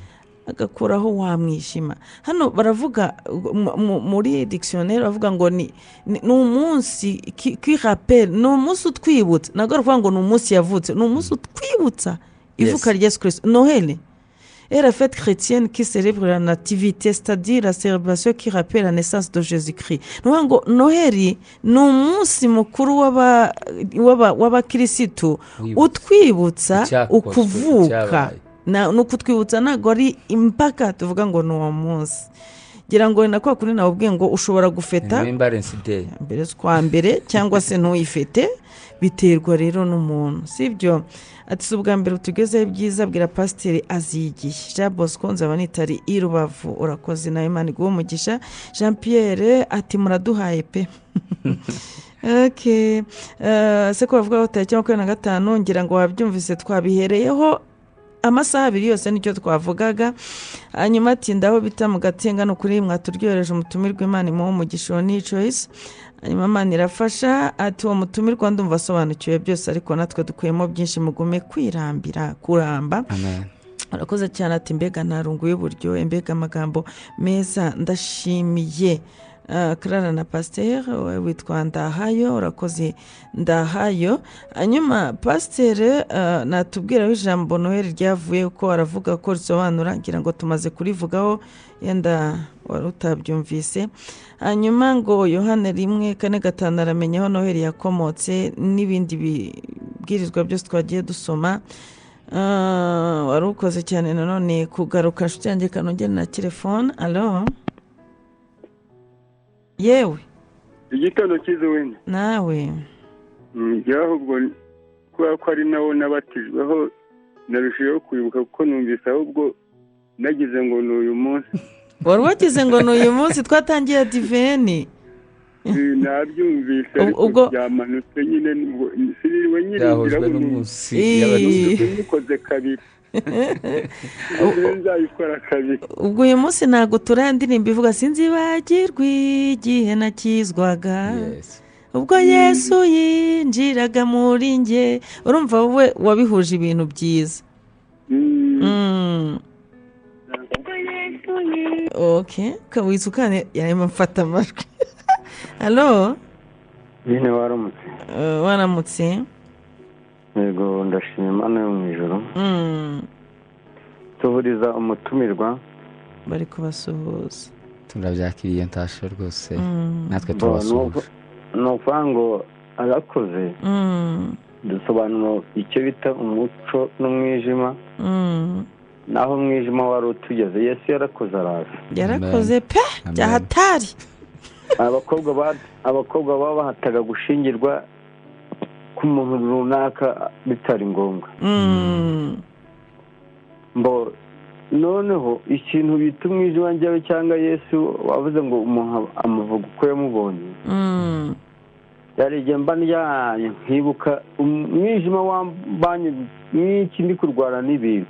Agakuraho wa mwijima. Hano baravuga muri dictionnaire bavuga ngo ni umunsi qui rappelle, ni umunsi utwibutsa. Ntabwo ari ukuvuga ngo ni umunsi yavutse, ni umunsi utwibutsa ivuka rya Yesu Kristo. Noheli est la fête chrétienne qui célèbre la nativité, c'est-à-dire la célébration qui rappelle la naissance de Jésus-Christ. Ni ukuvuga ngo Noheli ni umunsi mukuru w'abakirisitu utwibutsa ukuvuka. Nukutwibutsa ntabwo ari impaka tuvuga ngo ni uwo munsi. Ngira ngo na kwa kuri nawe ubwiye ngo ushobora gufeta mbere z'ukwa mbere cyangwa se ntuyifete, biterwa rero n'umuntu, sibyo? Ati si ubwa mbere tugezeho ibyiza, bwira pasiteri azigiye. Jean Bosco Nzabanitari i Rubavu, urakoze nawe, Imana iguhe umugisha. Jean Pierre ati muraduhaye pe. Okay. Se ko bavuga tariki 25, ngira ngo wabyumvise, twabihereyeho amasaha abiri yose nicyo twavugaga. Hanyuma ati ndaho bita mu Gatenga, no kuri mwaturyohereje umutumirwa, Imana imuhe umugisha, ni Choice. Hanyuma Imana irafasha ati uwo mutumirwa ndumva asobanukiwe byose, ariko natwe dukuyemo byinshi, mugume kwirambira kuramba. Amen. Urakoze cyane. Ati mbega ntarungu y'uburyo, mbega amagambo meza, ndashimiye. Clara na pasiteri witwa Ndahayo, urakoze Ndahayo. Hanyuma pasiteri natubwiraho ijambo Noheli ryavuye, ko aravuga ko risobanura, ngira ngo tumaze kurivugaho yenda wari utabyumvise. Hanyuma ngo Yohana 1:4-5 aramenya aho Noheli yakomotse n'ibindi bibwirizwa byose twagiye dusoma. Wari ukoze cyane nanone kugaruka nshuti yanjye, kanongere na telefone. Alo, yewe. Igitondo cyiza wenda nawe. Ahubwo kubera ko ari nawo nabatijweho narushijeho kwibuka, kuko numvise ahubwo nagize ngo ni uyu munsi. Wari wagize ngo ni uyu munsi twatangiye diveni. Nabyumvise ariko byamanutse nyine, siniriwe nyiringira nikoze kabiri. Nzayikora kabiri. Ubwo uyu munsi ntabwo turandirimba ivuga sinzibagirwa igihe nakizwaga, ubwo Yesu yinjiraga muri njye. Urumva wowe wabihuje ibintu byiza. Okay, kawizukane yarimo mfata amajwi. Alo. Nyine waramutse. Waramutse. Yego, ndashima Imana yo mu ijuru. Tuburiza umutumirwa bari kubasuhuza. Turabyakiriye ntasho rwose. Natwe turabasuhuza. No kwango arakoze. Dusobanura icyo bita umuco n'umwijima. Naho umwijima wari utugeze Yesu yarakoze araza. Yarakoze pe byahatari. Abakobwa babahataga gushingirwa ku muntu runaka bitari ngombwa. Mbo noneho ikintu bita umwijima njyewe cyangwa Yesu wavuze ngo umuntu amuvuga uko yamubonye. Yari igihe mba ndyamye nkibuka umwijima wambanye n'iki ndi kurwana n'ibintu.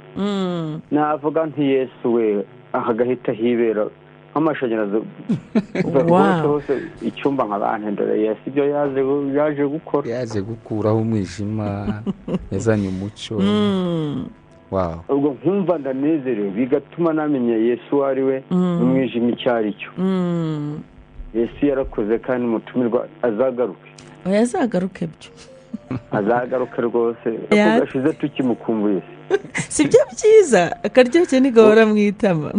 Navuga nti Yesu we, ahagahita hibera nk'amashanyarazi hose icyumba nk'abantu. Dore Yesu ibyo yaje gukora, yaje gukuraho umwijima, yazanye umucyo. Wow. Ubwo nkumva ndanezerewe, bigatuma namenya Yesu uwo ari we n'umwijima icyo ari cyo. Yesu yarakoze kandi umutumirwa azagaruke. Oya, azagaruke byo. Azagaruke rwose, kuko gashize tukimukumbuye. Si byo byiza, akaryoshye ntigahora mu itama.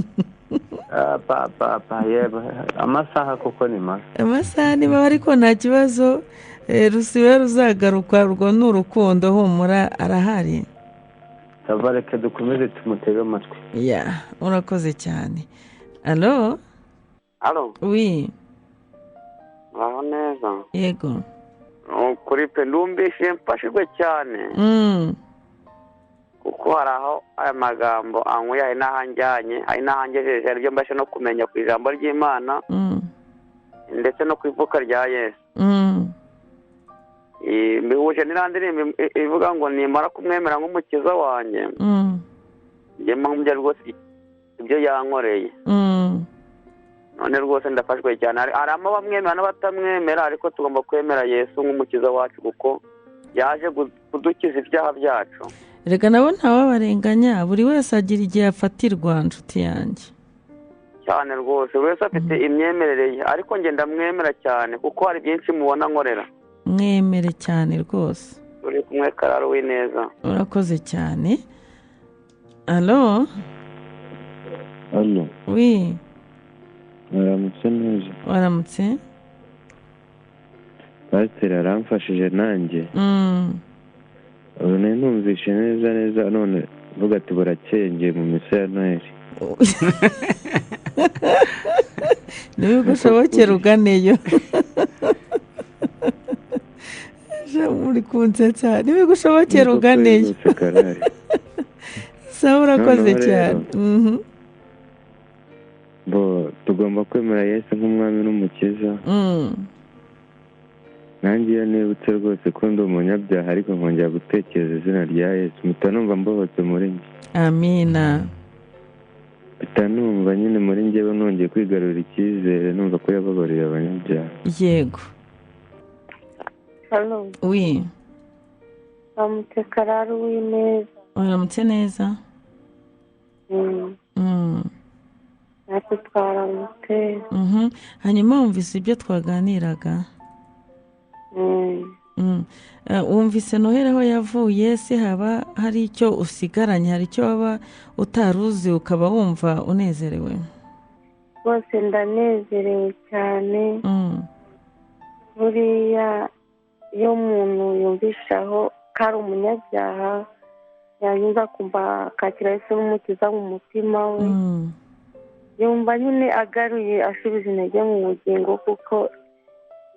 Pa yeba, amasaha koko ni mabi. Amasaha ni mabi ariko nta kibazo, rusiwe ruzagaruka, urwo ni urukundo, humura arahari. Tabareke dukomeze tumutege amatwi. Ya, urakoze cyane. Alo? Alo? Oui. Muraho neza. Yego. Kuri pe ndumvise mfashijwe cyane. Kuko hari aho aya magambo ankuye, hari n'ahanjyanye, hari n'ahangejeje, hari ibyo mbasha no kumenya ku ijambo ry'Imana ndetse no ku ivuka rya Yesu. Mbihuje n'indirimbo ivuga ngo nimara kumwemera nk'umukiza wanjye, njye mpamya rwose ibyo yankoreye. None rwose ndafashwe cyane. Hari abamwemera n'abatamwemera, ariko tugomba kwemera Yesu nk'umukiza wacu, kuko yaje kudukiza ibyaha byacu. Reka nabo ntawabarenganya, buri wese agira igihe afatirwa, nshuti yanjye. Cyane rwose, buri wese afite imyemerere ye, ariko njye ndamwemera cyane kuko hari byinshi mubona nkorera. Mwemere cyane rwose. Uri kumwe Kararo w'ineza. Urakoze cyane. Alo? Alo. Oui. Waramutse neza. Waramutse. Pasiteri aramfashije nanjye. Ubu numvise neza neza, none mvuga ati burakeye ngiye mu misa ya Noheli. Ntibigushobokere uganeyo. Muri kunsetsa, ntibigushobokere uganeyo. Sawa, urakoze cyane. Bo tugomba kwemera Yesu nk'umwami n'umukiza. Nanjye iyo nibutse rwose ko ndi umunyabyaha, ariko nkongera gutekereza izina rya Yesu, mpita numva mbohotse muri njye. Amina. Mpita numva nyine muri njyewe nongeye kwigarurira icyizere, numva ko yababariye abanyabyaha. Yego. Halo. Oui. Waramutse Kararo w'ineza. Waramutse neza. Natwe Twaramutse. Hanyuma wumvise ibyo twaganiraga? Wumvise Noheli aho yavuye, se haba hari icyo usigaranye, hari icyo waba utaruzi ukaba wumva unezerewe? Rwose ndanezerewe cyane. Buriya iyo umuntu yumvishaho ko ari umunyabyaha, yanyuza kumva akakira Yesu n'umukiza mu mutima we, yumva nyine agaruye asubiza intege mu bugingo, kuko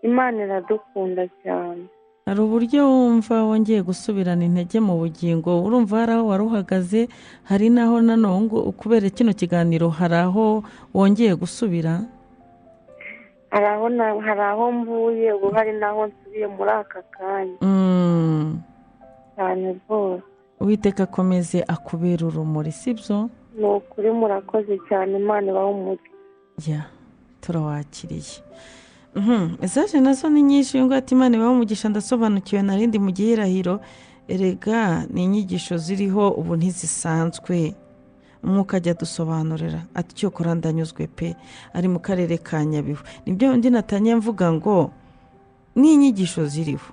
Imana iradukunda cyane. Hari uburyo wumva wongeye gusubirana intege mu bugingo, urumva hari aho wari uhagaze, hari n'aho nanone kubera kino kiganiro hari aho wongeye gusubira? Hari aho mvuye, ubu hari n'aho nsubiye muri aka kanya. Cyane rwose. Uwiteka akomeze akubera urumuri, sibyo? Ni ukuri murakoze cyane, Imana ibahe umugisha. Turawakiriye. Mesaje nazo ni nyinshi. Ngo ati Imana ibahe umugisha, ndasobanukiwe narindi mu gihirahiro. Erega ni inyigisho ziriho ubu ntizisanzwe, umwuka ajya dusobanurira. Ati cyokora ndanyuzwe pe, ari mu karere ka Nyabihu. Nibyo undi natanye mvuga ngo ni inyigisho ziriho,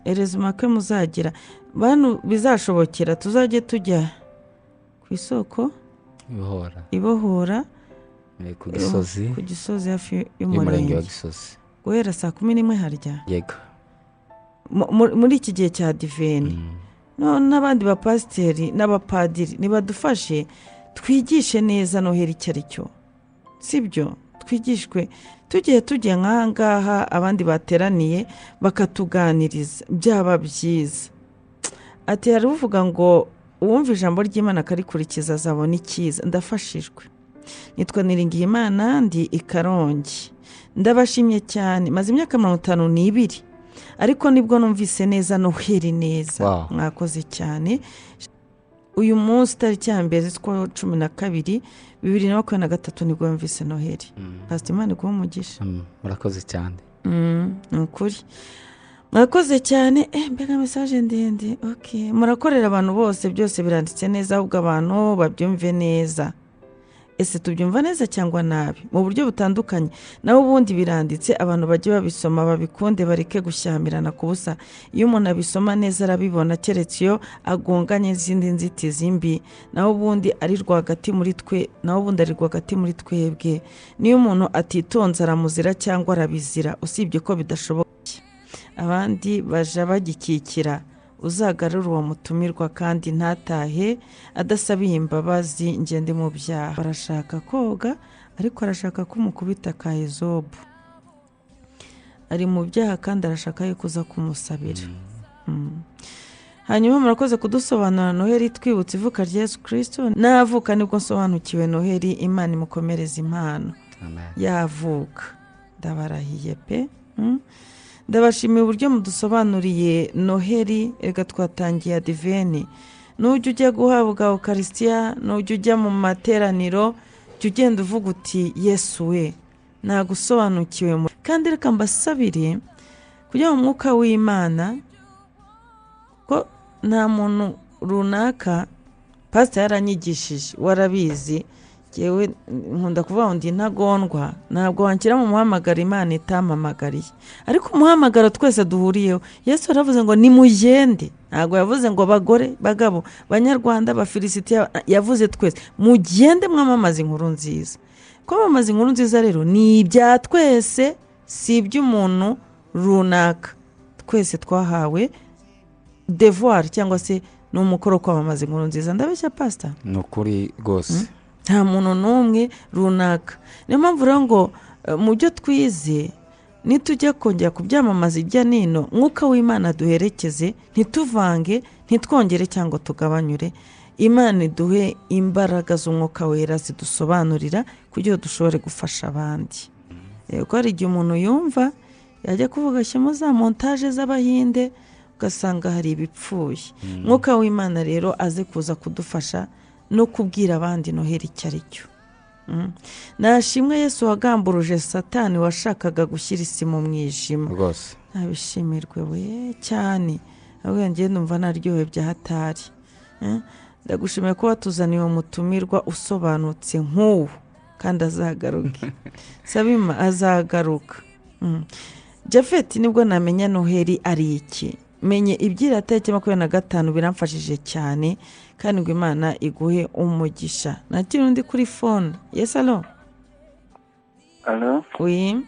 erezima ke muzagira bantu bizashobokera, tuzajye tujya ku isoko ibohora ku Gisozi, ku Gisozi hafi y'umurenge wa Gisozi, guhera 11:00 harya. Yego, muri iki gihe cya diveni n'abandi bapasiteri n'abapadiri nibadufashe twigishe neza Noheli icyo ari cyo, sibyo? Twigishwe tugiye tujya nk'aha ngaha abandi bateraniye bakatuganiriza, byaba byiza. Ati hari uvuga ngo uwumva ijambo ry'Imana akarikurikiza azabona icyiza. Ndafashijwe. Nitwa Niringiyimana, ndi i Karongi. Ndabashimye cyane, maze imyaka 52 ariko nibwo numvise neza Noheli neza. Mwakoze cyane. Uyu munsi tariki ya 1 z'ukwa 12 2023 nibwo numvise Noheli. Pastor, Imana iguhe umugisha. Murakoze cyane. Ni ukuri murakoze cyane. Mbega message ndende. Okay, murakorera abantu bose, byose biranditse neza, ahubwo abantu babyumve neza. Ese tubyumva neza cyangwa nabi mu buryo butandukanye? Naho ubundi biranditse, abantu bajye babisoma babikunde, bareke gushyamirana ku busa. Iyo umuntu abisoma neza arabibona, keretse iyo agonganye izindi nzitizi mbi. Naho ubundi ari rwagati muri twe, naho ubundi ari rwagati muri twebwe. Niyo umuntu atitonze aramuzira cyangwa arabizira, usibye ko bidashoboka. Abandi baja bagikikira, uzagarura uwo mutumirwa kandi ntatahe adasabiye imbabazi, ngende mu byaha. Barashaka koga ariko arashaka ko umukubita ka Ezobu. Ari mu byaha kandi arashaka yuko uza kumusabira. Hanyuma murakoze kudusobanura Noheli, twibutse ivuka rya Yesu Kristo. Navuka nibwo nsobanukiwe Noheli. Imana imukomereze impano. Yavuka, ndabarahiye pe. Ndabashimiye uburyo mudusobanuriye Noheli. Erega twatangiye adiveni. Nujya ujya guhabwa Ukarisitiya, nujya ujya mu materaniro, jya ugenda uvuga uti Yesu we nagusobanukiwe. Kandi reka mbasabire kugira ngo umwuka w'Imana, ko nta muntu runaka pastor yaranyigishije warabizi, yewe nkunda kuvuga ngo ndi intagondwa, ntabwo wanshyira mu muhamagaro Imana itampamagariye. Ariko umuhamagaro twese duhuriyeho, Yesu yaravuze ngo nimugende. Ntabwo yavuze ngo bagore, bagabo, banyarwanda, bafilisitiya, yavuze twese mugende mwamamaza inkuru nziza. Kwamamaza inkuru nziza rero ni ibya twese, si iby'umuntu runaka. Twese twahawe devoir cyangwa se ni umukoro kwamamaza inkuru nziza. Ndabeshya pastor? Ni ukuri rwose. Nta muntu n'umwe runaka. Niyo mpamvu rero ngo mu byo twize nitujya kongera kubyamamaza ijya nino, mwuka w'Imana duherekeze, ntituvange, ntitwongere cyangwa tugabanyure. Imana iduhe imbaraga z'umwuka wera zidusobanurira kugira dushobore gufasha abandi. Kuko hari igihe umuntu yumva yajya kuvuga shyemo za montage z'abahinde, ugasanga hari ibipfuye. Mwuka w'Imana rero aze kuza kudufasha no kubwira abandi Noheli icyo ari cyo. Nashimwe Yesu wagamburuje Satani washakaga gushyira isi mu mwijima. Rwose nabishimirwe we cyane. Ahubwo ngiye numva naryohewe bya hatari. Ndagushimiye ko watuzaniye umutumirwa usobanutse nk'uwo. Kandi azagaruke. Sabima azagaruka. Japhet nibwo namenya Noheli ari iki. Menye ibyira tariki 25 biramfashije cyane kandi ngo Imana iguhe umugisha. Nakiri undi kuri phone. Yes, allo. Allo. Oui.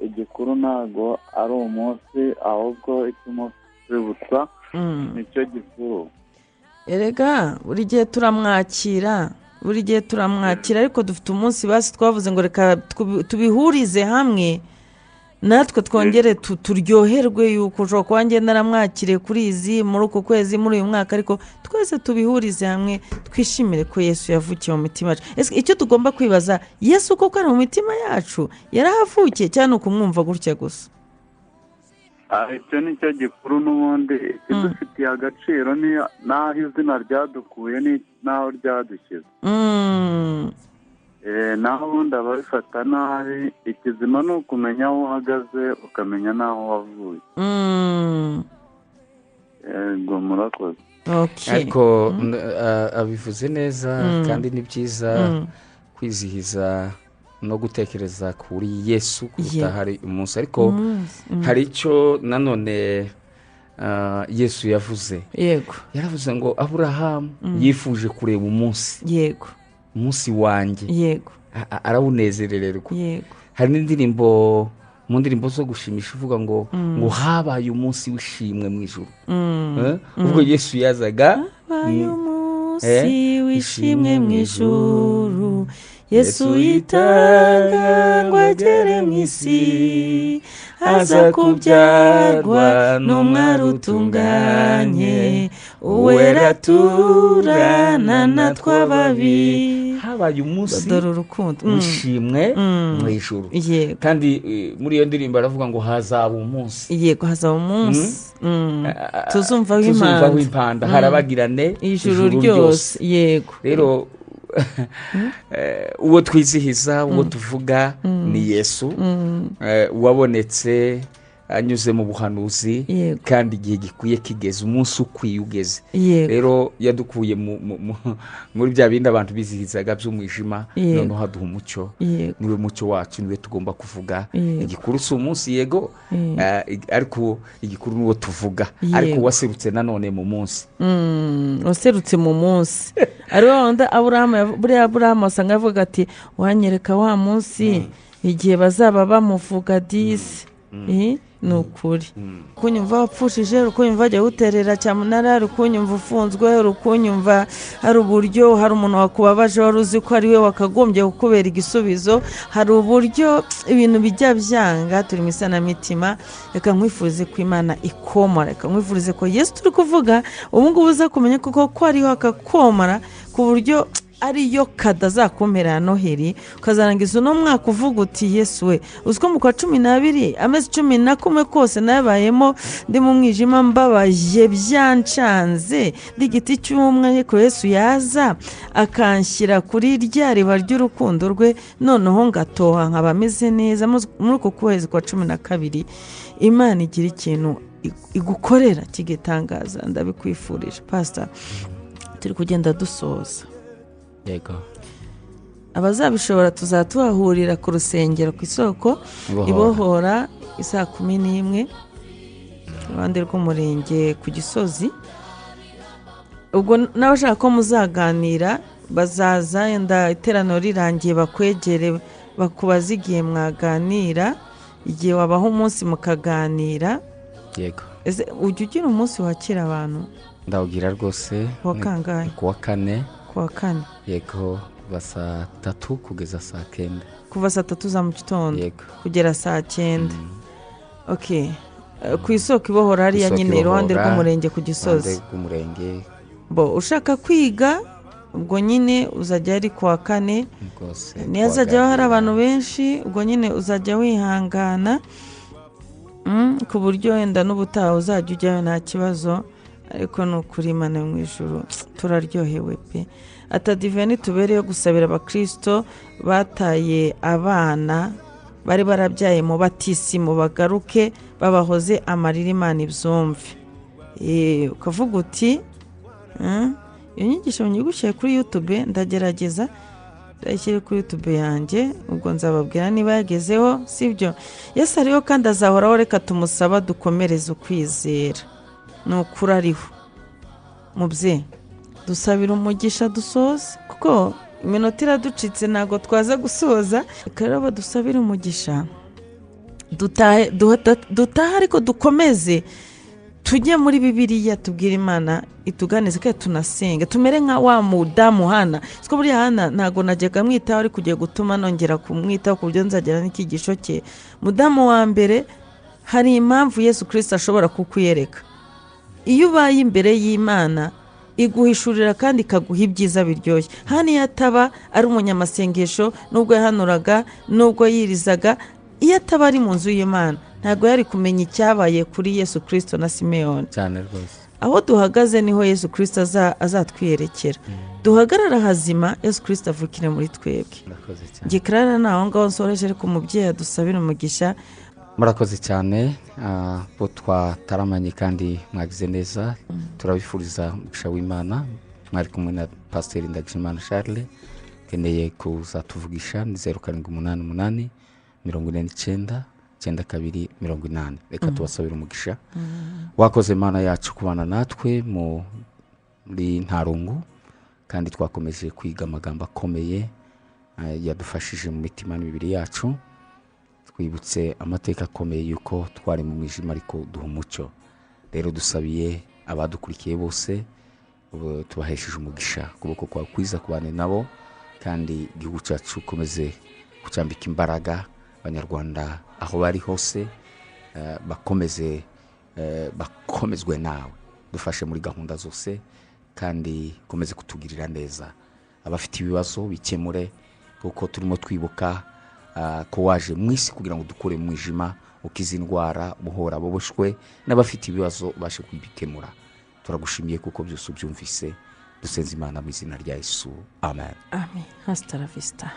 Igikuru ntago ari umunsi ahubwo ikimusibutsa nicyo gikuru. Erega buri gihe turamwakira, buri gihe turamwakira, ariko dufite umunsi basi twavuze ngo reka tubihurize hamwe natwe twongere turyoherwe yuko ushobora kuba njye naramwakiriye kuri izi muri uku kwezi muri uyu mwaka, ariko twese tubihurize hamwe twishimire ko Yesu yavukiye mu mitima yacu. Ese icyo tugomba kwibaza, Yesu koko ari mu mitima yacu? Yarahavukiye cyane ukumwumva gutya gusa? Icyo ni cyo gikuru n'ubundi ikidufitiye agaciro ni n'aho izina ryadukuye n'aho ryadushyize. Naho ubundi ababifata nabi, ikizima ni ukumenya aho uhagaze ukamenya n'aho wavuye. Yego, murakoze. Ariko abivuze neza kandi ni byiza kwizihiza no gutekereza kuri Yesu kuruta hari umunsi, ariko hari icyo nanone Yesu yavuze. Yego. Yaravuze ngo Aburahamu yifuje kureba umunsi. Yego. Umunsi wanjye. Yego. Arawunezerererwa. Yego. Hari n'indirimbo mu ndirimbo zo gushimisha uvuga ngo ngo habaye umunsi w'ishimwe mu ijuru. Ubwo Yesu yazaga, habaye umunsi w'ishimwe mu ijuru, Yesu yitanga ngo agere mu isi, aza kubyarwa n'umwari utunganye, uwera turana natwe ababi. Habaye umunsi w'ishimwe mu ijuru. Kandi muri iyo ndirimbo aravuga ngo hazaba umunsi. Yego, hazaba umunsi. Tuzumva w'impanda harabagirane ijuru ryose. Yego. Rero uwo twizihiza, uwo tuvuga ni Yesu wabonetse anyuze mu buhanuzi, kandi igihe gikwiye kigeze, umunsi ukwiye ugeze. Rero yadukuye muri bya bindi abantu bizihizaga by'umwijima, noneho haduha umucyo. Niwe mucyo wacu, niwe tugomba kuvuga. Igikuru si umunsi, yego, ariko igikuru n'uwo tuvuga, ariko waserutse nanone mu munsi. Waserutse mu munsi. Ari wanda Aburahamu, buriya Aburahamu asanga avuga ati wanyereka wa munsi igihe bazaba bamuvuga disi. Ni ukuri. Kunyumva wapfushije, urukunyumva ajya guterera cyamunara, urukunyumva ufunzwe, urukunyumva hari uburyo hari umuntu wakubabaje wari uzi ko ari we wakagombye kukubera igisubizo, hari uburyo ibintu bijya byanga. Turi mu isanamitima, reka nkwifurize ko Imana ikomora, reka nkwifurize ko Yesu turi kuvuga ubu ngubu uza kumenya koko ko ariho akakomora, ku buryo ariyo kadazakumpera Noheli, ukazarangiza uno mwaka uvuga uti Yesu we, uziko mu kwa 12 amezi 11 kose nabayemo ndi mu mwijima mbabaje byancanze, ndi igiti cy'umwe, ariko Yesu yaza akanshyira kuri rya riba ry'urukundo rwe, noneho ngatoha nkaba meze neza. Muri uko kwezi kwa 12 Imana igira ikintu igukorera kigitangaza. Ndabikwifurije Pastor. Turi kugenda dusoza. Yego. Abazabishobora tuzatuhahurira ku rusengero ku isoko ibohora isaa 11 iruhande rw'umurenge ku Gisozi. Ubwo n'abashaka ko muzaganira bazaza, yenda iteraniro rirangiye bakwegere bakubaza igihe mwaganira, igihe wabaho umunsi mukaganira. Yego. Ese ujya ugira umunsi wakira abantu? Ndawugira rwose. Kuwa kangahe? Kuwa kane. Kuwa kane. Yego, kuva saa 3 kugeza saa 9. Kuva saa 3 za mu gitondo. Yego. Kugera saa 9. Okay. Ku isoko ibohora hariya nyine iruhande rw'umurenge ku Gisozi. Rw'umurenge. Bo ushaka kwiga ubwo nyine uzajya ari kuwa kane. Ntihazajya hari abantu benshi, ubwo nyine uzajya wihangana ku buryo wenda n'ubutaha uzajya ujyayo nta kibazo. Ariko ni ukuri Imana mu ijuru turaryohewe pe. Atadiveni tubereyo gusabira abakristo bataye abana bari barabyaye mu batisimu bagaruke babahoze amarira, Imana ibyumve. Ukavuga uti iyo nyigisho nyigushyire kuri YouTube, ndagerageza Ndayishyire kuri YouTube yanjye, ubwo nzababwira niba yagezeho, sibyo? Yesu ariho kandi azahoraho, reka tumusaba dukomereze ukwizera. Ni ukuri ariho. Mubyeyi, dusabira umugisha dusoze, kuko iminota iraducitse ntabwo twaza gusoza. Reka rero badusabire umugisha, dutahe ariko dukomeze tujye muri Bibiliya, tubwire Imana ituganize kandi tunasenga, tumere nka wa mudamu Hana. Siko buriya Hana ntabwo najyaga mwitaho, ariko ugiye gutuma nongera kumwitaho ku buryo nzagera n'ikigisho cye. Mudamu wa mbere, hari impamvu Yesu Kristo ashobora kukwiyereka. Iyo ubaye imbere y'Imana iguhishurira kandi ikaguha ibyiza biryoshye. Hano iyo ataba ari umunyamasengesho, nubwo yahanuraga, nubwo yirizaga, iyo ataba ari mu nzu y'Imana ntabwo yari kumenya icyabaye kuri Yesu Kristo na Simeyoni. Cyane rwose. Aho duhagaze niho Yesu Kristo azatwiyerekera. Duhagarara hazima, Yesu Kristo avukire muri twebwe. Murakoze cyane. Gikarara naho ngaho nsoreje, ariko umubyeyi adusabira umugisha. Murakoze cyane, bo twataramanye kandi mwagize neza. Turabifuriza umugisha w'Imana. Mwari kumwe na Pasiteri Ndagijimana Charles. Keneye kuzatuvugisha ni 0788 49 92 80. Reka tubasabire umugisha. Wakoze Imana yacu kubana natwe muri Ntarungu, kandi twakomeje kwiga amagambo akomeye yadufashije mu mitima n'imibiri yacu. Twibutse amateka akomeye yuko twari mu mwijima ariko duha umucyo. Rero dusabiye abadukurikiye bose, tubahesheje umugisha, ukuboko kwawe kwiza kubane nabo, kandi igihugu cyacu ukomeze kucyambika imbaraga. Abanyarwanda aho bari hose bakomeze, bakomezwe nawe, dufashe muri gahunda zose, kandi ukomeze kutugirira neza. Abafite ibibazo bikemure, kuko turimo twibuka ko waje mu isi kugira ngo dukure mu mwijima, ukize indwara, buhora boboshwe, n'abafite ibibazo bashe kubikemura. Turagushimiye kuko byose ubyumvise. Dusenze Imana mu izina rya Yesu, amen. Amen. Hasta la vista.